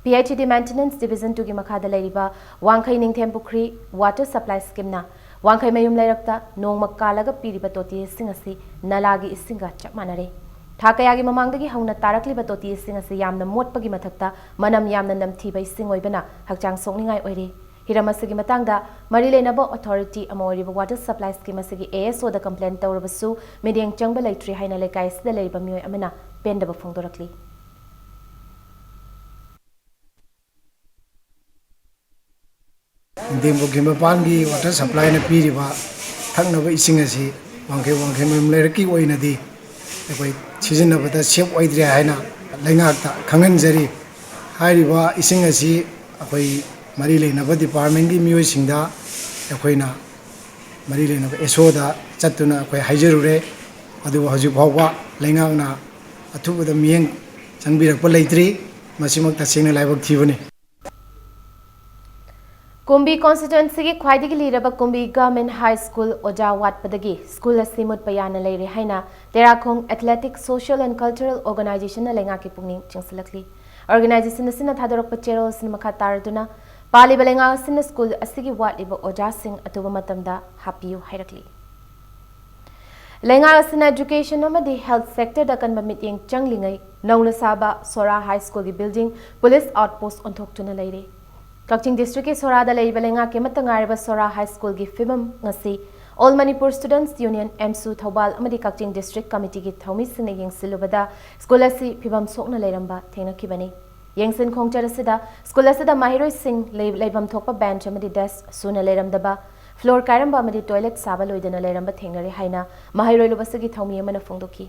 P H E D Maintenance Division two ꯒꯤ ꯃꯈꯥꯗ ꯂꯩꯔꯤꯕ ꯋꯥꯡꯈꯩ ꯅꯤꯡꯊꯦꯝ ꯄꯨꯈ꯭ꯔꯤ Water Supply Scheme ꯅ ꯋꯥꯡꯈꯩ ꯃꯌꯨꯝ ꯂꯩꯔꯛꯇ ꯅꯣꯡꯃ ꯀꯥꯜꯂꯒ ꯄꯤꯔꯤꯕ ꯇꯣꯇꯤ ꯏꯁꯤꯡ ꯑꯁꯤ ꯅꯂꯥꯒꯤ ꯏꯁꯤꯡꯒ ꯆꯞ ꯃꯥꯟꯅꯔꯦ꯫ ꯊꯥ ꯀꯌꯥꯒꯤ ꯃꯃꯥꯡꯗꯒꯤ ꯍꯧꯅ ꯇꯥꯔꯛꯂꯤꯕ ꯇꯣꯇꯤ ꯏꯁꯤꯡ ꯑꯁꯤ ꯌꯥꯝꯅ ꯃꯣꯠꯄꯒꯤ ꯃꯊꯛꯇ ꯃꯅꯝ ꯌꯥꯝꯅ ꯅꯝꯊꯤꯕ ꯏꯁꯤꯡ ꯑꯣꯏꯕꯅ ꯍꯛꯆꯥꯡ ꯁꯣꯛꯅꯤꯡꯉꯥꯏ ꯑꯣꯏꯔꯦ꯫ ꯍꯤꯔꯝ ꯑꯁꯤꯒꯤ ꯃꯇꯥꯡꯗ ꯃꯔꯤ ꯂꯩꯅꯕ authority ꯑꯃ ꯑꯣꯏꯔꯤꯕ Water Supply Scheme ꯑꯁꯤꯒꯤ A S O the complain ꯇꯧꯔꯕꯁꯨ ꯃꯤꯠꯌꯦꯡ ꯆꯪꯕ ꯂꯩꯇ꯭ꯔꯤ ꯍꯥꯏꯅ ꯂꯩꯀꯥꯏ ꯑꯁꯤꯗ ꯂꯩꯔꯤꯕ ꯃꯤꯑꯣꯏ ꯑꯃꯅ ꯄꯦꯟꯗꯕ ꯐꯣꯡꯗꯣꯔꯛꯂꯤ꯫ ꯅꯤꯡꯊꯦꯝ ꯄꯨꯈ꯭ꯔꯤ ꯃꯄꯥꯟꯒꯤ Water Supply ꯅ ꯄꯤꯔꯤꯕ ꯊꯛꯅꯕ ꯏꯁꯤꯡ ꯑꯁꯤ ꯋꯥꯡꯈꯩ, ꯋꯥꯡꯈꯩ ꯃꯌꯨꯝ ꯂꯩꯔꯛꯀꯤ ꯑꯣꯏꯅꯗꯤ ꯑꯩꯈꯣꯏ ꯁꯤꯖꯤꯟꯅꯕꯗ safe ꯑꯣꯏꯗ꯭ꯔꯦ ꯍꯥꯏꯅ ꯂꯩꯉꯥꯛꯇ ꯈꯪꯍꯟꯖꯔꯤ꯫ ꯍꯥꯏꯔꯤꯕ ꯏꯁꯤꯡ ꯑꯁꯤ ꯑꯩꯈꯣꯏ ꯃꯔꯤ ꯂꯩꯅꯕ department ꯀꯤ ꯃꯤꯑꯣꯏꯁꯤꯡꯗ ꯑꯩꯈꯣꯏꯅ ꯃꯔꯤ ꯂꯩꯅꯕ S O ꯗ ꯆꯠꯇꯨꯅ ꯑꯩꯈꯣꯏ ꯍꯥꯏꯖꯔꯨꯔꯦ, ꯑꯗꯨꯕꯨ ꯍꯧꯖꯤꯛ ꯐꯥꯎꯕ ꯂꯩꯉꯥꯛꯅ ꯑꯊꯨꯕꯗ ꯃꯤꯠꯌꯦꯡ ꯆꯪꯕꯤꯔꯛꯄ ꯂꯩꯇ꯭ꯔꯤ꯫ ꯃꯁꯤꯃꯛ ꯇꯁꯦꯡꯅ ꯂꯥꯏꯕꯛ ꯊꯤꯕꯅꯤ꯫ ꯀꯨꯝꯕꯤ constituency ꯒꯤ ꯈ꯭ꯋꯥꯏꯗꯒꯤ ꯂꯤꯔꯕ ꯀꯨꯝꯕꯤ Government High School ꯑꯣꯖꯥ ꯋꯥꯠꯄꯗꯒꯤ school ꯑꯁꯤ ꯃꯨꯠꯄ ꯌꯥꯅ ꯂꯩꯔꯦ ꯍꯥꯏꯅ ꯇꯦꯔꯥꯈꯣꯡ Athletic Social and Cultural Organization ꯅ ꯂꯩꯉꯥꯛꯀꯤ ꯄꯨꯛꯅꯤꯡ ꯆꯤꯡꯁꯤꯜꯂꯛꯂꯤ꯫ Organization ꯑꯁꯤꯅ ꯊꯥꯗꯣꯔꯛꯄ ꯆꯦꯔꯣꯜ ꯑꯁꯤꯅ ꯃꯈꯥ ꯇꯥꯔꯗꯨꯅ ꯄꯥꯜꯂꯤꯕ ꯂꯩꯉꯥꯛ ꯑꯁꯤꯅ school ꯑꯁꯤꯒꯤ ꯋꯥꯠꯂꯤꯕ ꯑꯣꯖꯥꯁꯤꯡ ꯑꯊꯨꯕ ꯃꯇꯝꯗ ꯍꯥꯞꯄꯤꯌꯨ ꯍꯥꯏꯔꯛꯂꯤ꯫ ꯂꯩꯉꯥꯛ ꯑꯁꯤꯅ education ꯑꯃꯗꯤ health sector ꯗ ꯀꯟꯕ ꯃꯤꯠꯌꯦꯡ ꯆꯪꯂꯤꯉꯩ ꯅꯧꯅ ꯁꯥꯕ ꯁꯣꯔꯥ High School ꯒꯤ building police outpost ꯑꯣꯟꯊꯣꯛꯇꯨꯅ ꯂꯩꯔꯦ꯫ ꯀꯛꯆꯤꯡ district ꯀꯤ ꯁꯣꯔꯥꯗ ꯂꯩꯔꯤꯕ ꯂꯩꯉꯥꯛꯀꯤ ꯑꯃꯠꯇ ꯉꯥꯏꯔꯕ ꯁꯣꯔꯥ High School ꯒꯤ ꯐꯤꯕꯝ ꯉꯁꯤ All Manipur Students Union, AMSU, Thoubal ꯑꯃꯗꯤ ꯀꯛꯆꯤꯡ district committee ꯒꯤ ꯊꯧꯃꯤꯁꯤꯡꯅ ꯌꯦꯡꯁꯤꯜꯂꯨꯕꯗ school ꯑꯁꯤ ꯐꯤꯕꯝ ꯁꯣꯛꯅ ꯂꯩꯔꯝꯕ ꯊꯦꯡꯅꯈꯤꯕꯅꯤ꯫ ꯌꯦꯡꯁꯤꯟ ꯈꯣꯡꯆꯠ ꯑꯁꯤꯗ school ꯑꯁꯤꯗ ꯃꯍꯩꯔꯣꯏꯁꯤꯡ ꯂꯩ-, ꯂꯩꯐꯝ ꯊꯣꯛꯄ bench ꯑꯃꯗꯤ desk ꯁꯨꯅ ꯂꯩꯔꯝꯗꯕ, floor ꯀꯥꯏꯔꯝꯕ ꯑꯃꯗꯤ toilet ꯁꯥꯕ ꯂꯣꯏꯗꯅ ꯂꯩꯔꯝꯕ ꯊꯦꯡꯅꯔꯦ ꯍꯥꯏꯅ ꯃꯍꯩꯔꯣꯏ ꯂꯨꯞ ꯑꯁꯤꯒꯤ ꯊꯧꯃꯤ ꯑꯃꯅ ꯐꯣꯡꯗꯣꯛꯈꯤ꯫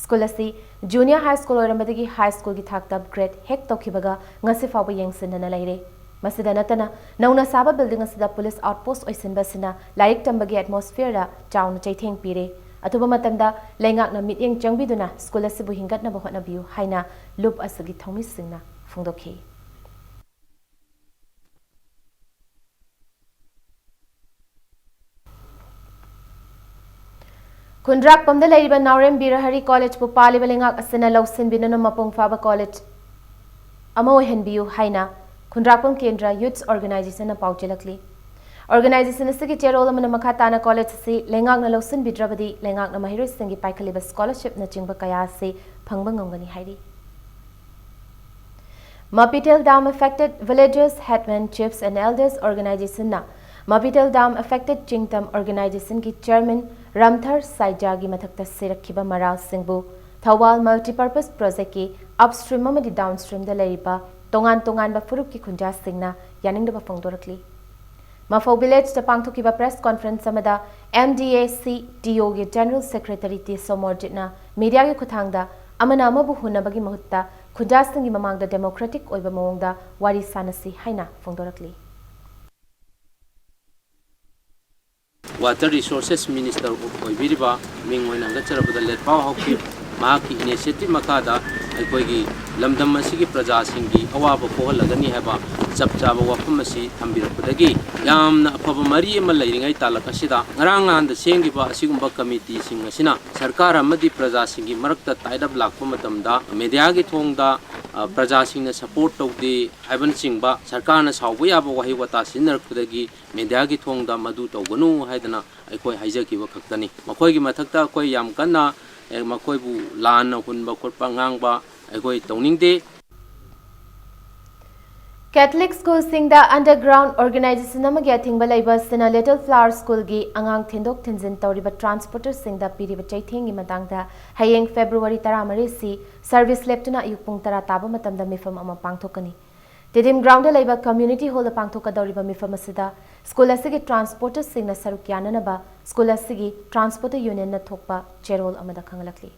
School ꯑꯁꯤ junior high school ꯑꯣꯏꯔꯝꯕꯗꯒꯤ high school ꯒꯤ ꯊꯥꯛꯇ upgrade ꯍꯦꯛ ꯇꯧꯈꯤꯕꯒ ꯉꯁꯤ ꯐꯥꯎꯕ ꯌꯦꯡꯁꯤꯟꯗꯅ ꯂꯩꯔꯦ꯫ ꯃꯁꯤꯗ ꯅꯠꯇꯅ, ꯅꯧꯅ ꯁꯥꯕ building ꯑꯁꯤꯗ police outpost ꯑꯣꯏꯁꯤꯟꯕ ꯑꯁꯤꯅ ꯂꯥꯏꯔꯤꯛ ꯇꯝꯕꯒꯤ atmosphere ꯗ ꯆꯥꯎꯅ ꯆꯩꯊꯦꯡ ꯄꯤꯔꯦ꯫ ꯑꯊꯨꯕ ꯃꯇꯝꯗ ꯂꯩꯉꯥꯛꯅ ꯃꯤꯠꯌꯦꯡ ꯆꯪꯕꯤꯗꯨꯅ school ꯑꯁꯤꯕꯨ ꯍꯤꯡꯒꯠꯅꯕ ꯍꯣꯠꯅꯕꯤꯌꯨ ꯍꯥꯏꯅ ꯂꯨꯞ ꯑꯁꯤꯒꯤ ꯊꯧꯃꯤꯁꯤꯡꯅ ꯐꯣꯡꯗꯣꯛꯈꯤ꯫ ꯈꯨꯟꯗ꯭ꯔꯥꯛꯄꯝꯗ ꯂꯩꯔꯤꯕ ꯅꯥꯎꯔꯦꯝ ꯕꯤꯔꯍꯔꯤ college ꯄꯨ ꯄꯥꯜꯂꯤꯕ ꯂꯩꯉꯥꯛ ꯑꯁꯤꯅ ꯂꯧꯁꯤꯟꯕꯤꯗꯨꯅ ꯃꯄꯨꯡ ꯐꯥꯕ college ꯑꯃ ꯑꯣꯏꯍꯟꯕꯤꯌꯨ ꯍꯥꯏꯅ ꯈꯨꯟꯗ꯭ꯔꯥꯛꯄꯝ ꯀꯦꯟꯗ꯭ꯔ Youths Organization ꯅ ꯄꯥꯎꯖꯦꯜꯂꯛꯂꯤ꯫ Organization ꯑꯁꯤꯒꯤ ꯆꯦꯔꯣꯜ ꯑꯃꯅ ꯃꯈꯥ ꯇꯥꯅ college ꯑꯁꯤ ꯂꯩꯉꯥꯛꯅ ꯂꯧꯁꯤꯟꯕꯤꯗ꯭ꯔꯕꯗꯤ ꯂꯩꯉꯥꯛꯅ ꯃꯍꯩꯔꯣꯏꯁꯤꯡꯒꯤ ꯄꯥꯏꯈꯠꯂꯤꯕ scholarship ꯅꯆꯤꯡꯕ ꯀꯌꯥ ꯑꯁꯤ ꯐꯪꯕ ꯉꯝꯒꯅꯤ ꯍꯥꯏꯔꯤ꯫ Mapital Dam Affected Villages Headman Chiefs and Elders Organization ꯅ Mapital Dam Affected Chingtam Organization ꯒꯤ chairman ꯔꯝꯊꯔ ꯁꯥꯏꯖꯥꯒꯤ ꯃꯊꯛꯇ ꯁꯤꯔꯛꯈꯤꯕ ꯃꯔꯥꯜꯁꯤꯡꯕꯨ ꯊꯧꯕꯥꯜ Multipurpose Project ꯀꯤ upstream ꯑꯃꯗꯤ downstream ꯗ ꯂꯩꯔꯤꯕ ꯇꯣꯉꯥꯟ ꯇꯣꯉꯥꯟꯕ ꯐꯨꯔꯨꯞꯀꯤ ꯈꯨꯟꯖꯥꯁꯤꯡꯅ ꯌꯥꯅꯤꯡꯗꯕ ꯐꯣꯡꯗꯣꯔꯛꯂꯤ꯫ ꯃꯐꯧ village ꯇ ꯄꯥꯡꯊꯣꯛꯈꯤꯕ press conference ꯑꯃꯗ M D A C T O ꯒꯤ General Secretary ꯇꯤ ꯁꯣꯃꯣꯔꯖꯤꯠꯅ media ꯒꯤ ꯈꯨꯠꯊꯥꯡꯗ ꯑꯃꯅ ꯑꯃꯕꯨ ꯍꯨꯟꯅꯕꯒꯤ ꯃꯍꯨꯠꯇ ꯈꯨꯟꯖꯥꯁꯤꯡꯒꯤ ꯃꯃꯥꯡꯗ democratic ꯑꯣꯏꯕ ꯃꯑꯣꯡꯗ ꯋꯥꯔꯤ ꯁꯥꯅꯁꯤ ꯍꯥꯏꯅ ꯐꯣꯡꯗꯣꯔꯛꯂꯤ꯫ Water Resources Minister ꯑꯣꯏꯕꯤꯔꯤꯕ ꯃꯤꯡ ꯑꯣꯏꯅ ꯍꯪꯒꯠꯆꯔꯕꯗ ꯂꯦꯠꯄꯥꯎ ꯍꯥꯎꯀꯤꯞ ꯃꯍꯥꯛꯀꯤ initiative ꯃꯈꯥꯗ ꯑꯩꯈꯣꯏꯒꯤ ꯂꯝꯗꯝ ꯑꯁꯤꯒꯤ ꯄ꯭ꯔꯖꯥꯁꯤꯡꯒꯤ ꯑꯋꯥꯕ ꯀꯣꯛꯍꯜꯂꯒꯅꯤ ꯍꯥꯏꯕ ꯆꯞ ꯆꯥꯕ ꯋꯥꯐꯝ ꯑꯁꯤ ꯊꯝꯕꯤꯔꯛꯄꯗꯒꯤ ꯌꯥꯝꯅ ꯑꯐꯕ ꯃꯔꯤ ꯑꯃ ꯂꯩꯔꯤꯉꯩ ꯇꯥꯂꯛ ꯑꯁꯤꯗ ꯉꯔꯥꯡ ꯅꯍꯥꯟꯗ ꯁꯦꯝꯈꯤꯕ ꯑꯁꯤꯒꯨꯝꯕ committee ꯁꯤꯡ ꯑꯁꯤꯅ ꯁꯔꯀꯥꯔ ꯑꯃꯗꯤ ꯄ꯭ꯔꯖꯥꯁꯤꯡꯒꯤ ꯃꯔꯛꯇ tie up ꯂꯥꯛꯄ ꯃꯇꯝꯗ media ꯒꯤ ꯊꯣꯡꯗ, ꯑ, ꯄ꯭ꯔꯖꯥꯁꯤꯡꯅ support ꯇꯧꯗꯦ ꯍꯥꯏꯕꯅꯆꯤꯡꯕ ꯁꯔꯀꯥꯔꯅ ꯁꯥꯎꯕ ꯌꯥꯕ ꯋꯥꯍꯩ ꯋꯥꯇꯥ ꯁꯤꯖꯤꯟꯅꯔꯛꯄꯗꯒꯤ media ꯒꯤ ꯊꯣꯡꯗ ꯃꯗꯨ ꯇꯧꯒꯅꯨ ꯍꯥꯏꯗꯅ ꯑꯩꯈꯣꯏ ꯍꯥꯏꯖꯈꯤꯕ ꯈꯛꯇꯅꯤ꯫ ꯃꯈꯣꯏꯒꯤ ꯃꯊꯛꯇ ꯑꯩꯈꯣꯏ ꯌꯥꯝ ꯀꯟꯅ, ꯑꯦ, ꯃꯈꯣꯏꯕꯨ ꯂꯥꯟꯅ ꯍꯨꯟꯕ ꯈꯣꯠꯄ ꯉꯥꯡꯕ ꯑꯩꯈꯣꯏ ꯇꯧꯅꯤꯡꯗꯦ꯫ Catholic school ꯁꯤꯡꯗ underground organization ꯑꯃꯒꯤ ꯑꯊꯤꯡꯕ ꯂꯩꯕ ꯑꯁꯤꯅ Little Flower School ꯒꯤ ꯑꯉꯥꯡ ꯊꯤꯟꯗꯣꯛ ꯊꯤꯟꯖꯤꯟ ꯇꯧꯔꯤꯕ transporter ꯁꯤꯡꯗ ꯄꯤꯔꯤꯕ ꯆꯩꯊꯦꯡꯒꯤ ꯃꯇꯥꯡꯗ ꯍꯌꯦꯡ February ꯇꯔꯥꯃꯔꯤ ꯑꯁꯤ service ꯂꯦꯞꯇꯨꯅ ꯑꯌꯨꯛ ꯄꯨꯡ ꯇꯔꯥ ꯇꯥꯕ ꯃꯇꯝꯗ ꯃꯤꯐꯝ ꯑꯃ ꯄꯥꯡꯊꯣꯛꯀꯅꯤ꯫ Tedim Ground ꯗ ꯂꯩꯕ community hall ꯗ ꯄꯥꯡꯊꯣꯛꯀꯗꯧꯔꯤꯕ ꯃꯤꯐꯝ ꯑꯁꯤꯗ school ꯑꯁꯤꯒꯤ transporter ꯁꯤꯡꯅ ꯁꯔꯨꯛ ꯌꯥꯅꯅꯕ school ꯑꯁꯤꯒꯤ transporter union ꯅ ꯊꯣꯛꯄ ꯆꯦꯔꯣꯜ ꯑꯃꯗ ꯈꯪꯍꯜꯂꯛꯂꯤ꯫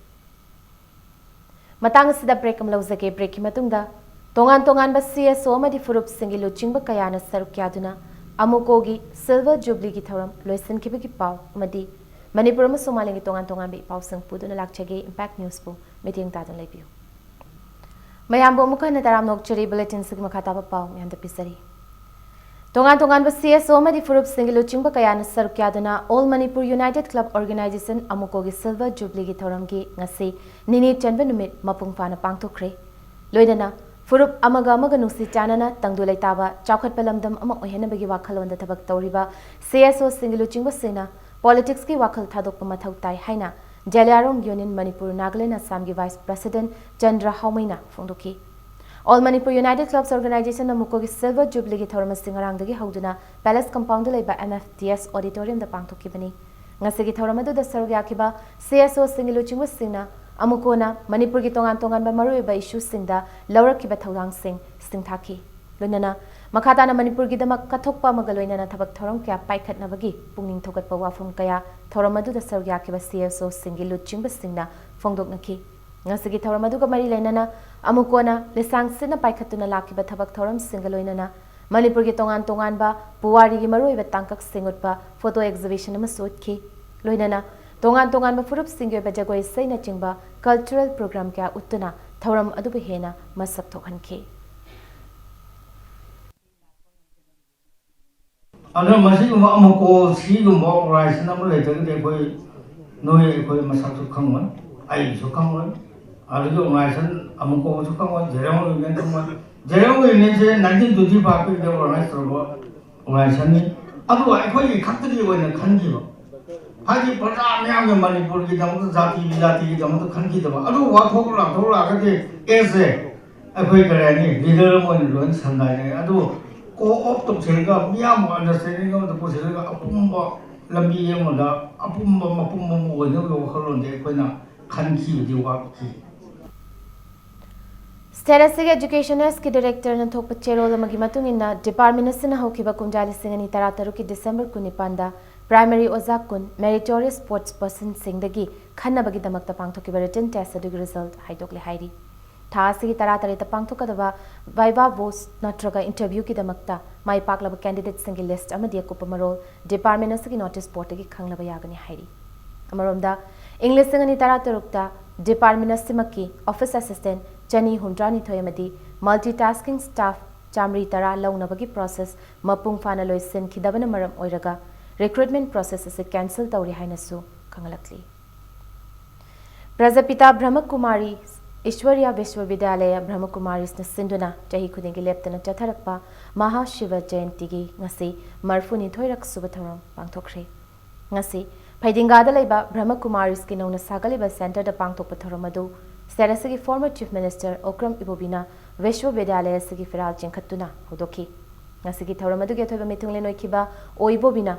ꯃꯇꯥꯡ ꯑꯁꯤꯗ break ꯑꯃ ꯂꯧꯖꯒꯦ꯫ Break ꯀꯤ ꯃꯇꯨꯡꯗ ꯇꯣꯉꯥꯟ ꯇꯣꯉꯥꯟꯕ C S O ꯑꯃꯗꯤ ꯐꯨꯔꯨꯞꯁꯤꯡꯒꯤ ꯂꯨꯆꯤꯡꯕ ꯀꯌꯥꯅ ꯁꯔꯨꯛ ꯌꯥꯗꯨꯅ ꯑꯃꯨꯀꯣꯒꯤ Silver Jubileeꯒꯤ ꯊꯧꯔꯝ ꯂꯣꯏꯁꯤꯟꯈꯤꯕꯒꯤ ꯄꯥꯎ ꯑꯃꯗꯤ ꯃꯅꯤꯄꯨꯔ ꯑꯃꯁꯨꯡ ꯃꯥꯂꯦꯝꯒꯤ ꯇꯣꯉꯥꯟ ꯇꯣꯉꯥꯟꯕ ꯏ ꯄꯥꯎꯁꯤꯡ ꯄꯨꯗꯨꯅ ꯂꯥꯛꯆꯒꯦ꯫ Impact Newsꯄꯨ ꯃꯤꯠꯌꯦꯡ ꯇꯥꯗꯨꯅ ꯂꯩꯕꯤꯌꯨ꯫ ꯃꯌꯥꯝꯕꯨ ꯑꯃꯨꯛ ꯍꯟꯅ ꯇꯔꯥꯝꯅ ꯑꯣꯛꯆꯔꯤ꯫ Bulletinꯁꯤꯒꯤ ꯃꯈꯥ ꯇꯥꯕ ꯄꯥꯎ ꯃꯌꯥꯝꯗ ꯄꯤꯖꯔꯤ꯫ ꯇꯣꯉꯥꯟ ꯇꯣꯉꯥꯟꯕ C S O ꯑꯃꯗꯤ ꯐꯨꯔꯨꯞꯁꯤꯡꯒꯤ ꯂꯨꯆꯤꯡꯕ ꯀꯌꯥꯅ ꯁꯔꯨꯛ ꯌꯥꯗꯨꯅ All Manipur United Club Organisation ꯑꯃꯨꯀꯣꯒꯤ Silver Jubileeꯒꯤ ꯊꯧꯔꯝꯒꯤ ꯉꯁꯤ ꯅꯤꯅꯤ ꯆꯟꯕ ꯅꯨꯃꯤꯠ ꯃꯄꯨꯡ ꯐꯥꯅ ꯄꯥꯡꯊꯣꯛꯈ꯭ꯔꯦ꯫ ꯂꯣꯏꯅꯅ ꯐꯨꯔꯨꯞ ꯑꯃꯒ ꯑꯃꯒ ꯅꯨꯡꯁꯤ ꯆꯥꯟꯅꯅ ꯇꯪꯗꯨ ꯂꯩꯇꯥꯕ ꯆꯥꯎꯈꯠꯄ ꯂꯝꯗꯝ ꯑꯃ ꯑꯣꯏꯍꯟꯅꯕꯒꯤ ꯋꯥꯈꯜꯂꯣꯟꯗ ꯊꯕꯛ ꯇꯧꯔꯤꯕ C S Oꯁꯤꯡꯒꯤ ꯂꯨꯆꯤꯡꯕꯁꯤꯡꯅ politicsꯀꯤ ꯋꯥꯈꯜ ꯊꯥꯗꯣꯛꯄ ꯃꯊꯧ ꯇꯥꯏ ꯍꯥꯏꯅ Zeliangrong Union Manipur Nagaland Assamꯒꯤ Vice President Chandra ꯍꯥꯎꯃꯩꯅ ꯐꯣꯡꯗꯣꯛꯈꯤ꯫ All Manipur United Clubs Organisation ꯑꯃꯨꯀꯣꯒꯤ Silver Jubileeꯒꯤ ꯊꯧꯔꯝ ꯑꯁꯤ ꯉꯔꯥꯡꯗꯒꯤ ꯍꯧꯗꯨꯅ Palace Compoundꯗ ꯂꯩꯕ M F D S Auditoriumꯗ ꯄꯥꯡꯊꯣꯛꯈꯤꯕꯅꯤ꯫ ꯉꯁꯤꯒꯤ ꯊꯧꯔꯝ ꯑꯗꯨꯗ ꯁꯔꯨꯛ ꯌꯥꯈꯤꯕ C S Oꯁꯤꯡꯒꯤ ꯂꯨꯆꯤꯡꯕꯁꯤꯡꯅ ꯑꯃꯨꯀꯣꯅ ꯃꯅꯤꯄꯨꯔꯒꯤ ꯇꯣꯉꯥꯟ ꯇꯣꯉꯥꯟꯕ ꯃꯔꯨꯑꯣꯏꯕ issueꯁꯤꯡꯗ ꯂꯧꯔꯛꯈꯤꯕ ꯊꯧꯗꯥꯡꯁꯤꯡ ꯁꯤꯡꯊꯥꯈꯤ꯫ ꯂꯣꯏꯅꯅ ꯃꯈꯥ ꯇꯥꯅ ꯃꯅꯤꯄꯨꯔꯒꯤꯗꯃꯛ ꯀꯠꯊꯣꯛꯄ ꯑꯃꯒ ꯂꯣꯏꯅꯅ ꯊꯕꯛ ꯊꯧꯔꯝ ꯀꯌꯥ ꯄꯥꯏꯈꯠꯅꯕꯒꯤ ꯄꯨꯛꯅꯤꯡ ꯊꯧꯒꯠꯄ ꯋꯥꯐꯝ ꯀꯌꯥ ꯊꯧꯔꯝ ꯑꯗꯨꯗ ꯁꯔꯨꯛ ꯌꯥꯈꯤꯕ C S Oꯁꯤꯡꯒꯤ ꯂꯨꯆꯤꯡꯕꯁꯤꯡꯅ ꯐꯣꯡꯗꯣꯛꯅꯈꯤ꯫ ꯉꯁꯤꯒꯤ ꯊꯧꯔꯝ ꯑꯗꯨꯒ ꯃꯔꯤ ꯂꯩꯅꯅ ꯑꯃꯨꯀꯣꯅ ꯂꯤꯁꯥꯡ ꯁꯤꯠꯅ ꯄꯥꯏꯈꯠꯇꯨꯅ ꯂꯥꯛꯈꯤꯕ ꯊꯕꯛ ꯊꯧꯔꯝꯁꯤꯡꯒ ꯂꯣꯏꯅꯅ ꯃꯅꯤꯄꯨꯔꯒꯤ ꯇꯣꯉꯥꯟ ꯇꯣꯉꯥꯟꯕ ꯄꯨꯋꯥꯔꯤꯒꯤ ꯃꯔꯨꯑꯣꯏꯕ ꯇꯥꯡꯀꯛꯁꯤꯡ ꯎꯠꯄ photo exhibition ꯑꯃꯁꯨ ꯎꯠꯈꯤ꯫ ꯂꯣꯏꯅꯅ ꯇꯣꯉꯥꯟ ꯇꯣꯉꯥꯟꯕ ꯐꯨꯔꯨꯞꯁꯤꯡꯒꯤ ꯑꯣꯏꯕ ꯖꯒꯣꯏ ꯏꯁꯩꯅꯆꯤꯡꯕ cultural program ꯀꯌꯥ ꯎꯠꯇꯨꯅ ꯊꯧꯔꯝ ꯑꯗꯨꯕꯨ ꯍꯦꯟꯅ ꯃꯁꯛ ꯊꯣꯛꯍꯟꯈꯤ꯫ ꯑꯗꯨꯅ ꯃꯁꯤꯒꯨꯝꯕ ꯑꯃꯨꯀꯣ ꯁꯤꯒꯨꯝꯕ organization ꯑꯃ ꯂꯩꯇ꯭ꯔꯒꯗꯤ ꯑꯩꯈꯣꯏ, ꯅꯣꯏ ꯑꯩꯈꯣꯏ ꯃꯁꯛꯁꯨ ꯈꯪꯉꯣꯏ, ꯑꯩꯁꯨ ꯈꯪꯉꯣꯏ, ꯑꯗꯨꯒꯤ organization ꯑꯃꯨꯀꯣꯁꯨ ꯈꯪꯉꯣꯏ, ꯖꯦꯔꯣꯡ Unionꯁꯨ ꯈꯪꯉꯣꯏ꯫ ꯖꯦꯔꯣꯡ Unionꯁꯦ nineteen twenty fiveꯇ organize ꯇꯧꯔꯕ organizationꯅꯤ꯫ ꯑꯗꯨꯕꯨ ꯑꯩꯈꯣꯏꯒꯤ ꯈꯛꯇꯒꯤ ꯑꯣꯏꯅ ꯈꯟꯈꯤꯕ, ꯍꯥꯏꯗꯤ ꯄ꯭ꯔꯖꯥ ꯃꯌꯥꯝꯒꯤ, ꯃꯅꯤꯄꯨꯔꯒꯤꯗꯃꯛꯇ, ꯖꯥꯇꯤ ꯕꯤꯖꯥꯇꯤꯒꯤꯗꯃꯛꯇ ꯈꯟꯈꯤꯗꯕ꯫ ꯑꯗꯨ ꯋꯥꯊꯣꯛ ꯂꯥꯟꯊꯣꯛꯂꯛꯑꯒꯗꯤ ꯑꯦꯁꯦ ꯑꯩꯈꯣꯏ ꯀꯔꯤ ꯍꯥꯏꯅꯤ, leader ꯑꯃ ꯑꯣꯏꯅ ꯂꯣꯏꯅ ꯁꯟꯗꯥꯏꯅꯩ꯫ ꯑꯗꯨ co-opt ꯇꯧꯁꯤꯜꯂꯒ, ꯃꯤꯌꯥꯝ understanding ꯑꯃꯗ ꯄꯨꯁꯤꯜꯂꯒ ꯑꯄꯨꯝꯕ ꯂꯝꯕꯤ ꯑꯃꯗ ꯑꯄꯨꯝꯕ ꯃꯄꯨꯝ ꯑꯃ ꯑꯣꯏꯅꯕꯒꯤ ꯋꯥꯈꯜꯂꯣꯟꯗꯤ ꯑꯩꯈꯣꯏꯅ ꯈꯟꯈꯤꯕꯗꯤ ꯋꯥꯠꯈꯤ꯫ State ꯑꯁꯤꯒꯤ Education Directorꯅ ꯊꯣꯛꯄ ꯆꯦꯔꯣꯜ ꯑꯃꯒꯤ ꯃꯇꯨꯡ ꯏꯟꯅ, department ꯑꯁꯤꯅ ꯍꯧꯈꯤꯕ ꯀꯨꯝꯖꯥ ꯂꯤꯁꯤꯡ ꯑꯅꯤ ꯇꯔꯥꯇꯔꯨꯛꯀꯤ December ꯀꯨꯟꯅꯤꯄꯥꯟꯗ primary ꯑꯣꯖꯥ ꯀꯨꯟ meritorious sports personꯁꯤꯡꯗꯒꯤ ꯈꯟꯅꯕꯒꯤꯗꯃꯛꯇ ꯄꯥꯡꯊꯣꯛꯈꯤꯕ written test ꯑꯗꯨꯒꯤ result ꯍꯥꯏꯗꯣꯛꯂꯦ ꯍꯥꯏꯔꯤ꯫ ꯊꯥ ꯑꯁꯤꯒꯤ ꯇꯔꯥꯇꯔꯦꯠꯇ ꯄꯥꯡꯊꯣꯛꯀꯗꯕ viva voce ꯅꯠꯇ꯭ꯔꯒ interview ꯒꯤꯗꯃꯛꯇ ꯃꯥꯏ ꯄꯥꯛꯂꯕ candidate ꯁꯤꯡꯒꯤ list ꯑꯃꯗꯤ ꯑꯀꯨꯞꯄ ꯃꯔꯣꯜ department ꯑꯁꯤꯒꯤ notice board ꯇꯒꯤ ꯈꯪꯂꯕ ꯌꯥꯒꯅꯤ ꯍꯥꯏꯔꯤ꯫ ꯑꯃꯔꯣꯝꯗ, ꯏꯪ ꯂꯤꯁꯤꯡ ꯑꯅꯤ ꯇꯔꯥꯇꯔꯨꯛꯇ department ꯑꯁꯤꯃꯛꯀꯤ office assistant ꯆꯅꯤ ꯍꯨꯝꯗ꯭ꯔꯥꯅꯤꯊꯣꯏ ꯑꯃꯗꯤ multitasking staff ꯆꯥꯃꯔꯤ ꯇꯔꯥ ꯂꯧꯅꯕꯒꯤ process ꯃꯄꯨꯡ ꯐꯥꯅ ꯂꯣꯏꯁꯤꯟꯈꯤꯗꯕꯅ ꯃꯔꯝ ꯑꯣꯏꯔꯒ recruitment process ꯑꯁꯤ cancel ꯇꯧꯔꯤ ꯍꯥꯏꯅꯁꯨ ꯈꯪꯍꯜꯂꯛꯂꯤ꯫ ꯄ꯭ꯔꯖꯥꯄꯤꯇꯥ ꯕ꯭ꯔꯍ꯭ꯃꯀꯨꯃꯥꯔꯤ ꯏꯁ꯭ꯋꯔꯤꯌꯥ ꯕꯤꯁ꯭ꯋꯕꯤꯗ꯭ꯌꯥꯂꯌ ꯕ꯭ꯔꯍ꯭ꯃꯀꯨꯃꯥꯔꯤꯁꯅ ꯁꯤꯟꯗꯨꯅ ꯆꯍꯤ ꯈꯨꯗꯤꯡꯒꯤ ꯂꯦꯞꯇꯅ ꯆꯠꯊꯔꯛꯄ ꯃꯍꯥ ꯁꯤꯚ ꯖꯌꯟꯇꯤꯒꯤ ꯉꯁꯤ ꯃꯔꯐꯨꯅꯤꯊꯣꯏꯔꯛ ꯁꯨꯕ ꯊꯧꯔꯝ ꯄꯥꯡꯊꯣꯛꯈ꯭ꯔꯦ꯫ ꯉꯁꯤ ꯐꯩꯗꯤꯡꯒꯥꯗ ꯂꯩꯕ ꯕ꯭ꯔꯍ꯭ꯃꯀꯨꯃꯥꯔꯤꯁꯀꯤ ꯅꯧꯅ ꯁꯥꯒꯠꯂꯤꯕ centre ꯗ ꯄꯥꯡꯊꯣꯛꯄ ꯊꯧꯔꯝ ꯑꯗꯨ state ꯑꯁꯤꯒꯤ former Chief Minister ꯑꯣꯀ꯭ꯔꯝ ꯏꯕꯣꯕꯤꯅ ꯕꯤꯁ꯭ꯋꯕꯤꯗ꯭ꯌꯥꯂꯌ ꯑꯁꯤꯒꯤ ꯐꯤꯔꯥꯜ ꯆꯤꯡꯈꯠꯇꯨꯅ ꯍꯧꯗꯣꯛꯈꯤ꯫ ꯉꯁꯤꯒꯤ ꯊꯧꯔꯝ ꯑꯗꯨꯒꯤ ꯑꯊꯣꯏꯕ ꯃꯤꯊꯨꯡꯂꯦꯟ ꯑꯣꯏꯈꯤꯕ ꯑꯣ ꯏꯕꯣꯕꯤꯅ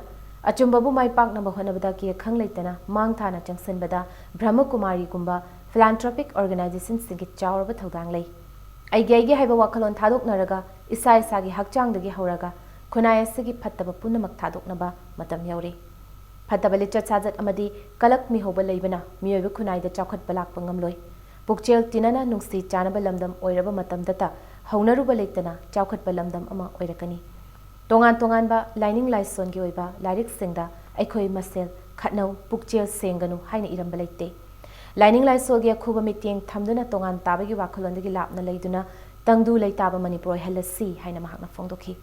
ꯑꯆꯨꯝꯕꯕꯨ ꯃꯥꯏ ꯄꯥꯛꯅꯕ ꯍꯣꯠꯅꯕꯗ ꯀꯤꯌꯦꯛꯈꯪ ꯂꯩꯇꯅ ꯃꯥꯡ ꯊꯥꯅ ꯆꯪꯁꯤꯟꯕꯗ ꯕ꯭ꯔꯍ꯭ꯃꯀꯨꯃꯥꯔꯤꯒꯨꯝꯕ philanthropic organization ꯁꯤꯡꯒꯤ ꯆꯥꯎꯔꯕ ꯊꯧꯗꯥꯡ ꯂꯩ꯫ ꯑꯩꯒꯤ ꯑꯩꯒꯤ ꯍꯥꯏꯕ ꯋꯥꯈꯜꯂꯣꯟ ꯊꯥꯗꯣꯛꯅꯔꯒ ꯏꯁꯥ ꯏꯁꯥꯒꯤ ꯍꯛꯆꯥꯡꯗꯒꯤ ꯍꯧꯔꯒ ꯈꯨꯟꯅꯥꯏ ꯑꯁꯤꯒꯤ ꯐꯠꯇꯕ ꯄꯨꯝꯅꯃꯛ ꯊꯥꯗꯣꯛꯅꯕ ꯃꯇꯝ ꯌꯧꯔꯦ꯫ ꯐꯠꯇꯕ ꯂꯤꯆꯠ ꯁꯥꯖꯠ ꯑꯃꯗꯤ ꯀꯂꯛ ꯃꯤꯍꯧꯕ ꯂꯩꯕꯅ ꯃꯤꯑꯣꯏꯕ ꯈꯨꯟꯅꯥꯏꯗ ꯆꯥꯎꯈꯠꯄ ꯂꯥꯛꯄ ꯉꯝꯂꯣꯏ꯫ ꯄꯨꯛꯆꯦꯜ ꯇꯤꯟꯅꯅ ꯅꯨꯡꯁꯤ ꯆꯥꯟꯅꯕ ꯂꯝꯗꯝ ꯑꯣꯏꯔꯕ ꯃꯇꯝꯗꯇ ꯍꯧꯅꯔꯨꯕ ꯂꯩꯇꯅ ꯆꯥꯎꯈꯠꯄ ꯂꯝꯗꯝ ꯑꯃ ꯑꯣꯏꯔꯛꯀꯅꯤ꯫ ꯇꯣꯉꯥꯟ ꯇꯣꯉꯥꯟꯕ ꯂꯥꯏꯅꯤꯡ ꯂꯥꯏꯁꯣꯟꯒꯤ ꯑꯣꯏꯕ ꯂꯥꯏꯔꯤꯛꯁꯤꯡꯗ ꯑꯩꯈꯣꯏ ꯃꯁꯦꯜ ꯈꯠꯅꯧ, ꯄꯨꯛꯆꯦꯜ ꯁꯦꯡꯒꯅꯨ ꯍꯥꯏꯅ ꯏꯔꯝꯕ ꯂꯩꯇꯦ꯫ ꯂꯥꯏꯅꯤꯡ ꯂꯥꯏꯁꯣꯜꯒꯤ ꯑꯈꯨꯕ ꯃꯤꯠꯌꯦꯡ ꯊꯝꯗꯨꯅ ꯇꯣꯉꯥꯟ ꯇꯥꯕꯒꯤ ꯋꯥꯈꯜꯂꯣꯟꯗꯒꯤ ꯂꯥꯞꯅ ꯂꯩꯗꯨꯅ ꯇꯪꯗꯨ ꯂꯩꯇꯥꯕ ꯃꯅꯤꯄꯨꯔ ꯑꯣꯏꯍꯜꯂꯁꯤ ꯍꯥꯏꯅ ꯃꯍꯥꯛꯅ ꯐꯣꯡꯗꯣꯛꯈꯤ꯫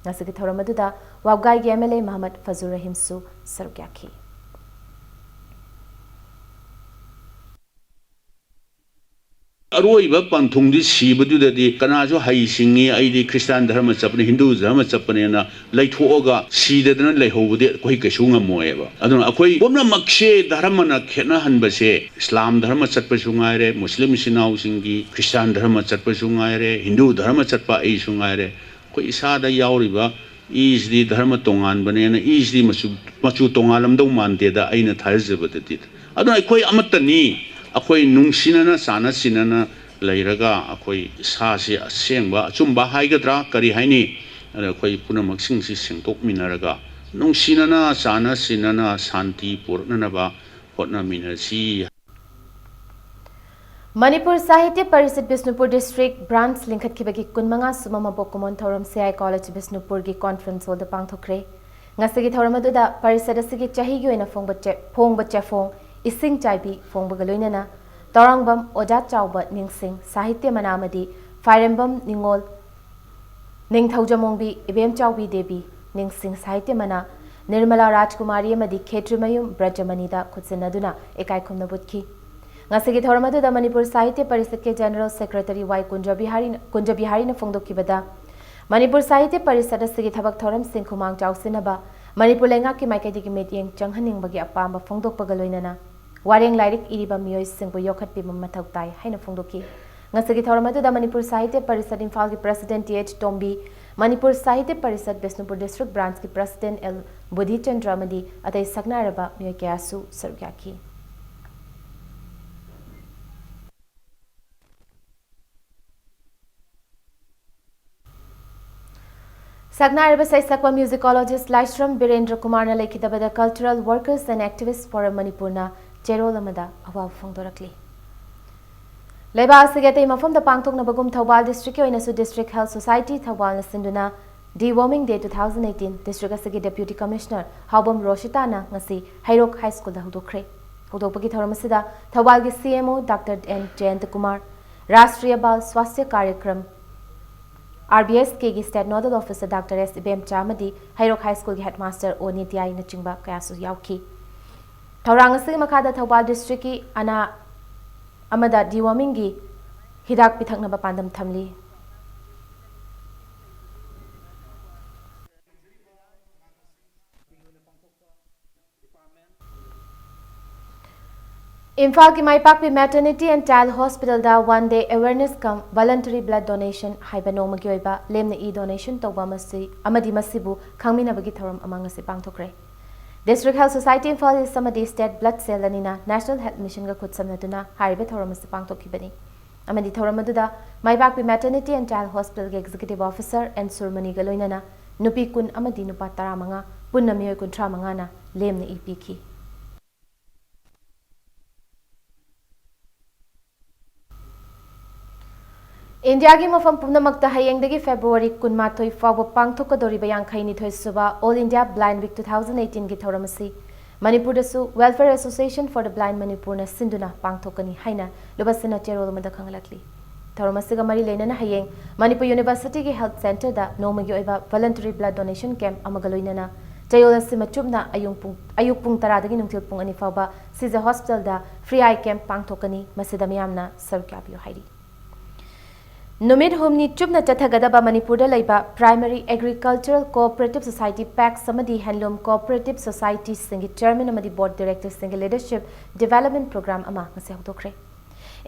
ꯉꯁꯤꯒꯤ ꯊꯧꯔꯝ ꯑꯗꯨꯗ ꯋꯥꯕꯒꯥꯏꯒꯤ M L A ꯃꯍꯃꯗ ꯐꯖꯨꯔ ꯔꯍꯤꯝꯁꯨ ꯁꯔꯨꯛ ꯌꯥꯈꯤ꯫ ꯑꯔꯣꯏꯕ ꯄꯟꯊꯨꯡꯗꯤ ꯁꯤꯕꯗꯨꯗꯗꯤ ꯀꯅꯥꯁꯨ ꯍꯩ ꯁꯤꯡꯉꯤ, ꯑꯩꯗꯤ ꯈ꯭ꯔꯤꯁꯇꯥꯟ ꯙꯔꯃ ꯆꯠꯄꯅꯤ, ꯍꯤꯟꯗꯨ ꯙꯔꯃ ꯆꯠꯄꯅꯦꯅ ꯂꯩꯊꯣꯛꯑꯒ ꯁꯤꯗꯗꯅ ꯂꯩꯍꯧꯕꯗꯤ ꯑꯩꯈꯣꯏ ꯀꯩꯁꯨ ꯉꯝꯃꯣꯏꯑꯕ꯫ ꯑꯗꯨꯅ ꯑꯩꯈꯣꯏ ꯄꯨꯝꯅꯃꯛꯁꯦ ꯙꯔꯃꯅ ꯈꯦꯠꯅꯍꯟꯕꯁꯦ, ꯏꯁꯂꯥꯝ ꯙꯔꯃ ꯆꯠꯄꯁꯨ ꯉꯥꯏꯔꯦ, ꯃꯨꯁꯂꯤꯝ ꯏꯆꯤꯟ ꯏꯅꯥꯎꯁꯤꯡꯒꯤ ꯈ꯭ꯔꯤꯁꯇꯥꯟ ꯙꯔꯃ ꯆꯠꯄꯁꯨ ꯉꯥꯏꯔꯦ, ꯍꯤꯟꯗꯨ ꯙꯔꯃ ꯆꯠꯄ ꯑꯩꯁꯨ ꯉꯥꯏꯔꯦ, ꯑꯩꯈꯣꯏ ꯏꯁꯥꯗ ꯌꯥꯎꯔꯤꯕ ꯏꯁꯤꯗꯤ ꯙꯔꯃ ꯇꯣꯉꯥꯟꯕꯅꯦꯅ ꯏꯁꯤꯗꯤ ꯃꯆꯨ, ꯃꯆꯨ ꯇꯣꯉꯥꯜꯂꯝꯗꯧ ꯃꯥꯟꯗꯦꯗ ꯑꯩꯅ ꯊꯥꯖꯖꯕꯗꯗꯤ꯫ ꯑꯗꯨꯅ ꯑꯩꯈꯣꯏ ꯑꯃꯠꯇꯅꯤ, ꯑꯩꯈꯣꯏ ꯅꯨꯡꯁꯤꯅꯅ ꯆꯥꯟꯅ ꯆꯤꯟꯅꯅ ꯂꯩꯔꯒ ꯑꯩꯈꯣꯏ ꯏꯁꯥꯁꯤ ꯑꯁꯦꯡꯕ ꯑꯆꯨꯝꯕ ꯍꯥꯏꯒꯗ꯭ꯔꯥ ꯀꯔꯤ ꯍꯥꯏꯅꯤ, ꯑꯗ ꯑꯩꯈꯣꯏ ꯄꯨꯝꯅꯃꯛꯁꯤꯡꯁꯤ ꯁꯦꯡꯗꯣꯛꯃꯤꯟꯅꯔꯒ ꯅꯨꯡꯁꯤꯅꯅ ꯆꯥꯟꯅ ꯆꯤꯟꯅꯅ ꯁꯥꯟꯇꯤ ꯄꯨꯔꯛꯅꯅꯕ ꯍꯣꯠꯅꯃꯤꯟꯅꯁꯤ꯫ ꯃꯅꯤꯄꯨꯔ ꯁꯥꯍꯤꯇ꯭ꯌ ꯄꯔꯤꯁꯠ ꯕꯤꯁꯅꯨꯄꯨꯔ ꯗꯤꯁꯇ꯭ꯔꯤꯛ ꯕ꯭ꯔꯥꯟꯆ ꯂꯤꯡꯈꯠꯈꯤꯕꯒꯤ ꯀꯨꯟꯃꯉꯥ ꯁꯨꯕ ꯃꯄꯣꯛ ꯀꯨꯝꯑꯣꯟ ꯊꯧꯔꯝ ꯁꯤ ꯑꯥꯏ ꯀꯣꯂꯦꯖ ꯕꯤꯁꯅꯨꯄꯨꯔꯒꯤ ꯀꯣꯟꯐꯔꯦꯟꯁ ꯍꯣꯜꯗ ꯄꯥꯡꯊꯣꯛꯈ꯭ꯔꯦ꯫ ꯉꯁꯤꯒꯤ ꯊꯧꯔꯝ ꯑꯗꯨꯗ ꯄꯔꯤꯁꯠ ꯑꯁꯤꯒꯤ ꯆꯍꯤꯒꯤ ꯑꯣꯏꯅ ꯐꯣꯡꯕ ꯆꯦ-, ꯐꯣꯡꯕ ꯆꯦꯐꯣꯡ, ꯏꯁꯤꯡ ꯆꯥꯏꯕꯤ ꯐꯣꯡꯕꯒ ꯂꯣꯏꯅꯅ ꯇꯧꯔꯥꯡꯕꯝ ꯑꯣꯖꯥ ꯆꯥꯎꯕ ꯅꯤꯡꯁꯤꯡ, ꯁꯥꯍꯤꯇ꯭ꯌ ꯃꯅꯥ ꯑꯃꯗꯤ ꯐꯥꯏꯔꯦꯝꯕꯝ ꯅꯤꯉꯣꯜ, ꯅꯤꯡꯊꯧꯖꯃꯣꯡꯕꯤ ꯏꯕꯦꯝꯆꯥꯎꯕꯤ ꯗꯦꯕꯤ, ꯅꯤꯡꯁꯤꯡ ꯁꯥꯍꯤꯇ꯭ꯌ ꯃꯅꯥ, ꯅꯤꯔꯃꯂꯥ ꯔꯥꯖꯀꯨꯃꯥꯔꯤ ꯑꯃꯗꯤ ꯈꯦꯇ꯭ꯔꯤꯃꯌꯨꯝ ꯕ꯭ꯔꯖꯃꯅꯤꯗ ꯈꯨꯠꯁꯤꯟꯅꯗꯨꯅ ꯏꯀꯥꯏ ꯈꯨꯝꯅꯕ ꯎꯠꯈꯤ꯫ ꯉꯁꯤꯒꯤ ꯊꯧꯔꯝ ꯑꯗꯨꯗ ꯃꯅꯤꯄꯨꯔ ꯁꯥꯍꯤꯇ꯭ꯌ ꯄꯔꯤꯁꯠꯀꯤ ꯖꯦꯅꯔꯦꯜ ꯁꯦꯀ꯭ꯔꯦꯇꯔꯤ ꯋꯥꯏ ꯀꯨꯟꯖꯕꯤꯍꯥꯔꯤꯅ, ꯀꯨꯟꯖꯕꯤꯍꯥꯔꯤꯅ ꯐꯣꯡꯗꯣꯛꯈꯤꯕꯗ, ꯃꯅꯤꯄꯨꯔ ꯁꯥꯍꯤꯇ꯭ꯌ ꯄꯔꯤꯁꯠ ꯑꯁꯤꯒꯤ ꯊꯕꯛ ꯊꯧꯔꯝꯁꯤꯡ ꯈꯨꯃꯥꯡ ꯆꯥꯎꯁꯤꯟꯅꯕ, ꯃꯅꯤꯄꯨꯔ ꯂꯩꯉꯥꯛꯀꯤ ꯃꯥꯏꯀꯩꯗꯒꯤ ꯃꯤꯠꯌꯦꯡ ꯆꯪꯍꯟꯅꯤꯡꯕꯒꯤ ꯑꯄꯥꯝꯕ ꯐꯣꯡꯗꯣꯛꯄꯒ ꯂꯣꯏꯅꯅ ꯋꯥꯔꯦꯡ ꯂꯥꯏꯔꯤꯛ ꯏꯔꯤꯕ ꯃꯤꯑꯣꯏꯁꯤꯡꯕꯨ ꯌꯣꯛꯈꯠꯄꯤꯕ ꯃꯊꯧ ꯇꯥꯏ ꯍꯥꯏꯅ ꯐꯣꯡꯗꯣꯛꯈꯤ꯫ ꯉꯁꯤꯒꯤ ꯊꯧꯔꯝ ꯑꯗꯨꯗ ꯃꯅꯤꯄꯨꯔ ꯁꯥꯍꯤꯇ꯭ꯌ ꯄꯔꯤꯁꯠ ꯏꯝꯐꯥꯜꯒꯤ president T H Tombi, Manipur Sahitya Parishad Bishnupur district ꯕ꯭ꯔꯥꯟꯆꯀꯤ ꯄ꯭ꯔꯁꯤꯗꯦꯟꯠ ꯑꯦꯜ ꯕꯨꯙꯤꯆꯟꯗ꯭ꯔ ꯑꯃꯗꯤ ꯑꯇꯩ ꯁꯛꯅꯥꯏꯔꯕ ꯃꯤꯑꯣꯏ ꯀꯌꯥꯁꯨ ꯁꯔꯨꯛ ꯌꯥꯈꯤ꯫ ꯁꯛꯅꯥꯏꯔꯕ ꯁꯩꯁꯛꯄ ꯃ꯭ꯌꯨꯖꯤꯀꯣꯂꯣꯖꯤꯁ ꯂꯥꯏꯁ꯭ꯔꯝ ꯕꯤꯔꯦꯟꯗ꯭ꯔ ꯀꯨꯃꯥꯔꯅ ꯂꯩꯈꯤꯗꯕꯗ Cultural Workers and Activists Forum ꯃꯅꯤꯄꯨꯔꯅ ꯆꯦꯔꯣꯜ ꯑꯃꯗ ꯑꯋꯥꯕ ꯐꯣꯡꯗꯣꯔꯛꯂꯤ꯫ ꯂꯩꯕꯥꯛ ꯑꯁꯤꯒꯤ ꯑꯇꯩ ꯃꯐꯝꯗ ꯄꯥꯡꯊꯣꯛꯅꯕꯒꯨꯝ ꯊꯧꯕꯥꯜ ꯗꯤꯁꯇ꯭ꯔꯤꯛꯀꯤ ꯑꯣꯏꯅꯁꯨ District Health Society ꯊꯧꯕꯥꯜꯅ ꯁꯤꯟꯗꯨꯅ Deworming Day two thousand eighteen district ꯑꯁꯤꯒꯤ ꯗꯦꯄ꯭ꯌꯨꯇꯤ ꯀꯃꯤꯁꯅꯔ ꯍꯥꯎꯕꯝ ꯔꯣꯁꯤꯇꯥꯅ ꯉꯁꯤ ꯍꯩꯔꯣꯛ ꯍꯥꯏ ꯁ꯭ꯀꯨꯜꯗ ꯍꯧꯗꯣꯛꯈ꯭ꯔꯦ꯫ ꯍꯧꯗꯣꯛꯄꯒꯤ ꯊꯧꯔꯝ ꯑꯁꯤꯗ ꯊꯧꯕꯥꯜꯒꯤ C M O doctor N Jayanta Kumar, Rashtriya Bal Swasthya Karyakram, R B S ꯀꯦꯒꯤ state nodal officer doctor S Ibemcha ꯑꯃꯗꯤ ꯍꯩꯔꯣꯛ ꯍꯥꯏ ꯁ꯭ꯀꯨꯜꯒꯤ ꯍꯦꯗꯃꯥꯁꯇꯔ ꯑꯣ ꯅꯤꯇ꯭ꯌꯥꯏꯅꯆꯤꯡꯕ ꯀꯌꯥꯁꯨ ꯌꯥꯎꯈꯤ꯫ ꯊꯧꯔꯥꯡ ꯑꯁꯤꯒꯤ ꯃꯈꯥꯗ ꯊꯧꯕꯥꯜ ꯗꯤꯁꯇ꯭ꯔꯤꯛꯀꯤ ꯑꯅꯥ ꯑꯃꯗ ꯗꯤꯋꯣꯔꯃꯤꯡꯒꯤ ꯍꯤꯗꯥꯛ ꯄꯤꯊꯛꯅꯕ ꯄꯥꯟꯗꯝ ꯊꯝꯂꯤ꯫ ꯏꯝꯐꯥꯜꯒꯤ ꯃꯥꯏꯄꯥꯛꯄꯤ Maternity and Child Hospitalꯗ One Day Awareness cum Voluntary Blood Donation ꯍꯥꯏꯕ ꯅꯣꯡꯃꯒꯤ ꯑꯣꯏꯕ ꯂꯦꯝꯅ ꯏ donation ꯇꯧꯕ ꯑꯃꯁꯤ, ꯑꯃꯗꯤ ꯃꯁꯤꯕꯨ ꯈꯪꯃꯤꯟꯅꯕꯒꯤ ꯊꯧꯔꯝ ꯑꯃ ꯉꯁꯤ ꯄꯥꯡꯊꯣꯛꯈ꯭ꯔꯦ꯫ District Health Society Imphal East ꯑꯃꯗꯤ State Blood Cell ꯑꯅꯤꯅ National Health Missionꯒ ꯈꯨꯠꯁꯝꯅꯗꯨꯅ ꯍꯥꯏꯔꯤꯕ ꯊꯧꯔꯝ ꯑꯁꯤ ꯄꯥꯡꯊꯣꯛꯈꯤꯕꯅꯤ꯫ ꯑꯃꯗꯤ ꯊꯧꯔꯝ ꯑꯗꯨꯗ ꯃꯥꯏꯄꯥꯛꯄꯤ Maternity and Child Hospitalꯒꯤ Executive Officer ꯑꯦꯟ ꯁꯨꯔꯃꯅꯤꯒ ꯂꯣꯏꯅꯅ ꯅꯨꯄꯤ ꯀꯨꯟ ꯑꯃꯗꯤ ꯅꯨꯄꯥ ꯇꯔꯥꯃꯉꯥ, ꯄꯨꯟꯅ ꯃꯤꯑꯣꯏ ꯀꯨꯟꯊ꯭ꯔꯥ ꯃꯉꯥꯅ ꯂꯦꯝꯅ ꯏ ꯄꯤꯈꯤ꯫ ꯏꯟꯗꯤꯌꯥꯒꯤ ꯃꯐꯝ ꯄꯨꯝꯅꯃꯛꯇ ꯍꯌꯦꯡꯗꯒꯤ ꯐꯦꯕ꯭ꯔꯨꯋꯥꯔꯤ ꯀꯨꯟꯃꯥꯊꯣꯏ ꯐꯥꯎꯕ ꯄꯥꯡꯊꯣꯛꯀꯗꯧꯔꯤꯕ ꯌꯥꯡꯈꯩꯅꯤꯊꯣꯏ ꯁꯨꯕ All India Blind Week two thousand eighteen ꯒꯤ ꯊꯧꯔꯝ ꯑꯁꯤ ꯃꯅꯤꯄꯨꯔꯗꯁꯨ Welfare Association for the Blind ꯃꯅꯤꯄꯨꯔꯅ ꯁꯤꯟꯗꯨꯅ ꯄꯥꯡꯊꯣꯛꯀꯅꯤ ꯍꯥꯏꯅ ꯂꯨꯕꯁꯤꯅ ꯆꯦꯔꯣꯜ ꯑꯃꯗ ꯈꯪꯍꯜꯂꯛꯂꯤ꯫ ꯊꯧꯔꯝ ꯑꯁꯤꯒ ꯃꯔꯤ ꯂꯩꯅꯅ ꯍꯌꯦꯡ ꯃꯅꯤꯄꯨꯔ ꯌꯨꯅꯤꯚꯔꯁꯤꯇꯤꯒꯤ ꯍꯦꯜꯊ ꯁꯦꯟꯇꯔꯗ ꯅꯣꯡꯃꯒꯤ ꯑꯣꯏꯕ voluntary blood donation camp ꯑꯃꯒ ꯂꯣꯏꯅꯅ ꯆꯌꯣꯜ ꯑꯁꯤ ꯃꯆꯨꯝꯅ ꯑꯌꯨꯛ ꯄꯨꯡ, ꯑꯌꯨꯛ ꯄꯨꯡ ꯇꯔꯥꯗꯒꯤ ꯅꯨꯡꯊꯤꯜ ꯄꯨꯡ ꯑꯅꯤ ꯐꯥꯎꯕ ꯁꯤꯖ ꯍꯣꯁꯄꯤꯇꯥꯜꯗ free eye camp ꯄꯥꯡꯊꯣꯛꯀꯅꯤ꯫ ꯃꯁꯤꯗ ꯃꯤꯌꯥꯝꯅ ꯁꯔꯨꯛ ꯌꯥꯕꯤꯌꯨ ꯍꯥꯏꯔꯤ꯫ ꯅꯨꯃꯤꯠ ꯍꯨꯝꯅꯤ ꯆꯨꯞꯅ ꯆꯠꯊꯒꯗꯕ ꯃꯅꯤꯄꯨꯔꯗ ꯂꯩꯕ Primary Agricultural Cooperative Society, PACS ꯑꯃꯗꯤ Handloom Cooperative Societyꯁꯤꯡꯒꯤ chairman ꯑꯃꯗꯤ board directorꯁꯤꯡꯒꯤ leadership development program ꯑꯃ ꯉꯁꯤ ꯍꯧꯗꯣꯛꯈ꯭ꯔꯦ꯫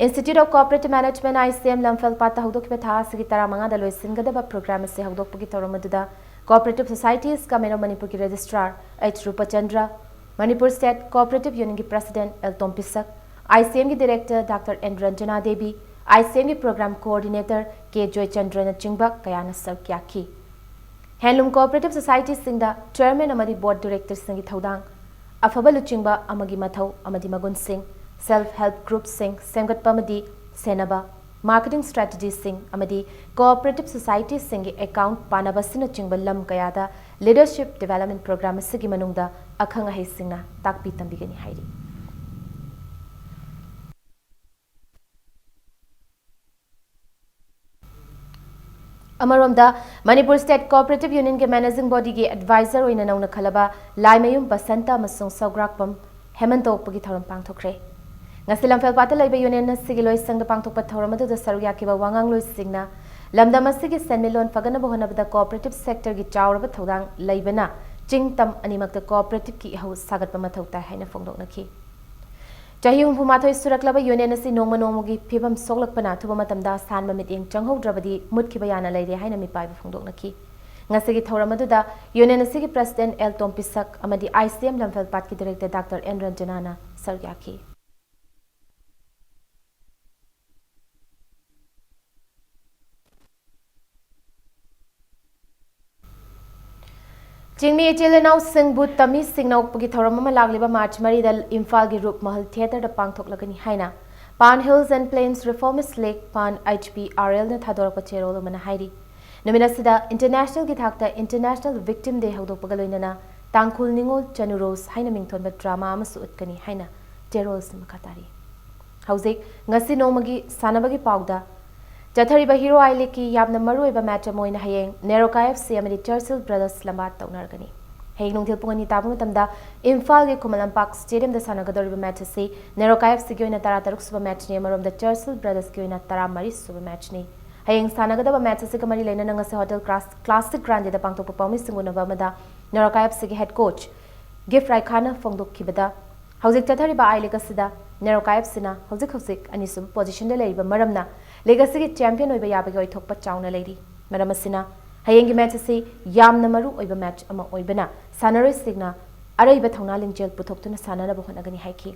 Institute of Cooperative Management, ICM, ꯂꯝꯐꯦꯜꯄꯥꯠꯇ ꯍꯧꯗꯣꯛꯈꯤꯕ ꯊꯥ ꯑꯁꯤꯒꯤ ꯇꯔꯥꯃꯉꯥꯗ ꯂꯣꯏꯁꯤꯟꯒꯗꯕ program ꯑꯁꯤ ꯍꯧꯗꯣꯛꯄꯒꯤ ꯊꯧꯔꯝ ꯑꯗꯨꯗ Cooperative Societies Government of ꯃꯅꯤꯄꯨꯔꯒꯤ registrar H ꯔꯨꯄꯆꯟꯗ꯭ꯔ, Manipur State Cooperative Unionꯒꯤ president L ꯇꯣꯝꯄꯤꯁꯛ, ICMꯒꯤ director Doctor N Ranjana Devi, ICMꯒꯤ program coordinator K ꯖꯣꯏꯆꯟꯗ꯭ꯔꯅꯆꯤꯡꯕ ꯀꯌꯥꯅ ꯁꯔꯨꯛ ꯌꯥꯈꯤ꯫ Handloom Cooperative Societyꯁꯤꯡꯗ chairman ꯑꯃꯗꯤ board directorꯁꯤꯡꯒꯤ ꯊꯧꯗꯥꯡ, ꯑꯐꯕ ꯂꯨꯆꯤꯡꯕ ꯑꯃꯒꯤ ꯃꯊꯧ ꯑꯃꯗꯤ ꯃꯒꯨꯟꯁꯤꯡ, self help groupꯁꯤꯡ ꯁꯦꯝꯒꯠꯄ ꯑꯃꯗꯤ ꯁꯦꯟꯅꯕ, marketing strategyꯁꯤꯡ ꯑꯃꯗꯤ cooperative societyꯁꯤꯡꯒꯤ account ꯄꯥꯅꯕ ꯑꯁꯤꯅꯆꯤꯡꯕ ꯂꯝ ꯀꯌꯥꯗ leadership development program ꯑꯁꯤꯒꯤ ꯃꯅꯨꯡꯗ ꯑꯈꯪ ꯑꯍꯩꯁꯤꯡꯅ ꯇꯥꯛꯄꯤ ꯇꯝꯕꯤꯒꯅꯤ ꯍꯥꯏꯔꯤ꯫ ꯑꯃꯔꯣꯝꯗ, Manipur State Cooperative Unionꯒꯤ managing bodyꯒꯤ advisor ꯑꯣꯏꯅ ꯅꯧꯅ ꯈꯜꯂꯕ ꯂꯥꯏꯃꯌꯨꯝ ꯕꯁꯟꯇ ꯑꯃꯁꯨꯡ ꯁꯧꯒ꯭ꯔꯥꯛꯄꯝ ꯍꯦꯃꯟꯇ ꯑꯣꯛꯄꯒꯤ ꯊꯧꯔꯝ ꯄꯥꯡꯊꯣꯛꯈ꯭ꯔꯦ꯫ ꯉꯁꯤ ꯂꯝꯐꯦꯜꯄꯥꯠꯇ ꯂꯩꯕ union ꯑꯁꯤꯒꯤ ꯂꯣꯏꯁꯪꯗ ꯄꯥꯡꯊꯣꯛꯄ ꯊꯧꯔꯝ ꯑꯗꯨꯗ ꯁꯔꯨꯛ ꯌꯥꯈꯤꯕ ꯋꯥꯉꯥꯡꯂꯣꯏꯁꯤꯡꯅ ꯂꯝꯗꯝ ꯑꯁꯤꯒꯤ ꯁꯦꯟꯃꯤꯠꯂꯣꯟ ꯐꯒꯠꯅꯕ ꯍꯣꯠꯅꯕꯗ cooperative sectorꯒꯤ ꯆꯥꯎꯔꯕ ꯊꯧꯗꯥꯡ ꯂꯩꯕꯅ ꯆꯤꯡ ꯇꯝ ꯑꯅꯤꯃꯛꯇ cooperativeꯀꯤ ꯏꯍꯧ ꯁꯥꯒꯠꯄ ꯃꯊꯧ ꯇꯥꯏ ꯍꯥꯏꯅ ꯐꯣꯡꯗꯣꯛꯅꯈꯤ꯫ ꯆꯍꯤ ꯍꯨꯝꯐꯨ ꯃꯥꯊꯣꯏ ꯁꯨꯔꯛꯂꯕ union ꯑꯁꯤ ꯅꯣꯡꯃ ꯅꯣꯡꯃꯒꯤ ꯐꯤꯕꯝ ꯁꯣꯛꯂꯛꯄꯅ ꯑꯊꯨꯕ ꯃꯇꯝꯗ ꯑꯁꯥꯟꯕ ꯃꯤꯠꯌꯦꯡ ꯆꯪꯍꯧꯗ꯭ꯔꯕꯗꯤ ꯃꯨꯠꯈꯤꯕ ꯌꯥꯅ ꯂꯩꯔꯦ ꯍꯥꯏꯅ ꯃꯤꯄꯥꯏꯕ ꯐꯣꯡꯗꯣꯛꯅꯈꯤ꯫ ꯉꯁꯤꯒꯤ ꯊꯧꯔꯝ ꯑꯗꯨꯗ union ꯑꯁꯤꯒꯤ president L ꯇꯣꯝꯄꯤꯁꯛ ꯑꯃꯗꯤ ICM ꯂꯝꯐꯦꯜꯄꯥꯠꯀꯤ director Doctor N ꯔꯟꯖꯅꯥꯅ ꯁꯔꯨꯛ ꯌꯥꯈꯤ꯫ ꯆꯤꯡꯃꯤ ꯏꯆꯤꯜ ꯏꯅꯥꯎꯁꯤꯡꯕꯨ ꯇꯝꯃꯤ ꯁꯤꯡꯅ ꯑꯣꯛꯄꯒꯤ ꯊꯧꯔꯝ ꯑꯃ ꯂꯥꯛꯂꯤꯕ ꯃꯥꯔꯆ ꯃꯔꯤꯗ ꯏꯝꯐꯥꯜꯒꯤ ꯔꯨꯞ ꯃꯍꯜ ꯊꯤꯌꯦꯇꯔꯗ ꯄꯥꯡꯊꯣꯛꯂꯒꯅꯤ ꯍꯥꯏꯅ Pan Hills and Plains Reformist League, Pan H P R L ꯅ ꯊꯥꯗꯣꯔꯛꯄ ꯆꯦꯔꯣꯜ ꯑꯃꯅ ꯍꯥꯏꯔꯤ, ꯅꯨꯃꯤꯠ ꯑꯁꯤꯗ international ꯒꯤ ꯊꯥꯛꯇ International Victim Day ꯍꯧꯗꯣꯛꯄꯒ ꯂꯣꯏꯅꯅ ꯇꯥꯡꯈꯨꯜ ꯅꯤꯉꯣꯜ ꯆꯅꯨ ꯔꯣꯁ ꯍꯥꯏꯅ ꯃꯤꯡꯊꯣꯟꯕ drama ꯑꯃꯁꯨ ꯎꯠꯀꯅꯤ ꯍꯥꯏꯅ ꯆꯦꯔꯣꯜ ꯑꯁꯤ ꯃꯈꯥ ꯇꯥꯔꯤ꯫ ꯍꯧꯖꯤꯛ ꯉꯁꯤ ꯅꯣꯡꯃꯒꯤ ꯁꯥꯟꯅꯕꯒꯤ ꯄꯥꯎꯗ ꯆꯠꯊꯔꯤꯕ ꯍꯤꯔꯣ ꯑꯥꯏ ꯂꯤꯒꯀꯤ ꯌꯥꯝꯅ ꯃꯔꯨꯑꯣꯏꯕ match ꯑꯃ ꯑꯣꯏꯅ ꯍꯌꯦꯡ ꯅꯦꯔꯣꯀꯥ F C ꯑꯃꯗꯤ ꯆꯔꯆꯤꯜ ꯕ꯭ꯔꯗꯔꯁ ꯂꯝꯕꯥ ꯇꯧꯅꯔꯒꯅꯤ꯫ ꯍꯌꯦꯡ ꯅꯨꯡꯊꯤꯜ ꯄꯨꯡ ꯑꯅꯤ ꯇꯥꯕ ꯃꯇꯝꯗ ꯏꯝꯐꯥꯜꯒꯤ ꯈꯨꯃꯟ ꯂꯝꯄꯥꯛ stadium ꯗ ꯁꯥꯟꯅꯒꯗꯧꯔꯤꯕ match ꯑꯁꯤ ꯅꯦꯔꯣꯀꯥ F C ꯒꯤ ꯑꯣꯏꯅ ꯇꯔꯥꯇꯔꯨꯛ ꯁꯨꯕ match ꯅꯤ, ꯑꯃꯔꯣꯝꯗ ꯆꯔꯆꯤꯜ ꯕ꯭ꯔꯗꯔꯁꯀꯤ ꯑꯣꯏꯅ ꯇꯔꯥꯃꯔꯤ ꯁꯨꯕ match ꯅꯤ꯫ ꯍꯌꯦꯡ ꯁꯥꯟꯅꯒꯗꯕ match ꯑꯁꯤꯒ ꯃꯔꯤ ꯂꯩꯅꯅ ꯉꯁꯤ Hotel Class-, Classic Grande ꯗ ꯄꯥꯡꯊꯣꯛꯄ ꯄꯥꯎꯃꯤꯁꯤꯡ ꯎꯅꯕ ꯑꯃꯗ ꯅꯦꯔꯣꯀꯥ F C ꯒꯤ head coach ꯒꯤꯐ ꯔꯥꯏꯈꯥꯅ ꯐꯣꯡꯗꯣꯛꯈꯤꯕꯗ, ꯍꯧꯖꯤꯛ ꯆꯠꯊꯔꯤꯕ ꯑꯥꯏ ꯂꯤꯒ ꯑꯁꯤꯗ ꯅꯦꯔꯣꯀꯥ F C ꯅ ꯍꯧꯖꯤꯛ ꯍꯧꯖꯤꯛ ꯑꯅꯤꯁꯨꯕ position ꯗ ꯂꯩꯔꯤꯕ ꯃꯔꯝꯅ ꯂꯤꯒ ꯑꯁꯤꯒꯤ champion ꯑꯣꯏꯕ ꯌꯥꯕꯒꯤ ꯑꯣꯏꯊꯣꯛꯄ ꯆꯥꯎꯅ ꯂꯩꯔꯤ꯫ ꯃꯔꯝ ꯑꯁꯤꯅ ꯍꯌꯦꯡꯒꯤ match ꯑꯁꯤ ꯌꯥꯝꯅ ꯃꯔꯨ ꯑꯣꯏꯕ match ꯑꯃ ꯑꯣꯏꯕꯅ ꯁꯥꯟꯅꯔꯣꯏꯁꯤꯡꯅ ꯑꯔꯩꯕ ꯊꯧꯅꯥ ꯂꯤꯡꯖꯦꯜ ꯄꯨꯊꯣꯛꯇꯨꯅ ꯁꯥꯟꯅꯅꯕ ꯍꯣꯠꯅꯒꯅꯤ ꯍꯥꯏꯈꯤ꯫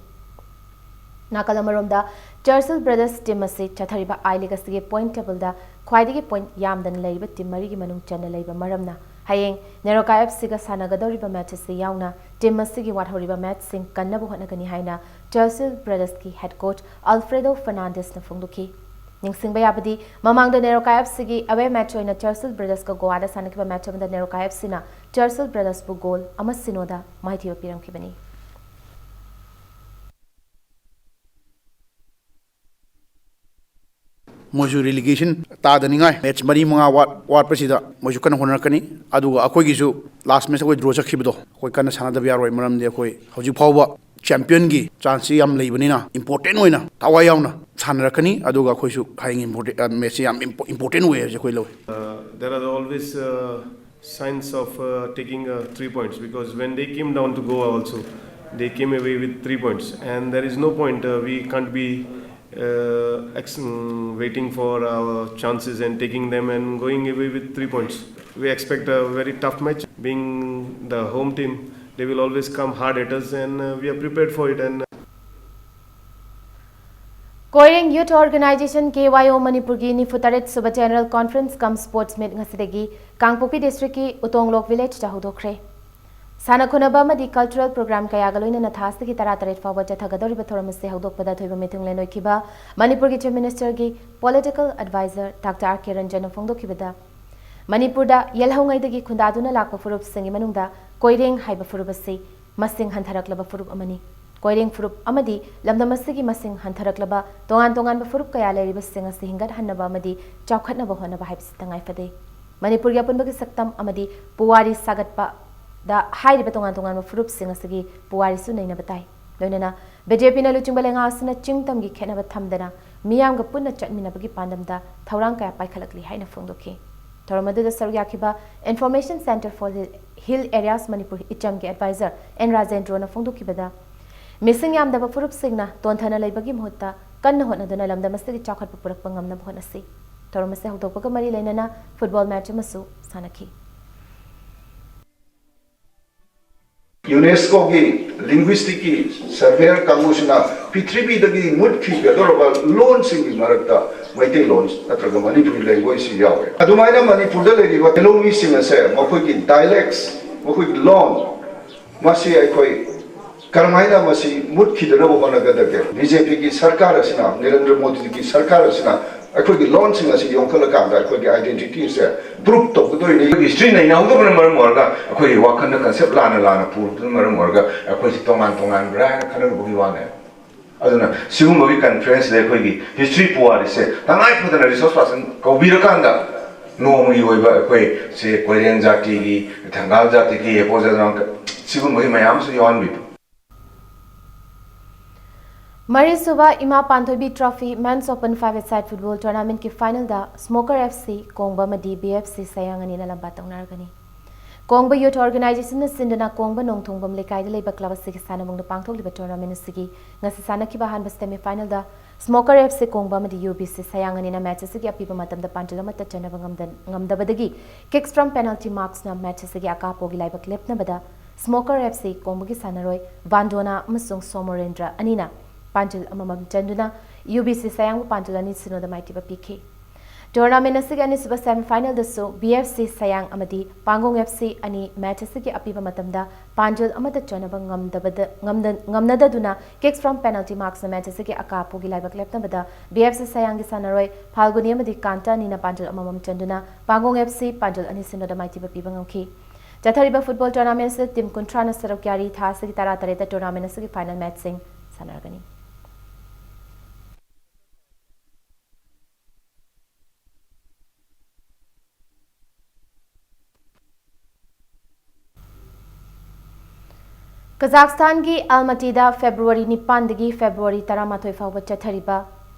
ꯅꯥꯀꯜ ꯑꯃꯔꯣꯝꯗ, ꯆꯔꯆꯤꯜ ꯕ꯭ꯔꯗꯔꯁ team ꯑꯁꯤ ꯆꯠꯊꯔꯤꯕ ꯑꯥꯏ ꯂꯤꯒ ꯑꯁꯤꯒꯤ point table ꯗ ꯈ꯭ꯋꯥꯏꯗꯒꯤ point ꯌꯥꯝꯗꯅ ꯂꯩꯔꯤꯕ team ꯃꯔꯤꯒꯤ ꯃꯅꯨꯡ ꯆꯟꯅ ꯂꯩꯕ ꯃꯔꯝꯅ, ꯍꯌꯦꯡ ꯅꯦꯔꯣꯀꯥ F C ꯒ ꯁꯥꯟꯅꯒꯗꯧꯔꯤꯕ match ꯑꯁꯤ ꯌꯥꯎꯅ team ꯑꯁꯤꯒꯤ ꯋꯥꯠꯍꯧꯔꯤꯕ match ꯁꯤꯡ ꯀꯟꯅꯕ ꯍꯣꯠꯅꯒꯅꯤ ꯍꯥꯏꯅ ꯆꯔꯆꯤꯜ ꯕ꯭ꯔꯗꯔꯁꯀꯤ head coach ꯑꯜꯐ꯭ꯔꯦꯗꯣ ꯐꯔꯅꯥꯟꯗꯦꯁꯅ ꯐꯣꯡꯗꯣꯛꯈꯤ꯫ ꯅꯤꯡꯁꯤꯡꯕ ꯌꯥꯕꯗꯤ, ꯃꯃꯥꯡꯗ ꯅꯦꯔꯣꯀꯥ F C ꯒꯤ away match ꯑꯣꯏꯅ ꯆꯔꯆꯤꯜ ꯕ꯭ꯔꯗꯔꯁꯀ ꯒꯣꯋꯥꯗ ꯁꯥꯟꯅꯈꯤꯕ match ꯑꯃꯗ ꯅꯦꯔꯣꯀꯥ F C ꯅ ꯆꯔꯆꯤꯜ ꯕ꯭ꯔꯗꯔꯁꯄꯨ goal ꯑꯃ ꯁꯤꯅꯣꯗ ꯃꯥꯏꯊꯤꯕ ꯄꯤꯔꯝꯈꯤꯕꯅꯤ꯫ ꯃꯣꯏꯁꯨ relegation ꯇꯥꯗꯅꯤꯡꯉꯥꯏ match ꯃꯔꯤ ꯃꯉꯥ ꯋꯥꯠ-, ꯋꯥꯠꯄꯁꯤꯗ ꯃꯣꯏꯁꯨ ꯀꯟꯅ ꯍꯣꯠꯅꯔꯛꯀꯅꯤ꯫ ꯑꯗꯨꯒ ꯑꯩꯈꯣꯏꯒꯤꯁꯨ last match ꯑꯩꯈꯣꯏ draw ꯆꯠꯈꯤꯕꯗꯣ, ꯑꯩꯈꯣꯏ ꯀꯟꯅ ꯁꯥꯟꯅꯗꯕ ꯌꯥꯔꯣꯏ, ꯃꯔꯝꯗꯤ ꯑꯩꯈꯣꯏ ꯍꯧꯖꯤꯛ ꯐꯥꯎꯕ champion ꯒꯤ chance ꯁꯤ ꯌꯥꯝ ꯂꯩꯕꯅꯤꯅ important ꯑꯣꯏꯅ ꯊꯋꯥꯏ ꯌꯥꯎꯅ ꯁꯥꯟꯅꯔꯛꯀꯅꯤ꯫ ꯑꯗꯨꯒ ꯑꯩꯈꯣꯏꯁꯨ ꯍꯌꯦꯡ important, ꯑ, match ꯁꯤ ꯌꯥꯝ impo-, important ꯑꯣꯏ ꯍꯥꯏꯕꯁꯦ ꯑꯩꯈꯣꯏ ꯂꯧꯏ꯫ Uh, there are always, uh, signs of, uh, taking, uh, three points, because when they came down to Goa also, they came away with three points, and there is no point, uh, we can't be, uh, ex-, mm, waiting for our chances and taking them and going away with three points. We expect a very tough match. Being the home team, they will always come hard at us, and, uh, we are prepared for it. And Koireng Youth Organization, K Y O, ꯃꯅꯤꯄꯨꯔꯒꯤ ꯅꯤꯐꯨ ꯇꯔꯦꯠ ꯁꯨꯕ General Conference cum Sports Meet ꯉꯁꯤꯗꯒꯤ ꯀꯥꯡꯄꯣꯛꯄꯤ district ꯀꯤ ꯎꯇꯣꯡꯂꯣꯛ village ꯇ ꯍꯧꯗꯣꯛꯈ꯭ꯔꯦ꯫ ꯁꯥꯟꯅ ꯈꯣꯠꯅꯕ ꯑꯃꯗꯤ cultural program ꯀꯌꯥꯒ ꯂꯣꯏꯅꯅ ꯊꯥ ꯑꯁꯤꯒꯤ ꯇꯔꯥꯇꯔꯦꯠ ꯐꯥꯎꯕ ꯆꯠꯊꯒꯗꯧꯔꯤꯕ ꯊꯧꯔꯝ ꯑꯁꯤ ꯍꯧꯗꯣꯛꯄꯗ ꯑꯊꯣꯏꯕ ꯃꯤꯊꯨꯡꯂꯦꯟ ꯑꯣꯏꯈꯤꯕ ꯃꯅꯤꯄꯨꯔꯒꯤ Chief Minister ꯒꯤ political advisor Doctor R K ꯔꯟꯖꯟꯅ ꯐꯣꯡꯗꯣꯛꯈꯤꯕꯗ, ꯃꯅꯤꯄꯨꯔꯗ ꯌꯦꯜꯍꯧꯉꯩꯗꯒꯤ ꯈꯨꯟꯗꯥꯗꯨꯅ ꯂꯥꯛꯄ ꯐꯨꯔꯨꯞꯁꯤꯡꯒꯤ ꯃꯅꯨꯡꯗ ꯀꯣꯏꯔꯦꯡ ꯍꯥꯏꯕ ꯐꯨꯔꯨꯞ ꯑꯁꯤ ꯃꯁꯤꯡ ꯍꯟꯊꯔꯛꯂꯕ ꯐꯨꯔꯨꯞ ꯑꯃꯅꯤ꯫ ꯀꯣꯏꯔꯦꯡ ꯐꯨꯔꯨꯞ ꯑꯃꯗꯤ ꯂꯝꯗꯝ ꯑꯁꯤꯒꯤ ꯃꯁꯤꯡ ꯍꯟꯊꯔꯛꯂꯕ ꯇꯣꯉꯥꯟ ꯇꯣꯉꯥꯟꯕ ꯐꯨꯔꯨꯞ ꯀꯌꯥ ꯂꯩꯔꯤꯕꯁꯤꯡ ꯑꯁꯤ ꯍꯤꯡꯒꯠꯍꯟꯅꯕ ꯑꯃꯗꯤ ꯆꯥꯎꯈꯠꯅꯕ ꯍꯣꯠꯅꯕ ꯍꯥꯏꯕꯁꯤ ꯇꯉꯥꯏ ꯐꯗꯦ꯫ ꯃꯅꯤꯄꯨꯔꯒꯤ ꯑꯄꯨꯟꯕꯒꯤ ꯁꯛꯇꯝ ꯑꯃꯗꯤ ꯄꯨꯋꯥꯔꯤ ꯁꯥꯒꯠꯄꯗ ꯍꯥꯏꯔꯤꯕ ꯇꯣꯉꯥꯟ ꯇꯣꯉꯥꯟꯕ ꯐꯨꯔꯨꯞꯁꯤꯡ ꯑꯁꯤꯒꯤ ꯄꯨꯋꯥꯔꯤꯁꯨ ꯅꯩꯅꯕ ꯇꯥꯏ꯫ ꯂꯣꯏꯅꯅ ꯕꯤ ꯖꯦ ꯄꯤꯅ ꯂꯨꯆꯤꯡꯕ ꯂꯩꯉꯥꯛ ꯑꯁꯤꯅ ꯆꯤꯡ ꯇꯝꯒꯤ ꯈꯦꯠꯅꯕ ꯊꯝꯗꯅ ꯃꯤꯌꯥꯝꯒ ꯄꯨꯟꯅ ꯆꯠꯃꯤꯟꯅꯕꯒꯤ ꯄꯥꯟꯗꯝꯗ ꯊꯧꯔꯥꯡ ꯀꯌꯥ ꯄꯥꯏꯈꯠꯂꯛꯂꯤ ꯍꯥꯏꯅ ꯐꯣꯡꯗꯣꯛꯈꯤ꯫ ꯊꯧꯔꯝ ꯑꯗꯨꯗ ꯁꯔꯨꯛ ꯌꯥꯈꯤꯕ Information Centre for Hill Areas Manipur ꯏꯆꯝꯒꯤ advisor ꯑꯦꯟ ꯔꯥꯖꯦꯟꯗ꯭ꯔꯣꯅ ꯐꯣꯡꯗꯣꯛꯈꯤꯕꯗ, ꯃꯤꯁꯤꯡ ꯌꯥꯝꯗꯕ ꯐꯨꯔꯨꯞꯁꯤꯡꯅ ꯇꯣꯟꯊꯅ ꯂꯩꯕꯒꯤ ꯃꯍꯨꯠꯇ ꯀꯟꯅ ꯍꯣꯠꯅꯗꯨꯅ ꯂꯝꯗꯝ ꯑꯁꯤꯒꯤ ꯆꯥꯎꯈꯠꯄ ꯄꯨꯔꯛꯄ ꯉꯝꯅꯕ ꯍꯣꯠꯅꯁꯤ꯫ ꯊꯧꯔꯝ ꯑꯁꯤ ꯍꯧꯗꯣꯛꯄꯒ ꯃꯔꯤ ꯂꯩꯅꯅ football match ꯑꯃꯁꯨ ꯁꯥꯟꯅꯈꯤ꯫ ꯌꯨꯅꯦꯁꯀꯣꯒꯤ ꯂꯤꯡꯒ꯭ꯋꯤꯁꯇꯤꯛꯀꯤ ꯁꯔꯚꯦꯌꯔ ꯀꯥꯡꯕꯨꯁꯤꯅ ꯄ꯭ꯔꯤꯊꯤꯕꯤꯗꯒꯤ ꯃꯨꯠꯈꯤꯒꯗꯧꯔꯕ ꯂꯣꯟꯁꯤꯡꯒꯤ ꯃꯔꯛꯇ ꯃꯩꯇꯩꯂꯣꯟ ꯅꯠꯇ꯭ꯔꯒ ꯃꯅꯤꯄꯨꯔꯤ ꯂꯦꯡꯒ꯭ꯋꯦꯖꯁꯤ ꯌꯥꯎꯔꯦ꯫ ꯑꯗꯨꯃꯥꯏꯅ ꯃꯅꯤꯄꯨꯔꯗ ꯂꯩꯔꯤꯕ ꯃꯤꯂꯣꯡꯃꯤꯁꯤꯡ ꯑꯁꯦ ꯃꯈꯣꯏꯒꯤ ꯗꯥꯏꯂꯦꯛꯁ, ꯃꯈꯣꯏꯒꯤ ꯂꯣꯟ, ꯃꯁꯤ ꯑꯩꯈꯣꯏ ꯀꯔꯝꯍꯥꯏꯅ ꯃꯁꯤ ꯃꯨꯠꯈꯤꯗꯅꯕ ꯍꯣꯠꯅꯒꯗꯒꯦ? ꯕꯤ ꯖꯦ ꯄꯤꯒꯤ ꯁꯔꯀꯥꯔ ꯑꯁꯤꯅ, ꯅꯔꯦꯟꯗ꯭ꯔ ꯃꯣꯗꯤꯒꯤ ꯁꯔꯀꯥꯔ ꯑꯁꯤꯅ ꯑꯩꯈꯣꯏꯒꯤ ꯂꯣꯟꯁꯤꯡ ꯑꯁꯤ ꯌꯣꯛꯈꯠꯂꯀꯥꯟꯗ ꯑꯩꯈꯣꯏꯒꯤ identity ꯁꯦ prove ꯇꯧꯒꯗꯣꯏꯅꯤ꯫ ꯑꯩꯈꯣꯏꯒꯤ ꯍꯤꯁꯇ꯭ꯔꯤ ꯅꯩꯅꯍꯧꯗꯕꯅ ꯃꯔꯝ ꯑꯣꯏꯔꯒ ꯑꯩꯈꯣꯏꯒꯤ ꯋꯥꯈꯜꯗ concept ꯂꯥꯟꯅ ꯂꯥꯟꯅ ꯄꯨꯔꯛꯄꯗꯨꯅ ꯃꯔꯝ ꯑꯣꯏꯔꯒ ꯑꯩꯈꯣꯏꯁꯤ ꯇꯣꯉꯥꯟ ꯇꯣꯉꯥꯟꯕ꯭ꯔꯥ ꯍꯥꯏꯅ ꯈꯟꯅꯔꯨꯕꯒꯤ ꯋꯥꯅꯦ꯫ ꯑꯗꯨꯅ ꯁꯤꯒꯨꯝꯕꯒꯤ conference ꯁꯤꯗ ꯑꯩꯈꯣꯏꯒꯤ ꯍꯤꯁꯇ꯭ꯔꯤ ꯄꯨꯋꯥꯔꯤꯁꯦ ꯇꯉꯥꯏ ꯐꯗꯅ resource person ꯀꯧꯕꯤꯔꯀꯥꯟꯗ ꯅꯣꯡꯃꯒꯤ ꯑꯣꯏꯕ ꯑꯩꯈꯣꯏ ꯁꯦ ꯀꯣꯏꯔꯦꯡ ꯖꯥꯇꯤꯒꯤ, ꯊꯪꯒꯥꯜ ꯖꯥꯇꯤꯒꯤ, ꯍꯦꯄꯣ ꯖꯥꯇꯤꯒꯤ ꯁꯤꯒꯨꯝꯕꯒꯤ ꯃꯌꯥꯝꯁꯨ ꯌꯥꯎꯍꯟꯕꯤꯕ꯫ ꯃꯔꯤꯁꯨꯕ ꯏꯃꯥ ꯄꯥꯟꯊꯣꯏꯕꯤ Trophy Men's Open Five-a-side football tournament ꯀꯤ final ꯗ Smoker F C ꯀꯣꯡꯕ ꯑꯃꯗꯤ B F C ꯁꯌꯥꯡ ꯑꯅꯤꯅ ꯂꯝꯕꯥ ꯇꯧꯅꯔꯒꯅꯤ꯫ ꯀꯣꯡꯕ Youth Organization ꯅ ꯁꯤꯟꯗꯨꯅ ꯀꯣꯡꯕ ꯅꯣꯡꯊꯣꯡꯕꯝ ꯂꯩꯀꯥꯏꯗ ꯂꯩꯕ club ꯑꯁꯤꯒꯤ ꯁꯥꯟꯅꯕꯨꯡꯗ ꯄꯥꯡꯊꯣꯛꯂꯤꯕ tournament ꯑꯁꯤꯒꯤ ꯉꯁꯤ ꯁꯥꯟꯅꯈꯤꯕ ꯑꯍꯥꯟꯕ semi final ꯗ Smoker F C ꯀꯣꯡꯕ ꯑꯃꯗꯤ U B C ꯁꯌꯥꯡ ꯑꯅꯤꯅ match ꯑꯁꯤꯒꯤ ꯑꯄꯤꯕ ꯃꯇꯝꯗ ꯄꯥꯟꯖꯤꯜ ꯑꯃꯠꯇ ꯆꯟꯅꯕ ꯉꯝꯗ-, ꯉꯝꯗꯕꯗꯒꯤ kicks from penalty marks ꯅ match ꯑꯁꯤꯒꯤ ꯑꯀꯥꯞꯄꯒꯤ ꯂꯥꯏꯕꯛ ꯂꯦꯞꯅꯕꯗ Smoker F C ꯀꯣꯡꯕꯒꯤ ꯁꯥꯟꯅꯔꯣꯏ ꯚꯥꯟꯗꯣꯅꯥ ꯑꯃꯁꯨꯡ ꯁꯣꯃꯣꯔꯦꯟꯗ꯭ꯔ ꯑꯅꯤꯅ ꯄꯥꯟꯖꯤꯜ ꯑꯃꯃꯝ ꯆꯟꯗꯨꯅ U B C ꯁꯌꯥꯡꯕꯨ ꯄꯥꯟꯖꯤꯜ ꯑꯅꯤ ꯁꯤꯅꯣꯗ ꯃꯥꯏꯊꯤꯕ ꯄꯤꯈꯤ꯫ Tournament ꯑꯁꯤꯒꯤ ꯑꯅꯤꯁꯨꯕ semi final ꯗꯁꯨ B F C ꯁꯌꯥꯡ ꯑꯃꯗꯤ ꯄꯥꯡꯒꯣꯡ F C ꯑꯅꯤ match ꯑꯁꯤꯒꯤ ꯑꯄꯤꯕ ꯃꯇꯝꯗ ꯄꯥꯟꯖꯜ ꯑꯃꯠꯇ ꯆꯟꯅꯕ ꯉꯝꯗꯕꯗ, ꯉꯝꯗ-, ꯉꯝꯅꯗꯗꯨꯅ kicks from penalty marks ꯅ match ꯑꯁꯤꯒꯤ ꯑꯀꯥ ꯑꯄꯨꯒꯤ ꯂꯥꯏꯕꯛ ꯂꯦꯞꯅꯕꯗ B F C ꯁꯌꯥꯡꯒꯤ ꯁꯥꯟꯅꯔꯣꯏ ꯐꯥꯜꯒꯨꯅꯤ ꯑꯃꯗꯤ ꯀꯥꯟꯇ ꯑꯅꯤꯅ ꯄꯥꯟꯖꯜ ꯑꯃꯃꯝ ꯆꯟꯗꯨꯅ ꯄꯥꯡꯒꯣꯡ F C ꯄꯥꯟꯖꯜ ꯑꯅꯤ ꯁꯤꯅꯣꯗ ꯃꯥꯏꯊꯤꯕ ꯄꯤꯕ ꯉꯝꯈꯤ꯫ ꯆꯠꯊꯔꯤꯕ football tournament ꯑꯁꯤꯗ team ꯀꯨꯟꯊ꯭ꯔꯥꯅ ꯁꯔꯨꯛ ꯌꯥꯔꯤ꯫ ꯊꯥ ꯑꯁꯤꯒꯤ ꯇꯔꯥꯇꯔꯦꯠꯇ tournament ꯑꯁꯤꯒꯤ final match ꯁꯤꯡ ꯁꯥꯟꯅꯔꯒꯅꯤ꯫ ꯀꯖꯥꯛꯁꯇꯥꯟꯒꯤ ꯑꯜꯃꯥꯇꯤꯗ February ꯅꯤꯄꯥꯟꯗꯒꯤ February ꯇꯔꯥꯃꯥꯊꯣꯏ ꯐꯥꯎꯕ ꯆꯠꯊꯔꯤꯕ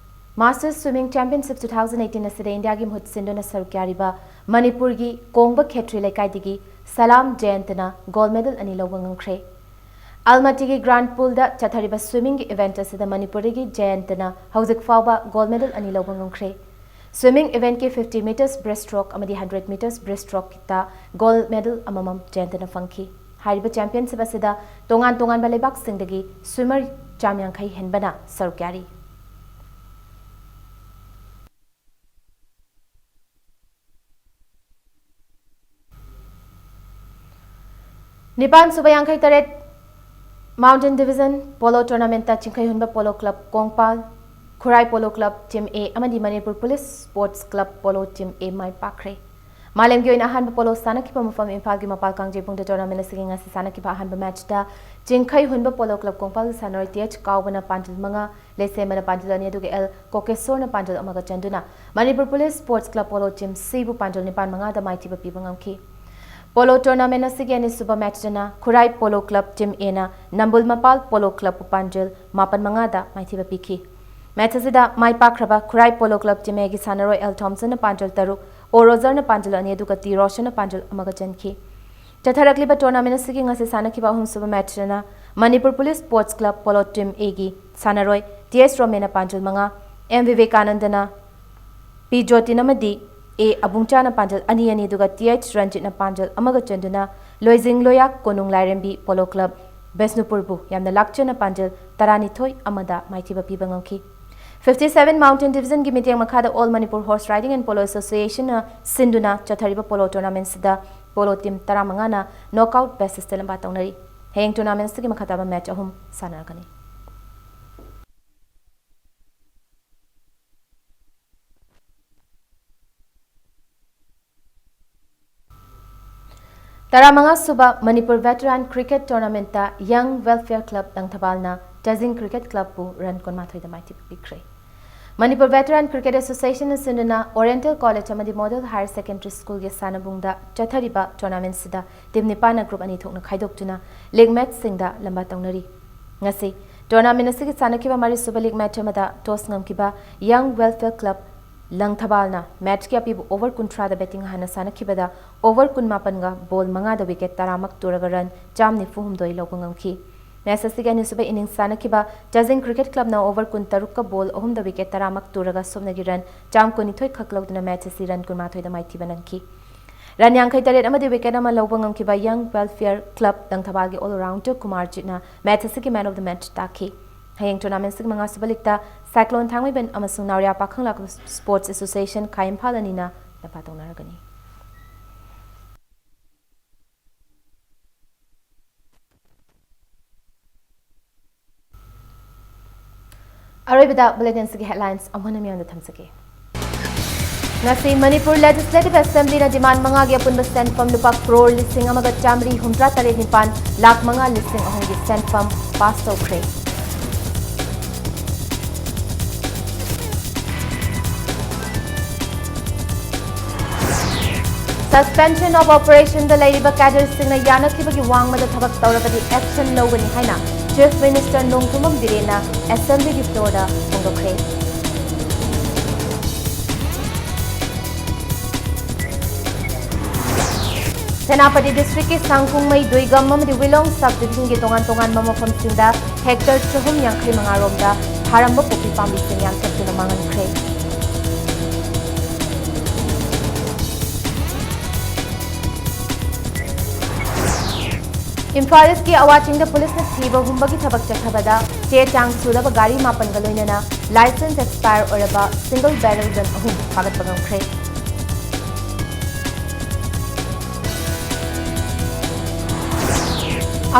Masters Swimming Championship two thousand eighteen ꯑꯁꯤꯗ ꯏꯟꯗꯤꯌꯥꯒꯤ ꯃꯍꯨꯠ ꯁꯤꯟꯗꯨꯅ ꯁꯔꯨꯛ ꯌꯥꯔꯤꯕ ꯃꯅꯤꯄꯨꯔꯒꯤ ꯀꯣꯡꯕ ꯈꯦꯇ꯭ꯔꯤ ꯂꯩꯀꯥꯏꯗꯒꯤ ꯁꯂꯥꯝ ꯖꯌꯟꯇꯅ gold medal ꯑꯅꯤ ꯂꯧꯕ ꯉꯝꯈ꯭ꯔꯦ꯫ ꯑꯜꯃꯥꯇꯤꯒꯤ grand pool ꯗ ꯆꯠꯊꯔꯤꯕ swimming ꯒꯤ event ꯑꯁꯤꯗ ꯃꯅꯤꯄꯨꯔꯗꯒꯤ ꯖꯌꯟꯇꯅ ꯍꯧꯖꯤꯛ ꯐꯥꯎꯕ gold medal ꯑꯅꯤ ꯂꯧꯕ ꯉꯝꯈ꯭ꯔꯦ꯫ Swimming event ꯀꯤ fifty meters breaststroke ꯑꯃꯗꯤ hundred meters breaststroke ꯇ gold medal ꯑꯃꯃꯝ ꯖꯌꯟꯇꯅ ꯐꯪꯈꯤ꯫ ꯍꯥꯏꯔꯤꯕ championship ꯑꯁꯤꯗ ꯇꯣꯉꯥꯟ ꯇꯣꯉꯥꯟꯕ ꯂꯩꯕꯥꯛꯁꯤꯡꯗꯒꯤ swimmer ꯆꯥꯝꯌꯥꯡꯈꯩ ꯍꯦꯟꯕꯅ ꯁꯔꯨꯛ ꯌꯥꯔꯤ꯫ ꯅꯤꯄꯥꯟ ꯁꯨꯕ ꯌꯥꯡꯈꯩ ꯇꯔꯦꯠ Mountain Division Polo Tournament ꯇ ꯆꯤꯡꯈꯩꯍꯨꯟꯕ Polo Club Kongpal, Khurai Polo Club Team A ꯑꯃꯗꯤ Manipur Police Sports Club Polo Team A ꯃꯥꯏ ꯄꯥꯛꯈ꯭ꯔꯦ꯫ ꯃꯥꯂꯦꯝꯒꯤ ꯑꯣꯏꯅ ꯑꯍꯥꯟꯕ polo ꯁꯥꯟꯅꯈꯤꯕ ꯃꯐꯝ ꯏꯝꯐꯥꯜꯒꯤ ꯃꯄꯥꯜ ꯀꯥꯡꯖꯩꯕꯨꯡꯗ tournament ꯑꯁꯤꯒꯤ ꯉꯁꯤ ꯁꯥꯟꯅꯈꯤꯕ ꯑꯍꯥꯟꯕ match ꯇ ꯆꯤꯡꯈꯩꯍꯨꯟꯕ Polo Club ꯀꯣꯡꯄꯥꯜꯒꯤ ꯁꯥꯟꯅꯔꯣꯏ T H ꯀꯥꯎꯕꯅ ꯄꯥꯟꯖꯜ ꯃꯉꯥ, ꯂꯩꯁꯦꯝꯕꯅ ꯄꯥꯟꯖꯜ ꯑꯅꯤ ꯑꯗꯨꯒ L ꯀꯣꯀꯦꯁꯣꯔꯅ ꯄꯥꯟꯖꯜ ꯑꯃꯒ ꯆꯟꯗꯨꯅ Manipur Police Sports Club Polo Team C ꯕꯨ ꯄꯥꯟꯖꯜ ꯅꯤꯄꯥꯟ ꯃꯉꯥꯗ ꯃꯥꯏꯊꯤꯕ ꯄꯤꯕ ꯉꯝꯈꯤ꯫ Polo tournament ꯑꯁꯤꯒꯤ ꯑꯅꯤꯁꯨꯕ match ꯇꯅ ꯈꯨꯔꯥꯏ Polo Club Team A ꯅ ꯅꯝꯕꯨꯜ ꯃꯄꯥꯜ Polo Club ꯄꯨ ꯄꯥꯟꯖꯜ ꯃꯥꯄꯟ ꯃꯉꯥꯗ ꯃꯥꯏꯊꯤꯕ ꯄꯤꯈꯤ꯫ Match ꯑꯁꯤꯗ ꯃꯥꯏ ꯄꯥꯛꯈ꯭ꯔꯕ ꯈꯨꯔꯥꯏ Polo Club Team A ꯒꯤ ꯁꯥꯟꯅꯔꯣꯏ L ꯊꯣꯝꯁꯟꯅ ꯄꯥꯟꯖꯜ ꯇꯔꯨꯛ, O ꯔꯣꯖꯔꯅ ꯄꯥꯟꯖꯜ ꯑꯅꯤ ꯑꯗꯨꯒ T ꯔꯣꯁꯟꯅ ꯄꯥꯟꯖꯜ ꯑꯃꯒ ꯆꯟꯈꯤ꯫ ꯆꯠꯊꯔꯛꯂꯤꯕ tournament ꯑꯁꯤꯒꯤ ꯉꯁꯤ ꯁꯥꯟꯅꯈꯤꯕ ꯑꯍꯨꯝꯁꯨꯕ match ꯇꯅ Manipur Police Sports Club Polo Team A ꯒꯤ ꯁꯥꯟꯅꯔꯣꯏ T S ꯔꯣꯃꯦꯅ ꯄꯥꯟꯖꯜ ꯃꯉꯥ, M ꯕꯤꯕꯦꯀꯥꯅꯟꯗꯅ, P ꯖꯣꯇꯤꯟ ꯑꯃꯗꯤ A ꯑꯕꯨꯡꯆꯥꯅ ꯄꯥꯟꯖꯜ ꯑꯅꯤ ꯑꯅꯤ ꯑꯗꯨꯒ T H ꯔꯟꯖꯤꯠꯅ ꯄꯥꯟꯖꯜ ꯑꯃꯒ ꯆꯟꯗꯨꯅ ꯂꯣꯏꯖꯤꯡ ꯂꯣꯌꯥ ꯀꯣꯅꯨꯡ ꯂꯥꯏꯔꯦꯝꯕꯤ Polo Club ꯕꯤꯁꯅꯨꯄꯨꯔꯕꯨ ꯌꯥꯝꯅ ꯂꯥꯛꯆꯅ ꯄꯥꯟꯖꯜ ꯇꯔꯥꯅꯤꯊꯣꯏ ꯑꯃꯗ ꯃꯥꯏꯊꯤꯕ ꯄꯤꯕ ꯉꯝꯈꯤ꯫ Fifty seven Mountain Division ꯒꯤ ꯃꯤꯠꯌꯦꯡ ꯃꯈꯥꯗ All Manipur Horse Riding and Polo Association ꯅ ꯁꯤꯟꯗꯨꯅ ꯆꯠꯊꯔꯤꯕ polo tournament ꯁꯤꯗ polo team ꯇꯔꯥꯃꯉꯥꯅ knockout basis ꯇ ꯂꯝꯕꯥ ꯇꯧꯅꯔꯤ꯫ ꯍꯌꯦꯡ tournament ꯁꯤꯒꯤ ꯃꯈꯥ ꯇꯥꯕ match ꯑꯍꯨꯝ ꯁꯥꯟꯅꯔꯛꯀꯅꯤ꯫ ꯇꯔꯥꯃꯉꯥ ꯁꯨꯕ ꯃꯅꯤꯄꯨꯔ Veteran Cricket Tournament ꯇ Young Welfare Club ꯂꯪꯊꯕꯥꯜꯅ ꯆꯥꯖꯤꯡ Cricket Club ꯄꯨ run ꯀꯨꯟꯃꯥꯊꯣꯏꯗ ꯃꯥꯏꯊꯤꯕ ꯄꯤꯈ꯭ꯔꯦ꯫ ꯃꯅꯤꯄꯨꯔ Veteran Cricket Association ꯅ ꯁꯤꯟꯗꯨꯅ Oriental College ꯑꯃꯗꯤ Model Higher Secondary School ꯒꯤ ꯁꯥꯟꯅꯕꯨꯡꯗ ꯆꯠꯊꯔꯤꯕ tournament ꯁꯤꯗ team ꯅꯤꯄꯥꯟꯅ group ꯑꯅꯤ ꯊꯣꯛꯅ ꯈꯥꯏꯗꯣꯛꯇꯨꯅ league match ꯁꯤꯡꯗ ꯂꯝꯕꯥ ꯇꯧꯅꯔꯤ꯫ ꯉꯁꯤ tournament ꯑꯁꯤꯒꯤ ꯁꯥꯟꯅꯈꯤꯕ ꯃꯔꯤꯁꯨꯕ league match ꯑꯃꯗ toss ꯉꯝꯈꯤꯕ Young Welfare Club ꯂꯪꯊꯕꯥꯜꯅ match ꯀꯤ ꯑꯄꯤꯕ over ꯀꯨꯟꯊ꯭ꯔꯥꯗ batting ꯍꯥꯟꯅ ꯁꯥꯟꯅꯈꯤꯕꯗ over ꯀꯨꯟꯃꯥꯄꯟꯒ ball ꯃꯉꯥꯗ wicket ꯇꯔꯥꯃꯛ ꯇꯨꯔꯒ run ꯆꯥꯝ ꯅꯤꯐꯨ ꯍꯨꯝꯗꯣꯏ ꯂꯧꯕ ꯉꯝꯈꯤ꯫ Match ꯑꯁꯤꯒꯤ ꯑꯅꯤꯁꯨꯕ innings ꯁꯥꯟꯅꯈꯤꯕ ꯆꯥꯖꯤꯡ Cricket Club ꯅ over ꯀꯨꯟꯇꯔꯨꯛꯀ ball ꯑꯍꯨꯝꯗ wicket ꯇꯔꯥꯃꯛ ꯇꯨꯔꯒ ꯁꯨꯞꯅꯒꯤ run ꯆꯥꯝ ꯀꯨꯟꯅꯤꯊꯣꯏ ꯈꯛ ꯂꯧꯗꯨꯅ match ꯑꯁꯤ run ꯀꯨꯟꯃꯥꯊꯣꯏꯗ ꯃꯥꯏꯊꯤꯕ ꯅꯪꯈꯤ꯫ Run ꯌꯥꯡꯈꯩ ꯇꯔꯦꯠ ꯑꯃꯗꯤ wicket ꯑꯃ ꯂꯧꯕ ꯉꯝꯈꯤꯕ Young Welfare Club ꯂꯪꯊꯕꯥꯜꯒꯤ all rounder ꯀꯨꯃꯥꯔꯖꯤꯠꯅ match ꯑꯁꯤꯒꯤ man of the match ꯇꯥꯈꯤ꯫ ꯍꯌꯦꯡ tournament ꯑꯁꯤꯒꯤ ꯃꯉꯥꯁꯨꯕ league ꯇ Cyclone ꯊꯥꯡꯃꯩꯕꯟ ꯑꯃꯁꯨꯡ ꯅꯥꯎꯔꯤꯌꯥ ꯄꯥꯈꯪꯂꯥꯛ Sports Association ꯈꯥ ꯏꯝꯐꯥꯜ ꯑꯅꯤꯅ ꯂꯝꯕꯥ ꯇꯧꯅꯔꯒꯅꯤ꯫ ꯑꯔꯣꯏꯕꯗ bulletin ꯑꯁꯤꯒꯤ headlines ꯑꯃꯨꯛ ꯍꯟꯅ ꯃꯤꯌꯥꯝꯗ ꯊꯝꯖꯒꯦ꯫ ꯉꯁꯤ ꯃꯅꯤꯄꯨꯔ Legislative Assembly ꯅ demand ꯃꯉꯥꯒꯤ ꯑꯄꯨꯟꯕ ꯁꯦꯟꯐꯝ ꯂꯨꯄꯥ ꯀ꯭ꯔꯣꯔ ꯂꯤꯁꯤꯡ ꯑꯃꯒ ꯆꯥꯃꯔꯤ ꯍꯨꯝꯗ꯭ꯔꯥ ꯇꯔꯦꯠ ꯅꯤꯄꯥꯟ ꯂꯥꯈ ꯃꯉꯥ ꯂꯤꯁꯤꯡ ꯑꯍꯨꯝꯒꯤ ꯁꯦꯟꯐꯝ pass ꯇꯧꯈ꯭ꯔꯦ꯫ Suspension of Operation ꯗ ꯂꯩꯔꯤꯕ cadre ꯁꯤꯡꯅ ꯌꯥꯅꯈꯤꯕꯒꯤ ꯋꯥꯡꯃꯗ ꯊꯕꯛ ꯇꯧꯔꯕꯗꯤ action ꯂꯧꯒꯅꯤ ꯍꯥꯏꯅ Chief Minister ꯅꯣꯡꯊꯣꯝꯕꯝ ꯕꯤꯔꯦꯟꯅ Assembly ꯒꯤ floor ꯗ ꯐꯣꯡꯗꯣꯛꯈ꯭ꯔꯦ꯫ ꯁꯦꯅꯥꯄꯇꯤ district ꯀꯤ ꯁꯥꯡꯈꯣꯡꯃꯩ, ꯗꯣꯏꯒꯝ ꯑꯃꯗꯤ ꯋꯤꯂꯣꯡ sub division ꯒꯤ ꯇꯣꯉꯥꯟ ꯇꯣꯉꯥꯟꯕ ꯃꯐꯝꯁꯤꯡꯗ hectare ꯆꯍꯨꯝ ꯌꯥꯡꯈꯩ ꯃꯉꯥ ꯔꯣꯝꯗ ꯊꯥꯔꯝꯕ ꯄꯣꯄꯤ ꯄꯥꯝꯕꯤꯁꯤꯡ ꯌꯥꯟꯊꯠꯇꯨꯅ ꯃꯥꯡꯍꯟꯈ꯭ꯔꯦ꯫ ꯏꯝꯐꯥꯜ ꯏꯁꯀꯤ ꯑꯋꯥ ꯆꯤꯡꯗ ꯄꯨꯂꯤꯁꯅ ꯊꯤꯕ ꯍꯨꯝꯕꯒꯤ ꯊꯕꯛ ꯆꯠꯊꯕꯗ ꯆꯦ ꯆꯥꯡ ꯁꯨꯗꯕ ꯒꯥꯔꯤ ꯃꯥꯄꯟꯒ ꯂꯣꯏꯅꯅ license expire ꯑꯣꯏꯔꯕ single barrel gun ꯑꯍꯨꯝ ꯐꯥꯒꯠꯄ ꯉꯝꯈ꯭ꯔꯦ꯫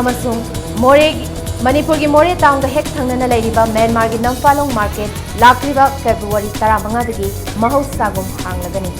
ꯑꯃꯁꯨꯡ ꯃꯣꯔꯦꯒꯤ, ꯃꯅꯤꯄꯨꯔꯒꯤ ꯃꯣꯔꯦ ꯇꯥꯎꯟꯒ ꯍꯦꯛ ꯊꯪꯅꯅ ꯂꯩꯔꯤꯕ ꯃ꯭ꯌꯥꯟꯃꯥꯔꯒꯤ ꯅꯝꯐꯥꯂꯣꯡ ꯃꯥꯔꯀꯦꯠ ꯂꯥꯛꯂꯤꯕ ꯐꯦꯕ꯭ꯔꯨꯋꯥꯔꯤ ꯇꯔꯥꯃꯉꯥꯗꯒꯤ ꯃꯍꯧꯁꯥꯒꯨꯝ ꯍꯥꯡꯂꯒꯅꯤ꯫